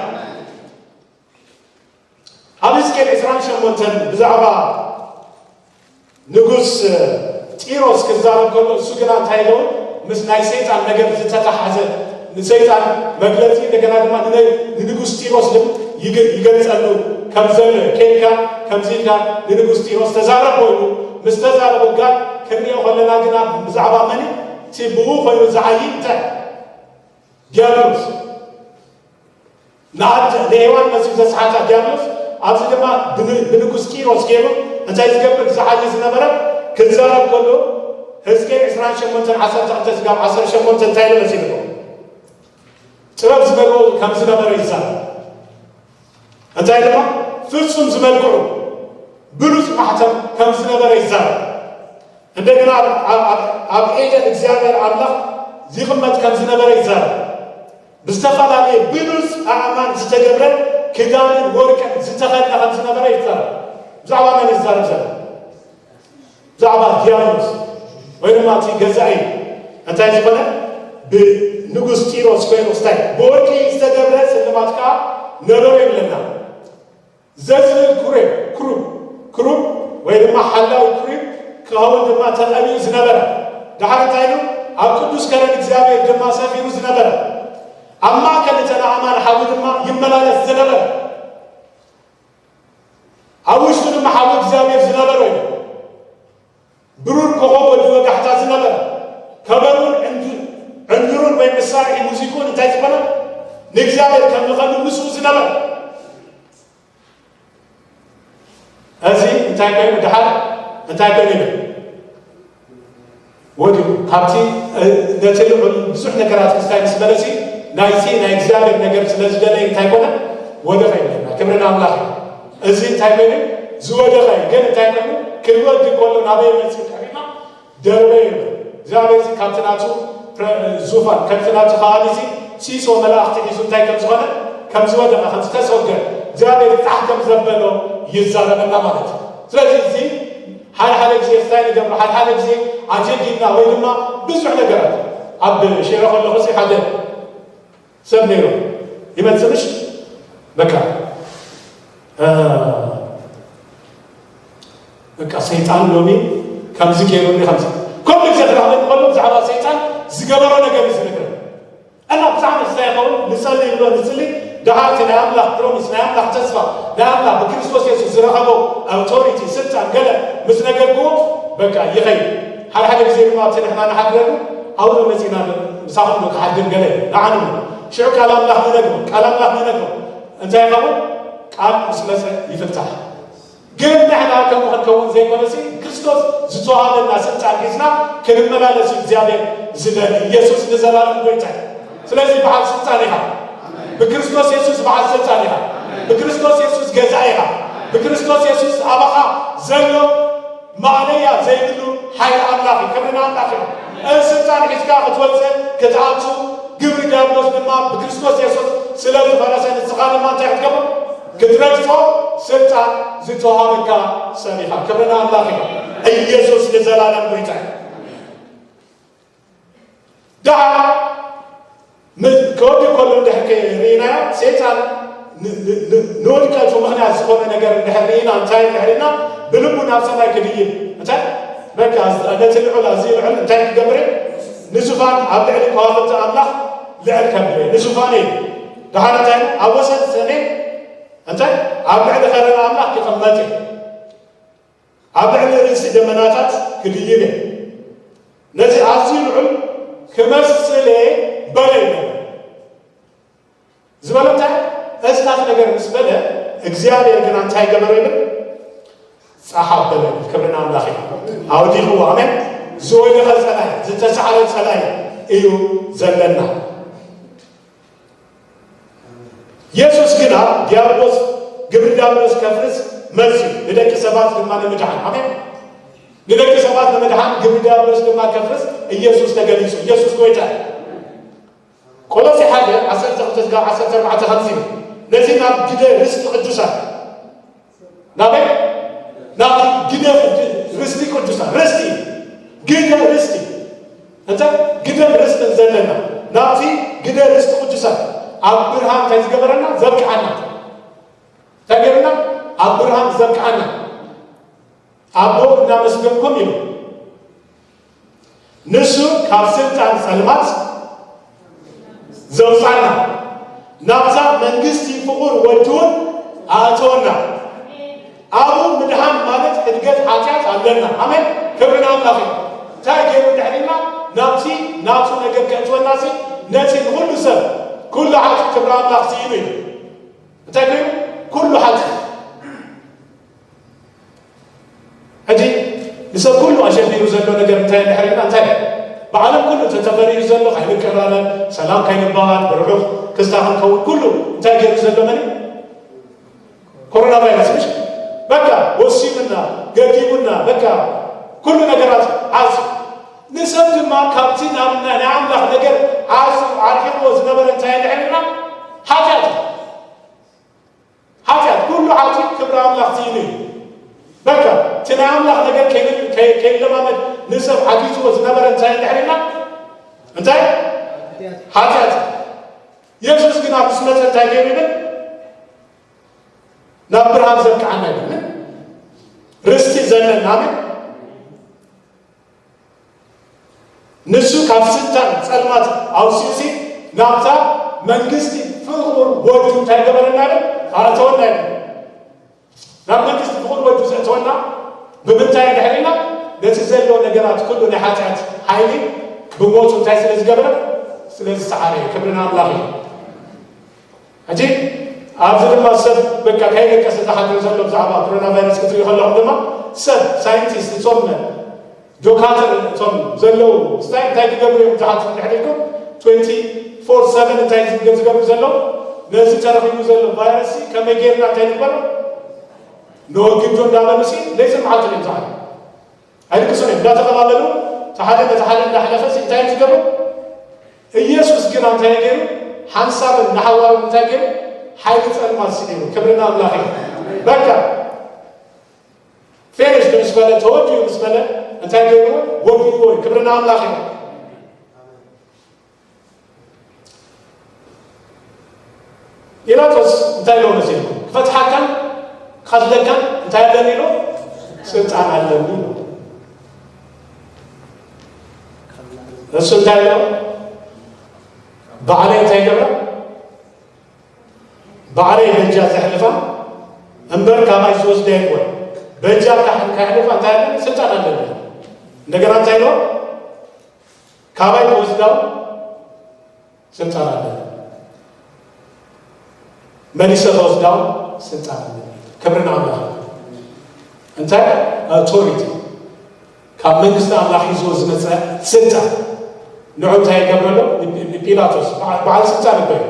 ኣብ ሕዝቅኤል ዕስራን ሸሞንተን ብዛዕባ ንጉስ ጢሮስ ክዛረብ ከሎ እሱ ግና እንታይ ኢለውን ምስ ናይ ሰይጣን ነገር ዝተተሓዘ ንሰይጣን መግለጺ እንደገና ድማ ንነ- ንንጉስ ጢሮስ ግን ይግ- ይገልጸሉ ከም ዘሎ ኬድካ ከምዚ ኢልካ ንንጉስ ጢሮስ ተዛረብ ኮይኑ ምስ ተዛረቦ ጋር ክንሪኦ ከለና ግና ብዛዕባ መን እቲ ብኡ ኮይኑ ዝዓይ እንታይ ዲያብሎስ ንኣድ ንሔዋን መሲሉ ዘስሓታ ዲያብሎስ ኣብዚ ድማ ብን- ብንጉስ ቂሮስ ገይሩ እንታይ ዝገብር ዝዓሊ ዝነበረ ክዛረብ ከሎ ሕዝቅኤል ዕስራን ሸሞንተን ዓሰርተ ክልተ ስጋብ ዓሰርተ ሸሞንተ እንታይ ኢሉ መሲልዎ ጥበብ ዝመልኦ ከም ዝነበረ ይዛረብ እንታይ ድማ ፍጹም ዝመልክዑ ብሉጽ ማሕተም ከም ዝነበረ ይዛረብ እንደገና ኣብ- ኣብ- ኣብ- ኣብ ኤደን እግዚኣብሔር ኣምላኽ ይቕመጥ ከም ዝነበረ ይዛረብ ብዝተፈላለየ ብሉጽ ኣእማን ዝተገብረ ክዳንን ወርቅን ዝተኸድነ ከም ዝነበረ ይዛረብ ብዛዕባ መን ይዛረብ ዘሎ ብዛዕባ ዲያብሎስ ወይ ድማ እቲ ገዛኢ እንታይ ዝኾነ ብንጉስ ጢሮስ ኮይኑ ክስታይ ብወርቂ ዝተገብረ ስልማት ከዓ ነበረ ይብለና ዘዝብል ኩሬብ ክሩብ ክሩብ ወይ ድማ ሓላዊ ክሩብ ክኸውን ድማ ተቐቢኡ ዝነበረ ድሓር እንታይ ኢሉ ኣብ ቅዱስ ከረን እግዚኣብሔር ድማ ሰፊሩ ዝነበረ ኣብ ማእከል እተን ኣእማን ሓዊ ድማ ይመላለስ ዝነበረ ኣብ ውሽጡ ድማ ሓዊ እግዚኣብሔር ዝነበረ እዩ ብሩር ኮኾብ ወዲ ወጋሕታ ዝነበረ ከበሩን ዕንድሩን ወይ መሳርሒ ሙዚቁን እንታይ ዝኾነ ንእግዚኣብሔር ከምልኸሉ ምስኡ ዝነበረ እዚ እንታይ ኮይኑ ድሓር እንታይ ኮይኑ ይብል ወዲቑ ካብቲ ነቲ ልዑል ብዙሕ ነገራት ክስታይ ምስ በለሲ ናይቲ ናይ እግዚኣብሔር ነገር ስለ ዝደለየ እንታይ ኮነ ወደቐ ይብለና ክብሪ ንኣምላኽ እዩ እዚ እንታይ ኮይኑ ዝወደቐ እዩ ግን እንታይ ኮይኑ ክንወዲ ከሎ ናበይ መፅእ ድሕሪና ደርበ ይብል እግዚኣብሔር እዚ ካብቲ ናቱ ዙፋን ከምቲ ናቱ ከኣሊሲ ሲሶ መላእኽቲ ሒዙ እንታይ ከም ዝኾነ ከም ዝወደቐ ከም ዝተሰወገ እግዚኣብሔር ፃሕ ከም ዘበሎ ይዛረበና ማለት እዩ ስለዚ እዚ ሓደ ሓደ ግዜ እንታይ ንገብሮ ሓደ ሓደ ግዜ ኣጀጊና ወይ ድማ ብዙሕ ነገራት ኣብ ሽረ ከለኹ ሓደ ሰብ ነይሩ ይመፅእ ምሽ በቃ በቃ ሰይጣን ሎሚ ከምዚ ገይሩኒ ከምዚ ኩሉ ግዜ ክረኽበኒ ከሎ ብዛዕባ ሰይጣን ዝገበሮ ነገር እዩ ዝነግረኒ እና ብዛዕባ እንታይ ይኸውን ንጸሊ ብሎ ንጽሊ ደሓርቲ ናይ ኣምላኽ ፕሮሚስ ናይ ኣምላኽ ተስፋ ናይ ኣምላኽ ብክርስቶስ የሱስ ዝረኸቦ ኣውቶሪቲ ስልጣን ገለ ምስ ነገርክዎ በቃ ይኸይድ ሓደ ሓደ ግዜ ድማ እቲ ንሕና ንሓድረሉ ኣብኡ መጺና ምሳኹም ክሓድር ገለ ንዓኑ ሽዑ ቃል ኣምላኽ ንነግሮ ቃል ኣምላኽ ንነግሮ እንታይ ይኸውን ቃል ምስ መጸ ይፍታሕ ግን ንሕና ከምኡ ክንከውን ዘይኮነሲ ክርስቶስ ዝተዋሃበና ስልጣን ሒዝና ክንመላለስ እዩ እግዚኣብሔር ዝደሊ ኢየሱስ ንዘላለም ጎይታ እዩ ስለዚ በዓል ስልጣን ኢኻ ብክርስቶስ የሱስ በዓል ስልጣን ኢኻ ብክርስቶስ የሱስ ገዛ ኢኻ ብክርስቶስ የሱስ ኣባኻ ዘሎ ማእለያ ዘይብሉ ሓይሊ ኣምላኽ እዩ ክብሪ ንኣምላኽ እዩ እዚ ስልጣን ሒዝካ ክትወፅእ ክትኣቱ ግብሪ ዲያብሎስ ድማ ብክርስቶስ የሱስ ስለ ዝፈረሰ ንስኻ ድማ እንታይ ክትገብር ክትረግጾ ስልጣን ዝተዋሃበካ ሰብ ኢኻ ክብሪ ንኣምላኽ እዩ ኢየሱስ ንዘላለም ጎይታ እዩ ደሓር ክወዲ ከሎ እንድሕር ርኢናዮ ሰይጣን ንውድቀቱ ምክንያት ዝኾነ ነገር እንድሕር ርኢና እንታይ እንድሕር ርኢና ብልቡ ናብ ሰማይ ክድይብ እንታይ በቃ፣ ነቲ ልዑል ኣዝዩ ልዑል እንታይ ክገብር እየ? ንዙፋን ኣብ ልዕሊ ከዋኽብቲ ኣምላኽ ልዕል ከብሎ እየ። ንዙፋን እዩ። ደሓር እንታይ? ኣብ ወሰን ሰሜን እንታይ? ኣብ ልዕሊ ከረን ኣምላኽ ክቕመጥ እየ። ኣብ ልዕሊ ርእሲ ደመናታት ክድይብ እየ። ነዚ ኣዝዩ ልዑል ክመስል እየ በለ ይበለ። ዝበሎ እንታይ? እዚ ናት ነገር ምስ በለ፣ እግዚኣብሔር ግና እንታይ ገበረ ይብል? ጸሓ በለ። ክብሪ ንኣምላኽ እዩ። ኣውዲቕዎ። ኣሜን። ዝወደቐ ጸላኢ፣ ዝተሳዕረ ጸላኢ እዩ ዘለና። የሱስ ግና ዲያብሎስ፣ ግብሪ ዲያብሎስ ከፍርስ መጺኡ፣ ንደቂ ሰባት ድማ ንምድሓን። ኣሜን። ንደቂ ሰባት ንምድሓን ግብሪ ዲያብሎስ ድማ ከፍርስ ኢየሱስ ተገሊጹ። ኢየሱስ ጎይታ እዩ። ቆሎሴ ሓደ ዓሰርተ ክልተ እስካብ ዓሰርተ ኣርባዕተ ከምዚ እዩ። ነዚ ናብ ግደ ርስቲ ቅዱሳን፣ ናበይ? ናብቲ ግደ ርስቲ ቅዱሳን፣ ርስቲ፣ ግደ ርስቲ፣ እንተ ግደን ርስትን ዘለና፣ ናብቲ ግደ ርስቲ ቅዱሳን ኣብ ብርሃን እንታይ ዝገበረና? ዘብቅዓና። እንታይ ገይርና? ኣብ ብርሃን ዘብቅዓና። ኣቦ እናመስገንኩም ኢሉ፣ ንሱ ካብ ስልጣን ጸልማት ዘውጻና፣ ናብዛ መንግስቲ ፍቑር ወድውን ኣእተወና። ኣብኡ ምድሓን ማለት ሕድገት ሓጢኣት ኣለና። ኣሜን። ክብሪ ንኣምላኽ እዩ። እንታይ ገይሩ ድሕሪና? ናብቲ ናቱ ነገር ከእትወና ሲ፣ ነቲ ንኹሉ ሰብ፣ ኩሉ ሓጢ ክብሪ ኣምላኽ ስኢኑ እዩ። እንታይ ኮይኑ? ኩሉ ሓጢ። ሕጂ ንሰብ ኩሉ ኣሸቢሩ ዘሎ ነገር እንታይ እንድሕር ኢልና፣ እንታይ እዩ? ብዓለም ኩሉ ተተፈሪዩ ዘሎ፣ ካይንቀራረብ፣ ሰላም ካይንበሃል፣ ብርሑቕ ክስታ ክንከውን፣ ኩሉ እንታይ ገይሩ ዘሎ መን እዩ? ኮሮና ቫይረስ፣ ምሽ? በቃ ወሲኑና፣ ገዲቡና፣ በቃ ኩሉ ነገራት ዓጽዩ። ንሰብ ድማ ካብቲ ናብ ናይ ኣምላኽ ነገር ዓጽዩ ኣርሒቕዎ ዝነበረ እንታይ እንድሕር ኢልና፣ ሓጢኣት እዩ። ሓጢኣት፣ ኩሉ ሓጢ ክብሪ ኣምላኽ ስኢኑ እዩ። በቃ እቲ ናይ ኣምላኽ ነገር ከይ-፣ ከይ-፣ ከይለማመድ ንሰብ ዓጊትዎ ዝነበረ እንታይ እንድሕር ኢልና፣ እንታይ? ሓጢኣት። የሱስ ግን ኣብ ምስ መጸ እንታይ ገይሩ ይብል? ናብ ብርሃን ዘብቅዓና ይብል። ርስቲ ዘለና፣ ኣሜን። ንሱ ካብ ስልጣን ጸልማት ኣውሲኡሲ ናብታ መንግስቲ ፍቑር ወዱ እንታይ ገበረና ይብል? ኣእተወና ይብል። ናብ መንግስቲ ፍቑር ወዱ ዘእተወና ብምንታይ እንድሕር ኢልና፣ ነቲ ዘሎ ነገራት ኩሉ ናይ ሓጢኣት ሓይሊ ብሞቱ እንታይ ስለ ዝገበረ? ስለ ዝሰዓረ እዩ። ክብሪ ንኣምላኽ እዩ። ሕጂ ኣብዚ ድማ ሰብ በቃ ከይደቀሰ ዝሓድር ዘሎ ብዛዕባ ኮሮና ቫይረስ ክትሪኡ ከለኹም ድማ ሰብ ሳይንቲስት እቶም ዶካተር እቶም ዘለዉ ስታይ እንታይ ክገብሩ እዮም ዝሓቱ እንድሕር ኢልኩም ትዌንቲ ፎር ሰቨን እንታይ ዝገ-፣ ዝገብሩ ዘለዉ ነዚ ተረኺቡ ዘሎ ቫይረስ ከመይ ጌርና እንታይ ንግበሮ ነወግዶ እንዳበሉ ሲ ለይትን መዓልትን እዮም ዝሓቱ። ኣይድቅሱን እዮም። እንዳተቐባበሉ፣ እቲ ሓደ ነቲ ሓደ እንዳሕለፈ፣ እዚ እንታይ እዩ ዝገብር? ኢየሱስ ግና እንታይ ገይሩ? ሓንሳብን ንሓዋሩን እንታይ ገይሩ? ሓይሊ ጸልማት ስዒሩ። ክብሪ ንኣምላኽ እዩ። በቃ፣ ፊኒሽድ ምስ በለ፣ ተወዲኡ ምስ በለ፣ እንታይ ገይሩ? ወዲእዎ እዩ። ክብሪ ንኣምላኽ እዩ። ጲላጦስ እንታይ ኢሎ መሲልኩም? ክፈትሓካን ክቐትለካን እንታይ ኣለኒ ኢሎ? ስልጣን ኣለኒ ኢሎ። እሱ እንታይ ኢሎ? ባዕለይ እንታይ ይገብራ? ባዕለይ በጃ ዘሕልፋ እምበር ካባይ ዝወስዳ የለን። በጃ ካሕን ካሕልፋ እንታይ ኣለኒ? ስልጣን ኣለኒ። እንደገና እንታይ ኢሎ? ካባይ ክወስዳው ስልጣን ኣለኒ። መሊሰ ክወስዳው ስልጣን ኣለኒ። ክብሪ ንኣምላኽ። እንታይ? ኣውቶሪቲ። ካብ መንግስቲ ኣምላኽ ሒዝዎ ዝመጸ ስልጣን። ንዑ እንታይ ይገብረሎ? ኒ-፣ ኒ-፣ ኒጲላጦስ በዓ-፣ በዓል ስልጣን እኮ እዩ።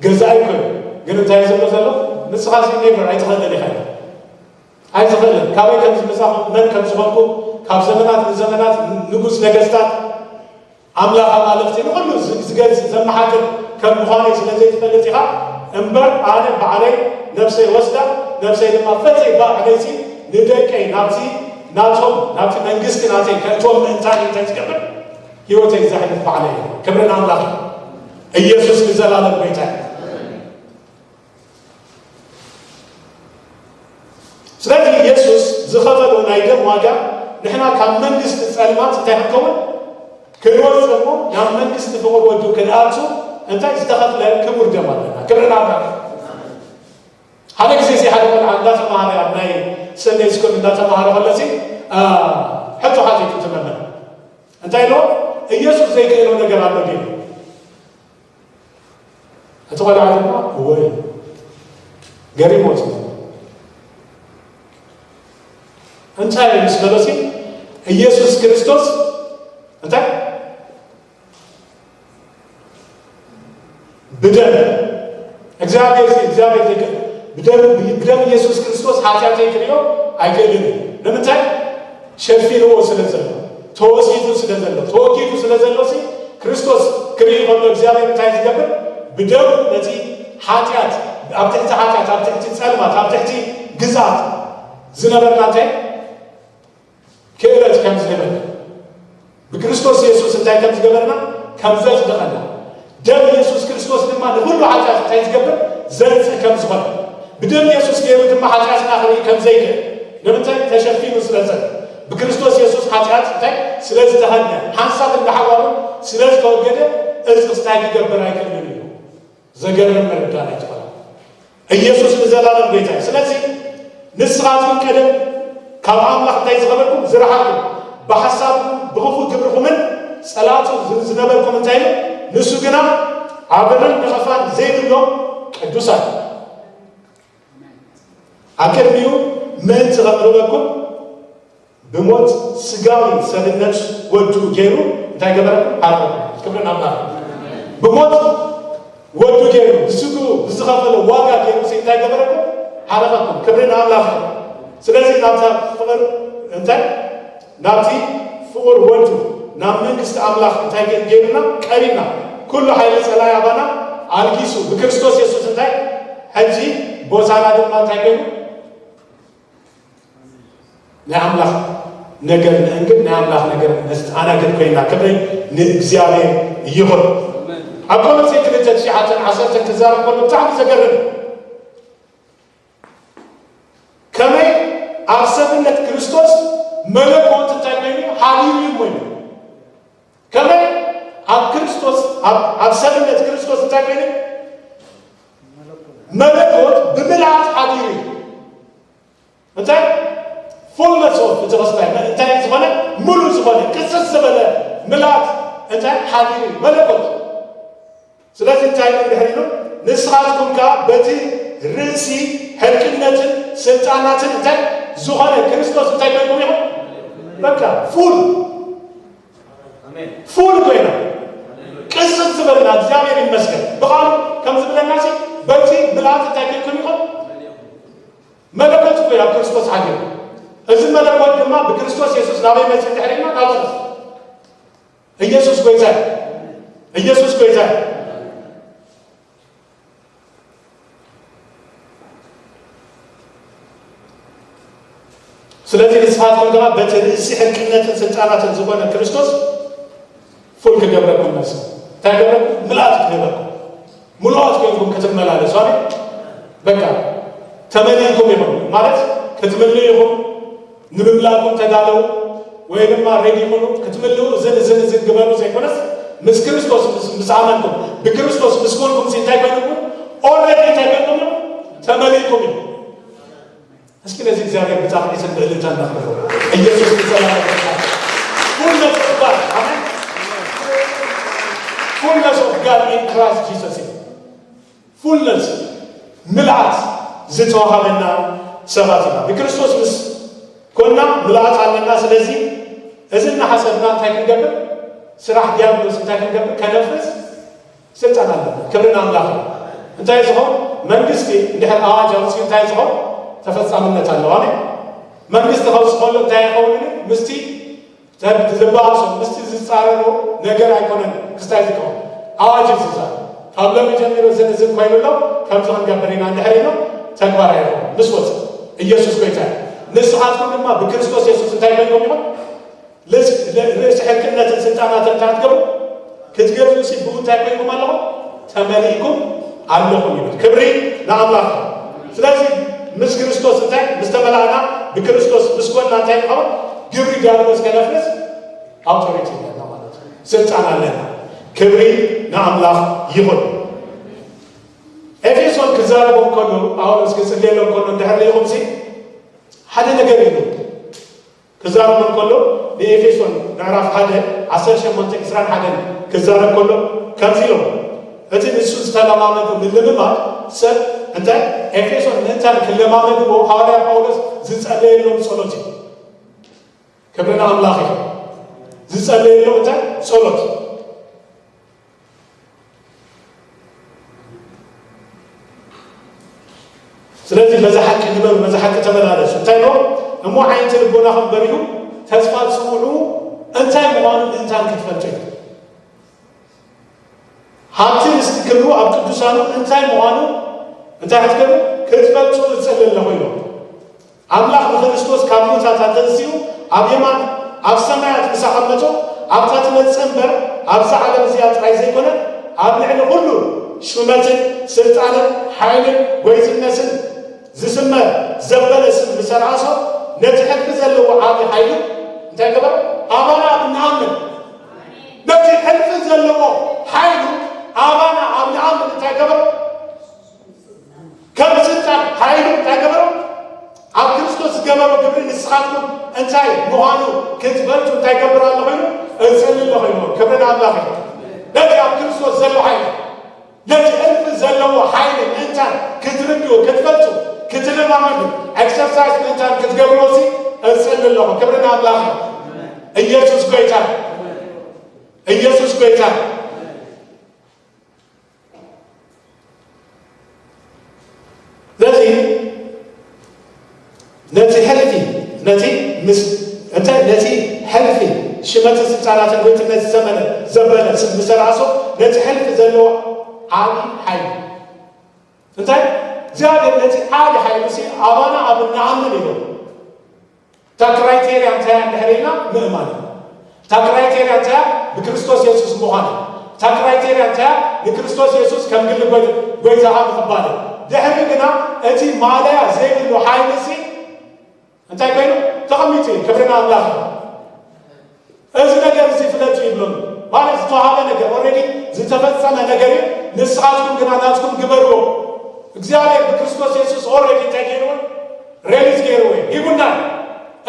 ገዛኢ እኮ እዩ። ግን እንታይ ዝብሎ ዘሎ? ንስኻ ሲ ኔቨር ኣይትኽእልን ኢኻ። ኣይትኽእልን። ካበይ ከም ዝመጻኹ፣ መን ከም ዝኾንኩ፣ ካብ ዘመናት ንዘመናት ንጉስ ነገስታት፣ ኣምላኽ ኣማልኽቲ ንኹሉ ዝ-፣ ዝገዝእ ዘመሓድር ከም ምዃነይ ስለ ዘይትፈልጥ ኢኻ እምበር፣ ኣነ ባዕለይ ነብሰይ ወስዳ፣ ነብሰይ ድማ ፈትየ ባዕለይሲ ንደቀይ ናብቲ ናቶም፣ ናብቲ መንግስቲ ናተይ ከእትዎም ምእንታን እንታይ ዝገብር? ህይወተይ ዘሕልፍ ባዕለይ እየ። ክብሪ ንኣምላኽ። ኢየሱስ ንዘላለም ጎይታ እዩ። ስለዚ ኢየሱስ ዝኸፈሎ ናይ ደም ዋጋ ንሕና ካብ መንግስቲ ጸልማት እንታይ ክንከውን? ክንወጽእ እሞ ናብ መንግስቲ ፍቕር ወዱ ክንኣቱ እንታይ ዝተኸፍለ ክቡር ደም ኣለና። ክብሪ ናብና። ሓደ ግዜ እዚ ሓደ ቆልዓ እንዳተማሃረ ኣብ ናይ ሰንደይ ስኩል እንዳተማሃረ ከሎ እዚ ሕቶ ሓቲቱ ትመመ እንታይ ኢልዎ? ኢየሱስ ዘይክእሎ ነገር ኣሎ ድዩ? እቲ ቆልዓ ድማ እወ ኢሉ። ገሪሞ እቲ እንታይ ምስ በሎሲ ኢየሱስ ክርስቶስ እንታይ ብደም እግዚኣብሔር ሲ እግዚኣብሔር ዘይከ ብደም ብደም ኢየሱስ ክርስቶስ ሓጢኣተይ ክሪኦ ኣይክእልን እዩ። ንምንታይ? ሸፊንዎ ስለ ዘሎ፣ ተወሲዱ ስለ ዘሎ፣ ተወጊዱ ስለ ዘሎ ሲ ክርስቶስ ክርኢ ከሎ እግዚኣብሔር እንታይ ዝገብር? ብደሙ ነቲ ሓጢኣት ኣብ ትሕቲ ሓጢኣት ኣብ ትሕቲ ጸልማት ኣብ ትሕቲ ግዛት ዝነበርና እንታይ ክእለት ከም ዝህበን ብክርስቶስ የሱስ እንታይ ከም ዝገበርና ከም ዘጽድቐና ደም የሱስ ክርስቶስ ድማ ንኹሉ ሓጢኣት እንታይ ዝገብር ዘንጽእ ከም ዝኾነ ብደም የሱስ ገይሩ ድማ ሓጢኣትና ክርኢ ከም ዘይክእል ንምንታይ ተሸፊኑ ስለ ዘሎ ብክርስቶስ የሱስ ሓጢኣት እንታይ ስለ ዝተኸድነ ሓንሳብ እንዳሓዋሩ ስለ ዝተወገደ እዚ ክስታይ ክገብር ኣይክእልን እዩ። ዘገርም ምርዳእ ኣይትኾነ። ኢየሱስ ንዘላለም ጐይታ እዩ። ስለዚ ንስኻትኩም ቀደም ካብ ኣምላኽ እንታይ ዝኸበርኩም ዝረሓቕኩም ብሓሳብኩም ብኽፉእ ግብርኹምን ጸላእቱ ዝነበርኩም እንታይ ኢሉ ንሱ ግና ዓበርን ነቐፋን ዘይብሎም ቅዱሳን ኣብ ቅድሚኡ ምእንቲ ከቕርበኩም ብሞት ስጋዊ ሰብነት ወዱ ገይሩ እንታይ ገበረኩም? ዓረፈ። ክብሪ ናብና። ብሞት ወዱ ገይሩ ብስግኡ ብዝኸፈለ ዋጋ ገይሩ ሲ እንታይ ገበረኩም? ዓረፈኩም። ክብሪ ንኣምላኽ። ስለዚ ናብታ ፍቕር እንታይ ናብቲ ፍቕር ወዱ ናብ መንግስቲ ኣምላኽ እንታይ ገይሩና ቀሪብና ኩሉ ሓይሊ ጸላይ ኣባና ኣልጊሱ ብክርስቶስ የሱስ እንታይ ሕጂ ቦታና ድማ እንታይ ኮይኑ ናይ ኣምላኽ ነገር ንእንግድ ናይ ኣምላኽ ነገር ነስተኣናግድ ኮይና ክብሪ ንእግዚኣብሔር ይኹን። ኣብ ቆሎሴ ክልተ ትሽዓተን ዓሰርተን ክዛረብ ከሎ ብጣዕሚ ዘገርም ከመይ ኣብ ሰብነት ክርስቶስ መለኮት እንታይ ኮይኑ ሓዲሩ እዩ ኮይኑ ከመይ ኣብ ክርስቶስ ኣብ ሰብነት ክርስቶስ እንታይ ኮይኑ መለኮት ብምልኣት ሓዲሩ እዩ እንታይ fullness of እቲ ክስታይ እንታይ ዝኾነ ሙሉ ዝኾነ ቅጽጽ ዝበለ ምልኣት እንታይ ሓዲሩ መለኮት ስለዚ እንታይ እንድሕር ኢሉ ንስኻትኩም ከዓ በቲ ርእሲ ሕልቅነትን ስልጣናትን እንታይ ዝኾነ ክርስቶስ እንታይ ኮይንኩም ኢኹም በቃ full full ኮይና ቅጽጽ ዝበልና እግዚኣብሔር ይመስገን ብቃሉ ከም ዝብለና ሲ በቲ ምልኣት እንታይ ኮይንኩም ኢኹም መለኮት እኮ ኣብ ክርስቶስ ሓዲሩ እዚ መለኮት ድማ ብክርስቶስ የሱስ ናበይ መፅእ ድሕሪና ናብ ኢየሱስ ጎይታ ኢየሱስ ጎይታ ስለዚ ንስኻትኩም ድማ በቲ ርእሲ ሕልቅነትን ስልጣናትን ዝኾነ ክርስቶስ ፉል ክገብረኩም ነብሲ እንታይ ገብረኩም ምልኣት ክህበኩም ምሉኣት ኮይንኩም ክትመላለሱ ኣሜን በቃ ተመሊእኩም ኢኹም ማለት ክትምልኡ ኢኹም ንምምላእኩም ተዳለዉ ወይ ድማ ሬዲ ኩኑ ክትምልኡ እዝን እዝን እዝን ግበሩ ዘይኮነስ ምስ ክርስቶስ ምስ ኣመንኩም ብክርስቶስ ምስ ኮንኩም እንታይ ኮይንኩም ኦልሬዲ እንታይ ኮይንኩም ተመሊእኩም እዩ እስኪ ነዚ እግዚኣብሔር ብጣዕሚ ስም ብእልልታ እናኽብሮ ኢየሱስ ንዘላለም fullness of God ኣሜን fullness of God in Christ Jesus fullness ምልኣት ዝተዋሃበና ሰባት ኢና ብክርስቶስ ምስ ኮና ምልኣት ኣለና ስለዚ እዚ እናሓሰብና እንታይ ክንገብር ስራሕ ዲያብሎስ እንታይ ክንገብር ከነፍርስ ስልጣን ኣለና። ክብሪ ንኣምላኽ እዩ። እንታይ ዝኸውን መንግስቲ እንድሕር ኣዋጅ ኣውፂኡ እንታይ ዝኸውን ተፈፃምነት ኣለዋ። መንግስቲ ከውፅ ከሎ እንታይ ይኸውን? ምስቲ ዝበኣሶ ምስቲ ዝፃረሮ ነገር ኣይኮነን ክስታይ ዝኸውን ኣዋጅ ዝዛር ካብ ሎሚ ጀሚሩ እዚ ንዝን ኮይኑሎ ከምዚ ክንገብር ኢና እንድሕር ኢሉ ተግባራዊ ይኸውን ምስ ወፅእ ኢየሱስ ጎይታ እዩ። ንስኻትኩም ድማ ብክርስቶስ የሱስ እንታይ ኮይንኩም ይኹን ርእሲ ሕልቅነትን ስልጣናትን እንታይ ክትገብሩ ክትገዝኡ ሲ ብኡ እንታይ ኮይንኩም ኣለኹም ተመሊእኩም ኣለኹም ይብል ክብሪ ንኣምላኽ ስለዚ ምስ ክርስቶስ እንታይ ምስ ተመላእና ብክርስቶስ ምስ ኮንና እንታይ ንኸውን ግብሪ ዲያብሎስ ከነፍርስ ኣውቶሪቲ ኣለና ማለት እዩ። ስልጣን ኣለና። ክብሪ ንኣምላኽ ይኹን። ኤፌሶን ክዛረቦም ከሎ፣ ጳውሎስ ክጽልየሎም ከሎ እንድሕር ርኢኹም ሲ ሓደ ነገር ኢሉ ክዛረቦም ከሎ፣ ንኤፌሶን ምዕራፍ ሓደ ዓሰርተ ሸሞንተ ዕስራን ሓደን ክዛረብ ከሎ ከምዚ ኢሎም፣ እቲ ንሱ ዝተለማመዱ ምልምማድ ሰብ እንታይ ኤፌሶን ምእንታን ክለማመድዎ ሃዋርያ ጳውሎስ ዝጸለየሎም ጸሎት እዩ። ክብሪ ንኣምላኽ እዩ። ዝጸለየሎም እንታይ ጸሎት። ስለዚ በዛ ሓቂ ንበሩ፣ በዛ ሓቂ ተመላለሱ። እንታይ ኢሎም? እሞ ዓይንቲ ልቦናኹም በሪሁ ተስፋ ጽውዑ እንታይ ምዃኑ ምእንታን ክትፈልጡ እዩ። ሃብቲ ርስቲ ክብሩ ኣብ ቅዱሳኑ እንታይ ምዃኑ እንታይ ክትገብሩ ክትፈልጡ እጽሊ ኣለኹ ኢሎም። ኣምላኽ ብክርስቶስ ካብ ሙታት ኣተንሲኡ ኣብ የማን ኣብ ሰማያት ምስ ኣቐመጦ ኣብታ ትመጽእ እምበር ኣብዛ ዓለም እዚኣ ጥራይ ዘይኮነ ኣብ ልዕሊ ኩሉ ሹመትን ስልጣንን ሓይልን ጎይትነትን ዝስመ ዘበለ ስም ምስ ኣርኣሶ ነቲ ሕልፊ ዘለዎ ዓቢ ሓይሉ እንታይ ገበረ? ኣባና ኣብ እንኣምን ነቲ ሕልፊ ዘለዎ ሓይሉ ኣባና ኣብ ንኣምን እንታይ ገበረ? ከም ስልጣን ሓይሉ እንታይ ገበረ? ኣብ ክርስቶስ ዝገበሮ ግብሪ ንስኻትኩም እንታይ ምዃኑ ክትፈልጡ እንታይ ገብር ኣሎ ኮይኑ እጽሊ ኣሎ ኮይኑ ክብሪ ንኣምላኽ እዩ። ነቲ ኣብ ክርስቶስ ዘሎ ሓይሊ ነቲ ሕልፊ ዘለዎ ሓይሊ ምእንታን ክትርድኡ ክትፈልጡ ክትለማመዱ ኤክሰርሳይዝ ምእንታን ክትገብርዎ ሲ እጽሊ ኣለኹ። ክብሪ ንኣምላኽ እዩ። ኢየሱስ ጎይታ እዩ። ኢየሱስ ጎይታ እዩ። ስለዚ ነቲ ሕልፊ ነቲ ምስ እንታይ ነቲ ሕልፊ ሽመትን ስልጣናትን ጎይትነት ዝዘመነ ዘበለ ስም ምስ ተላእሶ ነቲ ሕልፊ ዘለዎ ዓቢ ሓይሊ እንታይ እግዚኣብሔር ነቲ ዓቢ ሓይሊ ሲ ኣባና ኣብ እንኣምን ኢሉ እታ ክራይቴርያ እንታይ እያ እንድሕር ኢልና ምእማን እዩ። እታ ክራይቴርያ እንታይ እያ? ብክርስቶስ የሱስ ምዃን እዩ። እታ ክራይቴርያ እንታይ እያ? ንክርስቶስ የሱስ ከም ግሊ ጎይ- ጎይታኻ ምቕባል እዩ። ድሕሪ ግና እቲ ማለያ ዘይብሉ ሓይሊ እዚ እንታይ ኮይኑ ተቐሚጡ እዩ። ክብሪ ንኣምላኽ እዩ። እዚ ነገር እዚ ፍለጡ ይብሎም ማለት ዝተዋሃበ ነገር ኦልሬዲ ዝተፈጸመ ነገር እዩ። ንስኻትኩም ግና ናትኩም ግበርዎ። እግዚኣብሔር ብክርስቶስ የሱስ ኦልሬዲ እንታይ ገይርዎ? ሬሊዝ ገይርዎ እዩ። ሂቡና።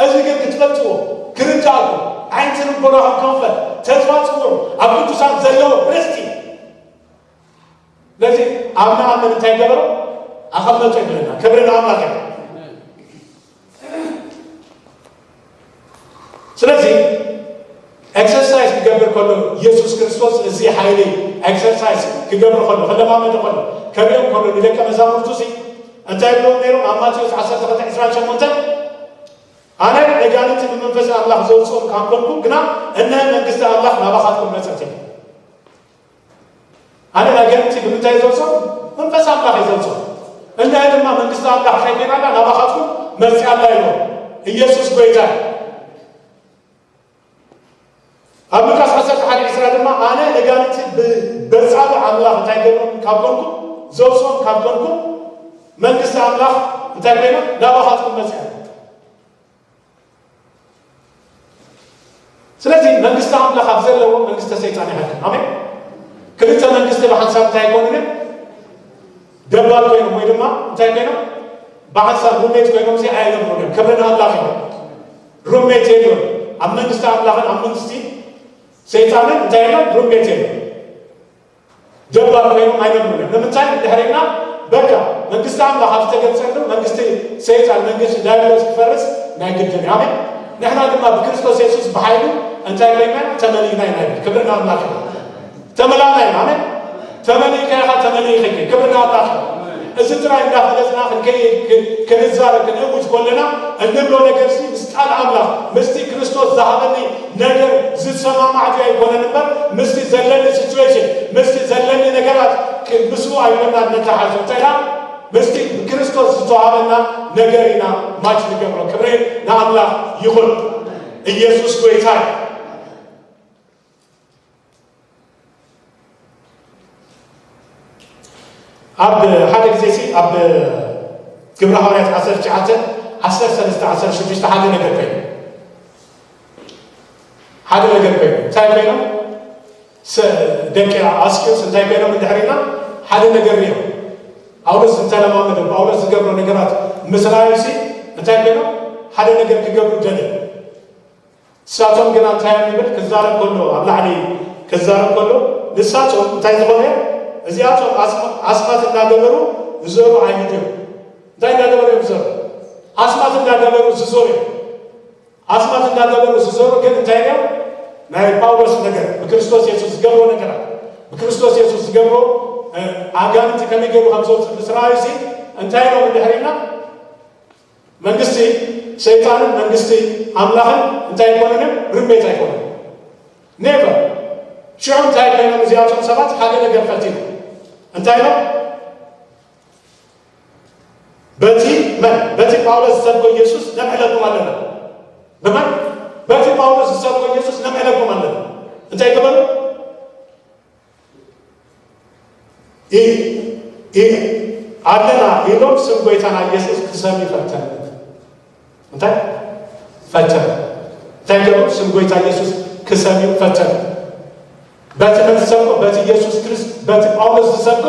እዚ ግን ክትፈልጥዎ፣ ክርዳእኩም፣ ዓይንቲ ልቦናኹም ከንፈት፣ ተስፋ ጽውዑ፣ ኣብ ቅዱሳን ዘለዎ ርስቲ። ስለዚ ኣብ ንኣምን እንታይ ገበሮ? ኣቐመጦ ይብለና። ክብሪ ንኣምላኽ እዩ። ስለዚ ኤክሰርሳይዝ ክገብር ከሎ ኢየሱስ ክርስቶስ እዚ ሓይሊ ኤክሰርሳይዝ ክገብር ከሎ ክለማመዶ ከሎ ከርእዮም ከሎ ንደቀ መዛሙርቱ ሲ እንታይ ብሎም ነይሮም? ኣብ ማቴዎስ ዓሰርተ ክልተ ዕስራን ሸሞንተን ኣነ ነጋንንቲ ብመንፈስ ኣምላኽ ዘውፅኦም ካብ ኮንኩም ግና እነሀ መንግስቲ ኣምላኽ ናባኻትኩም መፀት እዩ። ኣነ ነጋንንቲ ብምንታይ ዘውፅኦም? መንፈስ ኣምላኽ እዩ ዘውፅኦም። እነሀ ድማ መንግስቲ ኣምላኽ እንታይ ኮይና ኣላ? ናባኻትኩም መፅኣ ኣላ ኢሎም። ኢየሱስ ጎይታ እዩ። ኣብ ሉቃስ ዓሰርተ ሓደ ዕስራ ድማ ኣነ ነጋንንቲ ብበፃሉ ኣምላኽ እንታይ ገብሮም ካብ ኮንኩም ዘውፅኦም ካብ ኮንኩም መንግስቲ ኣምላኽ እንታይ ኮይና ናባኻትኩም መፅያ። ስለዚ መንግስቲ ኣምላኽ ኣብ ዘለዎ መንግስተ ሰይጣን ይሃድም። ኣሜን። ክልተ መንግስቲ ብሓንሳብ እንታይ ኣይኮኑን እዮም? ደባል ኮይኖም ወይ ድማ እንታይ ኮይኖም ብሓንሳብ ሩሜት ኮይኖም እዚ ኣይነብሩን እዮም። ክብሪ ንኣምላኽ ይኹን። ሩሜት የለን ኣብ መንግስቲ ኣምላኽን ኣብ መንግስቲ ሰይጣንን እንታይ የለን ሩሜት የለን። ደባል ኮይኖም ኣይነብሩን እዮም። ንምንታይ ድሕሪና በቃ መንግስቲ ኣምላኽ ኣብ ዝተገልጸሉ መንግስቲ ሰይጣን መንግስቲ ዳይብሎስ ክፈርስ ናይ ግድን እዩ። ኣሜን። ንሕና ድማ ብክርስቶስ የሱስ ብሓይሉ እንታይ ኮይና ተመሊእና ኢና ይብል። ክብሪ ንኣምላኽ ይኹን። ተመላእና ኢና። ኣሜን። ተመሊእካ ኢኻ ተመሊእኺ። ክብሪ ንኣምላኽ ይኹን። እዚ ጥራይ እንዳፈለጥና ክንከይድ ክንዛረብ ክንእውጅ ከለና እንብሎ ነገር ሲ ምስ ቃል ኣምላኽ ምስቲ ክርስቶስ ዝሃበኒ ነገር ዝሰማማዕ ድዩ ኣይኮነን እምበር ምስቲ ዘለኒ ሲቹዌሽን ምስቲ ዘለኒ ነገራት ምስኡ ኣይኮናን ነተሓሕዞ እንታይ ኢላ ምስቲ ብክርስቶስ ዝተዋሃበና ነገር ኢና ማች ንገብሮ። ክብሪ ንኣምላኽ ይኹን። ኢየሱስ ጎይታ እዩ። ኣብ ሓደ ግዜ ሲ ኣብ ግብረ ሃዋርያት ዓሰርተ ትሽዓተ ዓሰርተ ሰለስተ ዓሰርተ ሽዱሽተ ሓደ ነገር ኮይኑ ሓደ ነገር ኮይኑ እንታይ ኮይኖም? ሰ- ደቂ ኣስቂዮስ እንታይ ኮይኖም እንድሕር ኢልና ሓደ ነገር ሪኦም። ጳውሎስ ዝተለማመደ፣ ጳውሎስ ዝገብሮ ነገራት ምስ ረኣዩሲ እንታይ ኮይኖም? ሓደ ነገር ክገብሩ ደልዮም። ንሳቶም ግና እንታይ እዮም ይብል? ክዛረብ ከሎ፣ ኣብ ላዕሊ ክዛረብ ከሎ፣ ንሳቶም እንታይ ዝኾነ? እዚኣቶም ኣስማ- ኣስማት እንዳገበሩ ዝዞሩ ኣይሁድ እዮም። እንታይ እንዳገበሩ እዮም ዝዞሩ? ኣስማት እንዳገበሩ ዝዞሩ እዮም። ኣስማት እንዳገበሩ ዝዞሩ ግን እንታይ እዮም? ናይ ጳውሎስ ነገር፣ ብክርስቶስ የሱስ ዝገብሮ ነገራት፣ ብክርስቶስ የሱስ ዝገብሮ ኣጋንንቲ ከመይ ገይሩ ከም ዘውፅእ ምስ ረኣዩ ሲ እንታይ ኢሎም እንድሕር ኢልና? መንግስቲ ሰይጣንን መንግስቲ ኣምላኽን እንታይ ኣይኮኑን እዮም? ርሜት ኣይኮኑን። ኔቨር። ሽዑ እንታይ ኮይኖም እዚኣቶም ሰባት? ሓደ ነገር ፈቲኑ እንታይ ኢሎም? በቲ መን? በቲ ጳውሎስ ዝሰብኮ ኢየሱስ ነምሕለኩም ኣለና። ብመን? በቲ ጳውሎስ ዝሰብኮ ኢየሱስ ነምሕለኩም ኣለና። እንታይ ገበሩ? ኢ- ኢ- ኣለና ኢሎም ስም ጎይታና ኢየሱስ ክሰምዩ ፈተኑ። እንታይ ፈተኑ? እንታይ ገበሩ? ስም ጎይታ ኢየሱስ ክሰምዩ ፈተኑ። በቲ መን ዝሰብኮ? በቲ ኢየሱስ ክርስ በቲ ጳውሎስ ዝሰብኮ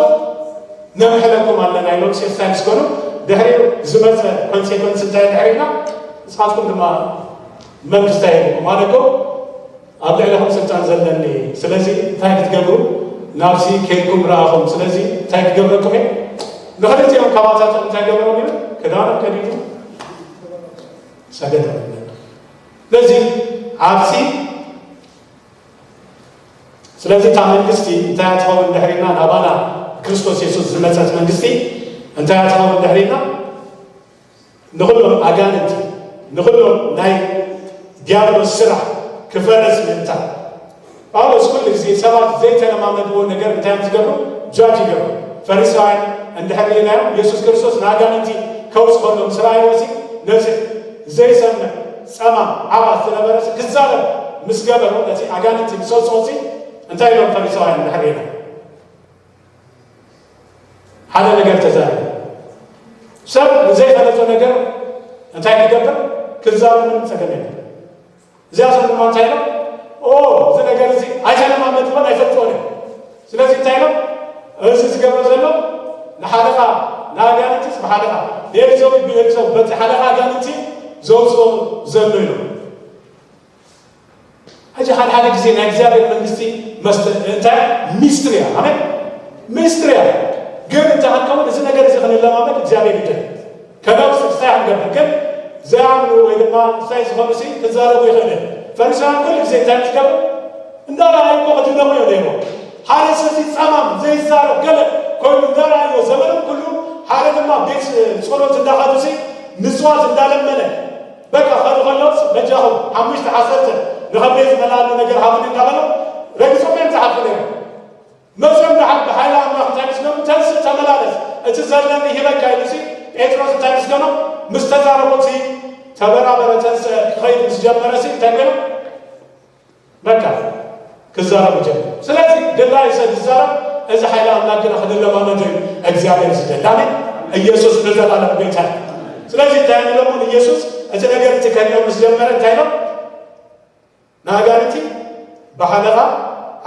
ነምሕለኩም ኣለና ኢሎም ሴፍታይ ምስ ገኑ ድሕሪኡ ዝመፀ ኮንሴኮንስ እንታይ ድሕሪና ንስኻትኩም ድማ መንግስቲ ኣይህልኩም ኣነጎ ኣብ ልዕለኹም ስልጣን ዘለኒ። ስለዚ እንታይ ክትገብሩ? ናብዚ ከይድኩም ረኣኹም። ስለዚ እንታይ ክገብረኩም እየ? ንኽልቲኦም ካባታቶም እንታይ ገበሮም እዩ? ክዳኖም ቀዲዱ ሰገደ። ስለዚ ኣብዚ ስለዚ እታ መንግስቲ እንታይ ትኸውን ድሕሪና ናባና ክርስቶስ የሱስ ዝመፀት መንግስቲ እንታይ ትኸውን ድሕሪና ንኹሎም ኣጋንንቲ ንኹሎም ናይ ዲያብሎስ ስራሕ ክፈርስ ምእንታ ጳውሎስ ኩሉ ግዜ ሰባት ዘይተለማመድዎ ነገር እንታይ እዮም ዝገብሩ? ጃጅ ይገብሩ። ፈሪሳውያን እንድሕር ርኢናዮም የሱስ ክርስቶስ ንኣጋንንቲ ከውፅ ከሎ ምስ ረኣይዎ ነዚ ዘይሰምዕ ጸማም ዓራት ዝነበረ ክዛረብ ምስ ገበሮ ነቲ ኣጋንንቲ ምስ ኣውፅኦ እንታይ ኢሎም ፈሪሳውያን እንድሕር ርኢና ሓደ ነገር ተዛረቡ። ሰብ ንዘይፈለጦ ነገር እንታይ ክገብር ክዛረብ ምንም ጸገም የለን። እዚኣቶም ድማ እንታይ ኢሎም ኦ እዚ ነገር እዚ ኣይተለማመድዎን ኣይፈልጥዎን እዮም። ስለዚ እንታይ ኢሎም እዚ ዝገብሮ ዘሎ ንሓለኻ ንኣጋንንትስ ብሓለኻ ብኤልዞብ ብኤልዞብ በቲ ሓለኻ ኣጋንንቲ ዘውፅኦ ዘሎ ኢሎም። ሕጂ ሓደ ሓደ ግዜ ናይ እግዚኣብሔር መንግስቲ መስተ እንታይ ሚስትሪ እያ ኣሜን ሚስትሪ እያ። ግን እንታይ ክንከውን እዚ ነገር እዚ ክንለማመድ እግዚኣብሔር ይደል ከነውስ እንታይ ክንገብር ግን ዘይኣምኑ ወይ ድማ እንታይ ዝኾኑ ሲ ክዛረቡ ይኽእል። ፈሪሳውያን ኩሉ ግዜ እንታይ ዝገብሩ እንዳረኣዩ እኮ ክድነቑ እዮም ነይሮም። ሓደ ሰብ ሲ ጸማም ዘይዛረብ ገለ ኮይኑ እንዳረኣዩ ዘመኖም ኩሉ ሓደ ድማ ቤት ጸሎት እንዳኸዱ ሲ ምጽዋት እንዳለመነ በቃ ከዱ ከለውስ በጃኹም ሓሙሽተ ዓሰርተ ንኸብደይ ዝመልኣሉ ነገር ሃቡኒ እንዳበሎም ረጊጾም እዮም ዝሓልፉ ነይሮም። መፅዮም ደሓር ብሓይሊ ኣምላኽ እንታይ ምስ ገሩ ተንስእ ተመላለስ እቲ ዘለኒ ሂበካ ኢሉ ሲ ጴጥሮስ እንታይ ምስ ገሩ ምስ ተዛረቦ እቲ ተበራበረ ተንስአ ክኸይድ ምስ ጀመረ ሲ እንታይ ገሩ በቃ ክዛረቡ ጀመሩ። ስለዚ ድላዩ ሰብ ዝዛረብ እዚ ሓይሊ ኣምላኽ ግና ክንለማመዶ እዩ እግዚኣብሔር ዝደሊ። ኣሜን። ኢየሱስ ንዘላለም ጎይታ እዩ። ስለዚ እንታይ ንለሙን ኢየሱስ እቲ ነገር እቲ ከሪኦም ምስ ጀመረ እንታይ ኢሎም ንኣጋንንቲ ብሓለኻ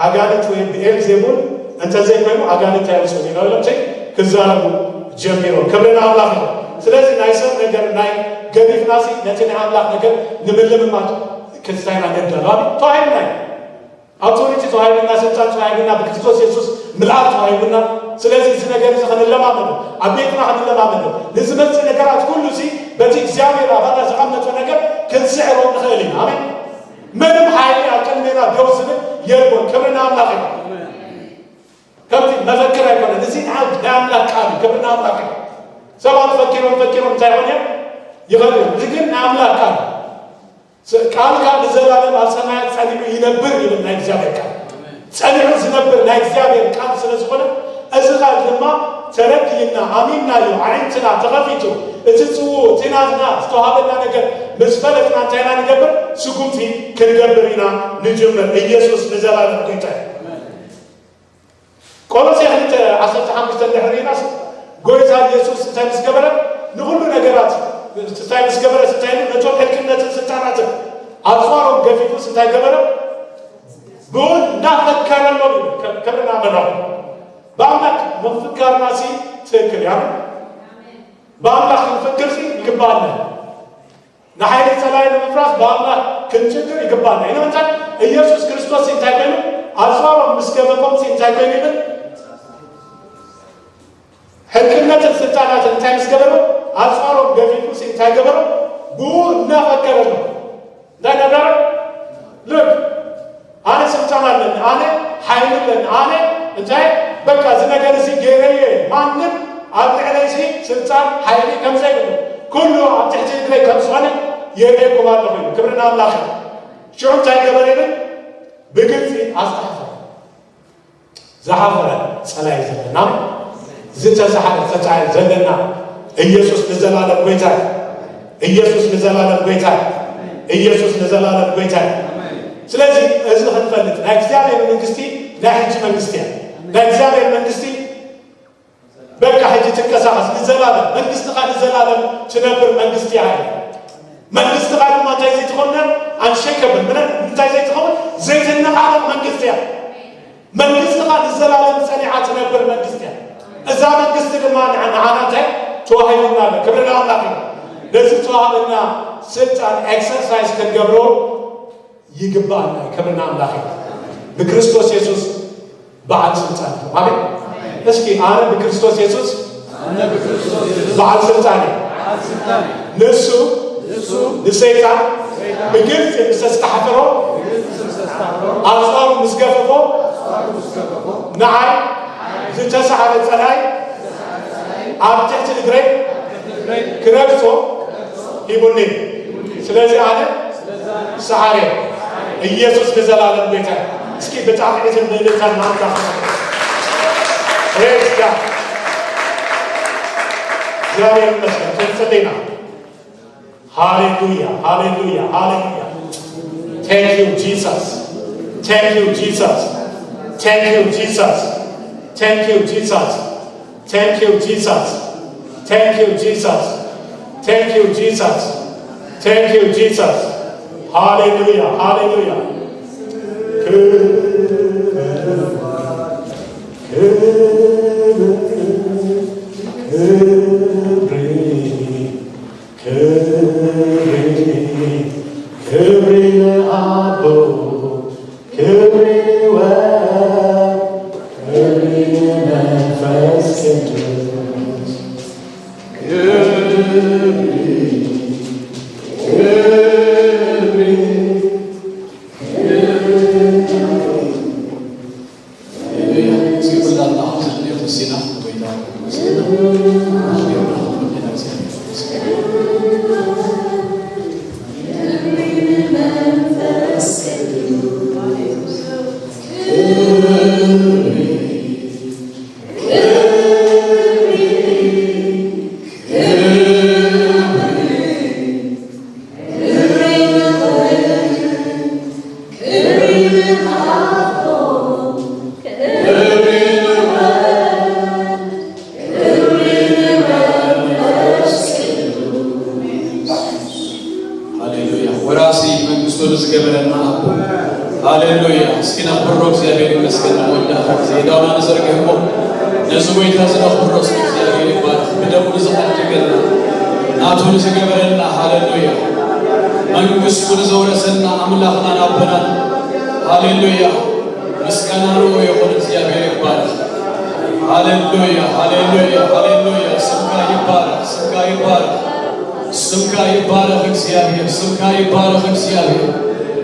ኣጋንንቲ ወይ ብኤልዜቡል እንተዘይኮይኑ ኣጋንንቲ ኣይወፅኡን ኢና ኢሎም ክዛረቡ ጀሚሮም። ክብሪ ንኣምላኽ ይኹን። ስለዚ ናይ ሰብ ነገር ናይ ገዲፍናሲ ነቲ ናይ ኣምላኽ ነገር ንምልምማድ ክንስታይና ነዳሉ ተዋሂብና እዩ። ኣውቶሪቲ ተዋሂብና፣ ስልጣን ተዋሂብና፣ ብክርስቶስ የሱስ ምልኣት ተዋሂብና። ስለዚ እዚ ነገር እዚ ክንለማመዶ፣ ኣብ ቤትና ክንለማመዶ፣ ንዝመፅእ ነገራት ኩሉ እዚ በቲ እግዚኣብሔር ኣባና ዘቐመጦ ነገር ክንስዕሮ ንኽእል ኢና። ኣሜን። ምንም ሓይሊ ኣብ ቅድሜና ደው ዝብል የልቦን። ክብሪ ንኣምላኽ እዩ። ከምቲ መፈክር ኣይኮነን። እዚ ናይ ኣምላኽ ቃል እዩ። ክብሪ ንኣምላኽ እዩ። ሰባት ፈኪሮም ፈኪሮም እንታይ ይኾን እዮም ይኸዱ እዮም። እዚ ግን ናይ ኣምላኽ ቃል እዩ። ቃልካ ንዘላለም ኣብ ሰማያት ጸኒዑ ይነብር ይብል ናይ እግዚኣብሔር ቃል። ጸኒዑ ዝነብር ናይ እግዚኣብሔር ቃል ስለ ዝኾነ እዚ ቃል ድማ ተረዲእና ኣሚንናዮ ኣዒንትና ተኸፊቱ እቲ ጽውኡ እቲ ናትና ዝተዋሃበና ነገር ምስ ፈለጥና እንታይ ኢና ንገብር? ስጉምቲ ክንገብር ኢና ንጅምር። ኢየሱስ ንዘላለም ጎይታ እዩ። ቆሎሴ ክልተ ዓሰርተ ሓሙሽተ እንድሕር ርኢናስ ጎይታ ኢየሱስ እንታይ ምስ ገበረ ንኹሉ ነገራት እንታይ ምስ ገበረ እንታይ ኢሉ ነቶም ሕልክነትን ስልጣናትን ኣፅዋሮም ገፊፉስ እንታይ ገበረ ብኡ እናፈከረሎም እዩ። ከ-፣ ክብሪ ናብ መድረኹ። ብኣምላኽ ምፍካርና ሲ ትክክል እያ። ብኣምላኽ ክንፍክር ሲ ይግባኣና። ንሓይሊ ጸላኢ ንምፍራስ ብኣምላኽ ክንጭድር ይግባኣና። ኢሉ እንታይ? ኢየሱስ ክርስቶስ ሲ እንታይ ኮይኑ? ኣጽዋሮም ምስ ገፈፎም ሲ እንታይ ኮይኑ ይብል? ሕልቅነትን ስልጣናትን እንታይ ምስ ገበሩ? ኣጽዋሮም ገፊፉ ሲ እንታይ ገበሩ? ብኡ እናፈከረሎም። እንታይ እናዳረ? ሉክ፣ ኣነ ስልጣን ኣለኒ፣ ኣነ ሓይሊ ኣለኒ፣ ኣነ እንታይ በቃ እዚ ነገር እዚ ገይረዮ እየ። ማንም ኣብ ልዕለይ ሲ ስልጣን ሓይሊ ከም ዘይብሉ፣ ኩሉ ኣብ ትሕቲ እግረይ ከም ዝኾነ የርእየኩም ኣለኹ ኢሉ። ክብሪ ንኣምላኽ እዩ። ሽዑ እንታይ ገበረ ይብል? ብግልጺ ኣስተሓፈረ። ዝሓፈረ ጸላኢ ዘለና፣ ዝተሰሓረ ጸላኢ ዘለና፣ ኢየሱስ ንዘላለም ጐይታ እዩ። ኢየሱስ ንዘላለም ጐይታ እዩ። ኢየሱስ ንዘላለም ጐይታ እዩ። ስለዚ እዚ ክንፈልጥ፣ ናይ እግዚኣብሔር መንግስቲ ናይ ሕጂ መንግስቲ እያ። ናይ እግዚኣብሔር መንግስቲ በቃ ሕጂ ትንቀሳቐስ፣ ንዘላለም መንግስትኻ ንዘላለም ትነብር መንግስቲ እያ። መንግስትኻ ድማ እንታይ ዘይትኸውን? ኣንሸከብል። ምን-፣ እንታይ ዘይትኸውን? ዘይትነቓነቕ መንግስቲ እያ። መንግስትኻ ንዘላለም ጸኒዓ ትነብር መንግስቲ እያ። እዛ መንግስቲ ድማ ንዓ-፣ ንዓና እንታይ ተዋሂቡና ኣሎ? ክብሪ ንኣምላኽ እዩ። ነዚ ተዋሂቡና ስልጣን ኤክሰርሳይዝ ክንገብሮ ይግባኣና እዩ። ክብሪ ንኣምላኽ እዩ። ብክርስቶስ የሱስ በዓል ስልጣን እዩ። ኣሜን። እስኪ ኣነ ብክርስቶስ የሱስ በዓል ስልጣን እዩ። ንሱ ንሰይጣን ብግልጺ ምስ ኣስተሓፈሮ፣ ኣጽዋሩ ምስ ገፈፎ፣ ንዓይ ዝተሳዕረ ጸላኢ ኣብ ትሕቲ እግረይ ክረግጾ ሂቡኒ። ስለዚ ኣነ ሰዓረ። ኢየሱስ ንዘላለም ጌታ። እስኪ ብጣዕሚ ዕትን ብእልልታን ንኣምላኽ። Praise God። እግዚኣብሔር ይመስገን። ክንጽሊ ኢና። ሃሌሉያ፣ ሃሌሉያ፣ ሃሌሉያ። Thank you, Jesus. Thank you, Jesus. Thank you, Jesus. Thank you, Jesus. Thank you, Jesus. Thank you, Jesus. Thank you, Jesus. Thank you, Jesus. ሃሌሉያ፣ ሃሌሉያ። ክብሪ፣ ክብሪ፣ ክብሪ፣ ክብሪ ንኣቦ፣ ክብሪ ወወልድ፣ ክብሪ ንመንፈስ ቅዱስ። ክብሪ፣ ክብሪ፣ ክብሪ። እስኪ ኩላትና ኣሁን ክንደዮ ተሲና ጎይታ ሃሌሉያ። ወራሲ መንግስቱ ንዝገበረና ኣቦ። ሃሌሉያ። እስኪ ነኽብሮ፣ እግዚኣብሔር ይመስገን። ንመወዳእታ ግዜ እዳውና ንዘርግሕ እሞ ነዚ ጎይታ እዚ ነኽብሮ። እስኪ እግዚኣብሔር ይባረክ። ብደሙ ንዝዓደገና፣ ናቱ ንዝገበረና፣ ሃሌሉያ። መንግስቱ ንዘውረሰና ኣምላኽናን ኣቦናን፣ ሃሌሉያ። ምስጋና ንኡ ይኹን፣ እግዚኣብሔር ይባረክ። ሃሌሉያ፣ ሃሌሉያ፣ ሃሌሉያ። ስምካ ይባረክ፣ ስምካ ይባረክ፣ ስምካ ይባረክ እግዚኣብሔር፣ ስምካ ይባረክ እግዚኣብሔር።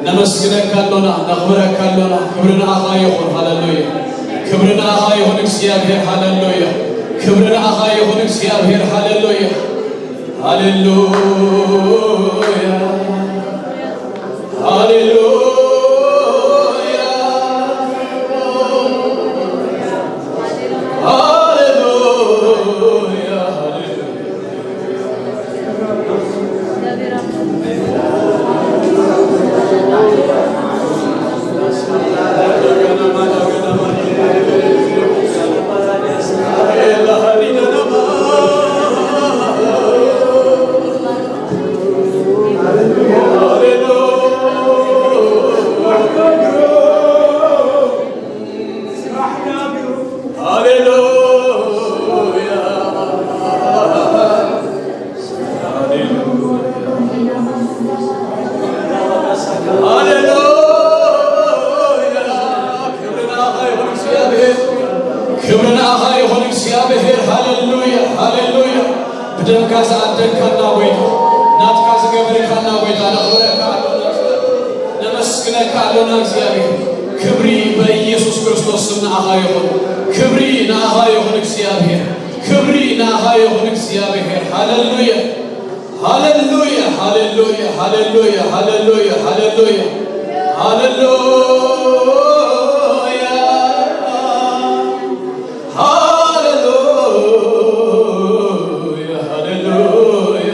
ነመስግነካ ኣሎና፣ ነኽብረካ ኣሎና። ክብሪ ንኣኻ ይኹን፣ ሃሌሉያ። ክብሪ ንኣኻ ይኹን እግዚኣብሔር፣ ሃሌሉያ። ክብሪ ንኣኻ ይኹን እግዚኣብሔር፣ ሃሌሉያ። ሃሌሉያ፣ ሃሌሉያ፣ ሃሌሉያ፣ ሃሌሉያ። ደምካ ዝኣደግካና ጎይታ፣ ናትካ ዝገበርካና ጎይታ፣ ነኽብረካ ኣሎና፣ ነመስግነካ ኣሎና እግዚኣብሔር። ክብሪ በኢየሱስ ክርስቶስ ስም ንኣኻ ይኹን። ክብሪ ንኣኻ ይኹን እግዚኣብሔር። ክብሪ ንኣኻ ይኹን እግዚኣብሔር። ሃሌሉያ፣ ሃሌሉያ፣ ሃሌሉያ፣ ሃሌሉያ፣ ሃሌሉያ፣ ሃሌሉያ፣ ሃሌሉያ። ሃሌሉያ፣ ሃሌሉያ፣ ሃሌሉያ፣ ሃሌሉያ፣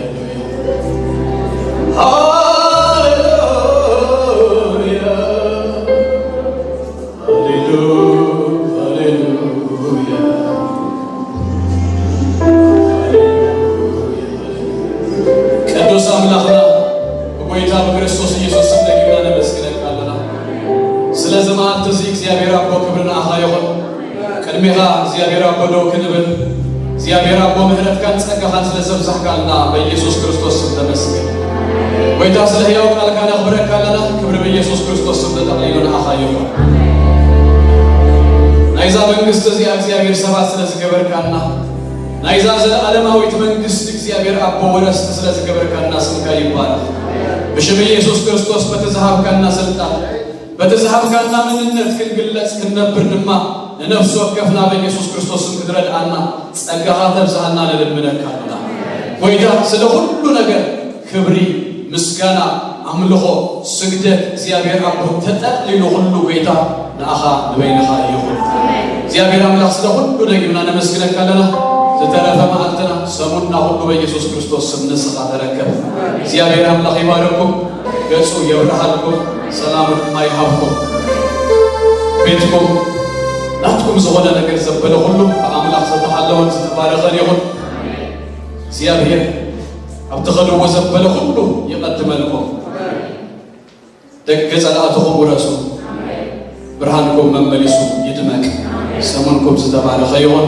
ሃሌሉያ፣ ሃሌሉ-፣ ሃሌሉያ፣ ሃሌሉያ። ቅዱስ ኣምላኽና ብጎይታ ብክርስቶስ ኢየሱስ ስም ደጊምና ነመስግነካ ኣለና። ስለዚ መዓልቲ እዚ እግዚኣብሔር ኣቦ ክብሪ ንኣኻ ይኹን። ቅድሜኻ እግዚኣብሔር ኣቦ ደው ክንብል እግዚኣብሔር ኣቦ ምህረትካን ጸጋኻን ስለ ዘብዛሕካልና በኢየሱስ ክርስቶስ ስም ተመስገን። ጎይታ ስለ ህያው ቃልካ ነኽብረካ ኣለና። ክብሪ ብኢየሱስ ክርስቶስ ስም ተጠቕሊሉ ንኣኻ ይኹን። ናይዛ መንግስቲ እዚኣ እግዚኣብሔር ሰባት ስለ ዝገበርካና ናይዛ ዘለዓለማዊት መንግስቲ እግዚኣብሔር ኣቦ ወረስቲ ስለ ዝገበርካና ስምካ ይባረኽ። ብሽም ኢየሱስ ክርስቶስ በቲ ዝሃብካና ስልጣን በቲ ዝሃብካና መንነት ክንግለጽ ክንነብር ድማ ንነፍሲ ወከፍና በኢየሱስ ክርስቶስ ስም ክትረድኣና ጸጋኻ ተብዝሃልና ንልምነካ ኣለና። ጎይታ ስለ ኩሉ ነገር ክብሪ፣ ምስጋና፣ ኣምልኾ፣ ስግደት እግዚኣብሔር ኣቦ ተጠቕሊሉ ኩሉ ጎይታ ንኣኻ ንበይንኻ ይኹን። እግዚኣብሔር ኣምላኽ ስለ ኩሉ ደጊምና ነመስግነካ ኣለና። ዝተረፈ መዓልትና ሰሙንና ኩሉ በኢየሱስ ክርስቶስ ስም ንስኻ ተረከብ። እግዚኣብሔር ኣምላኽ ይባርኩም፣ ገጹ የብርሃልኩም፣ ሰላሙ ድማ ይሃብኩም። ቤትኩም ናትኩም ዝኾነ ነገር ዘበለ ኩሉ ብኣምላኽ ዝተሓለወን ዝተባረኸን ይኹን። እግዚኣብሔር ኣብ ትኸድዎ ዘበለ ኩሉ ይቐድመልኩም። ደገ ጸላእትኹም ውረሱ። ብርሃንኩም መመሊሱ ይድመቅ። ሰሙንኩም ዝተባረኸ ይኹን።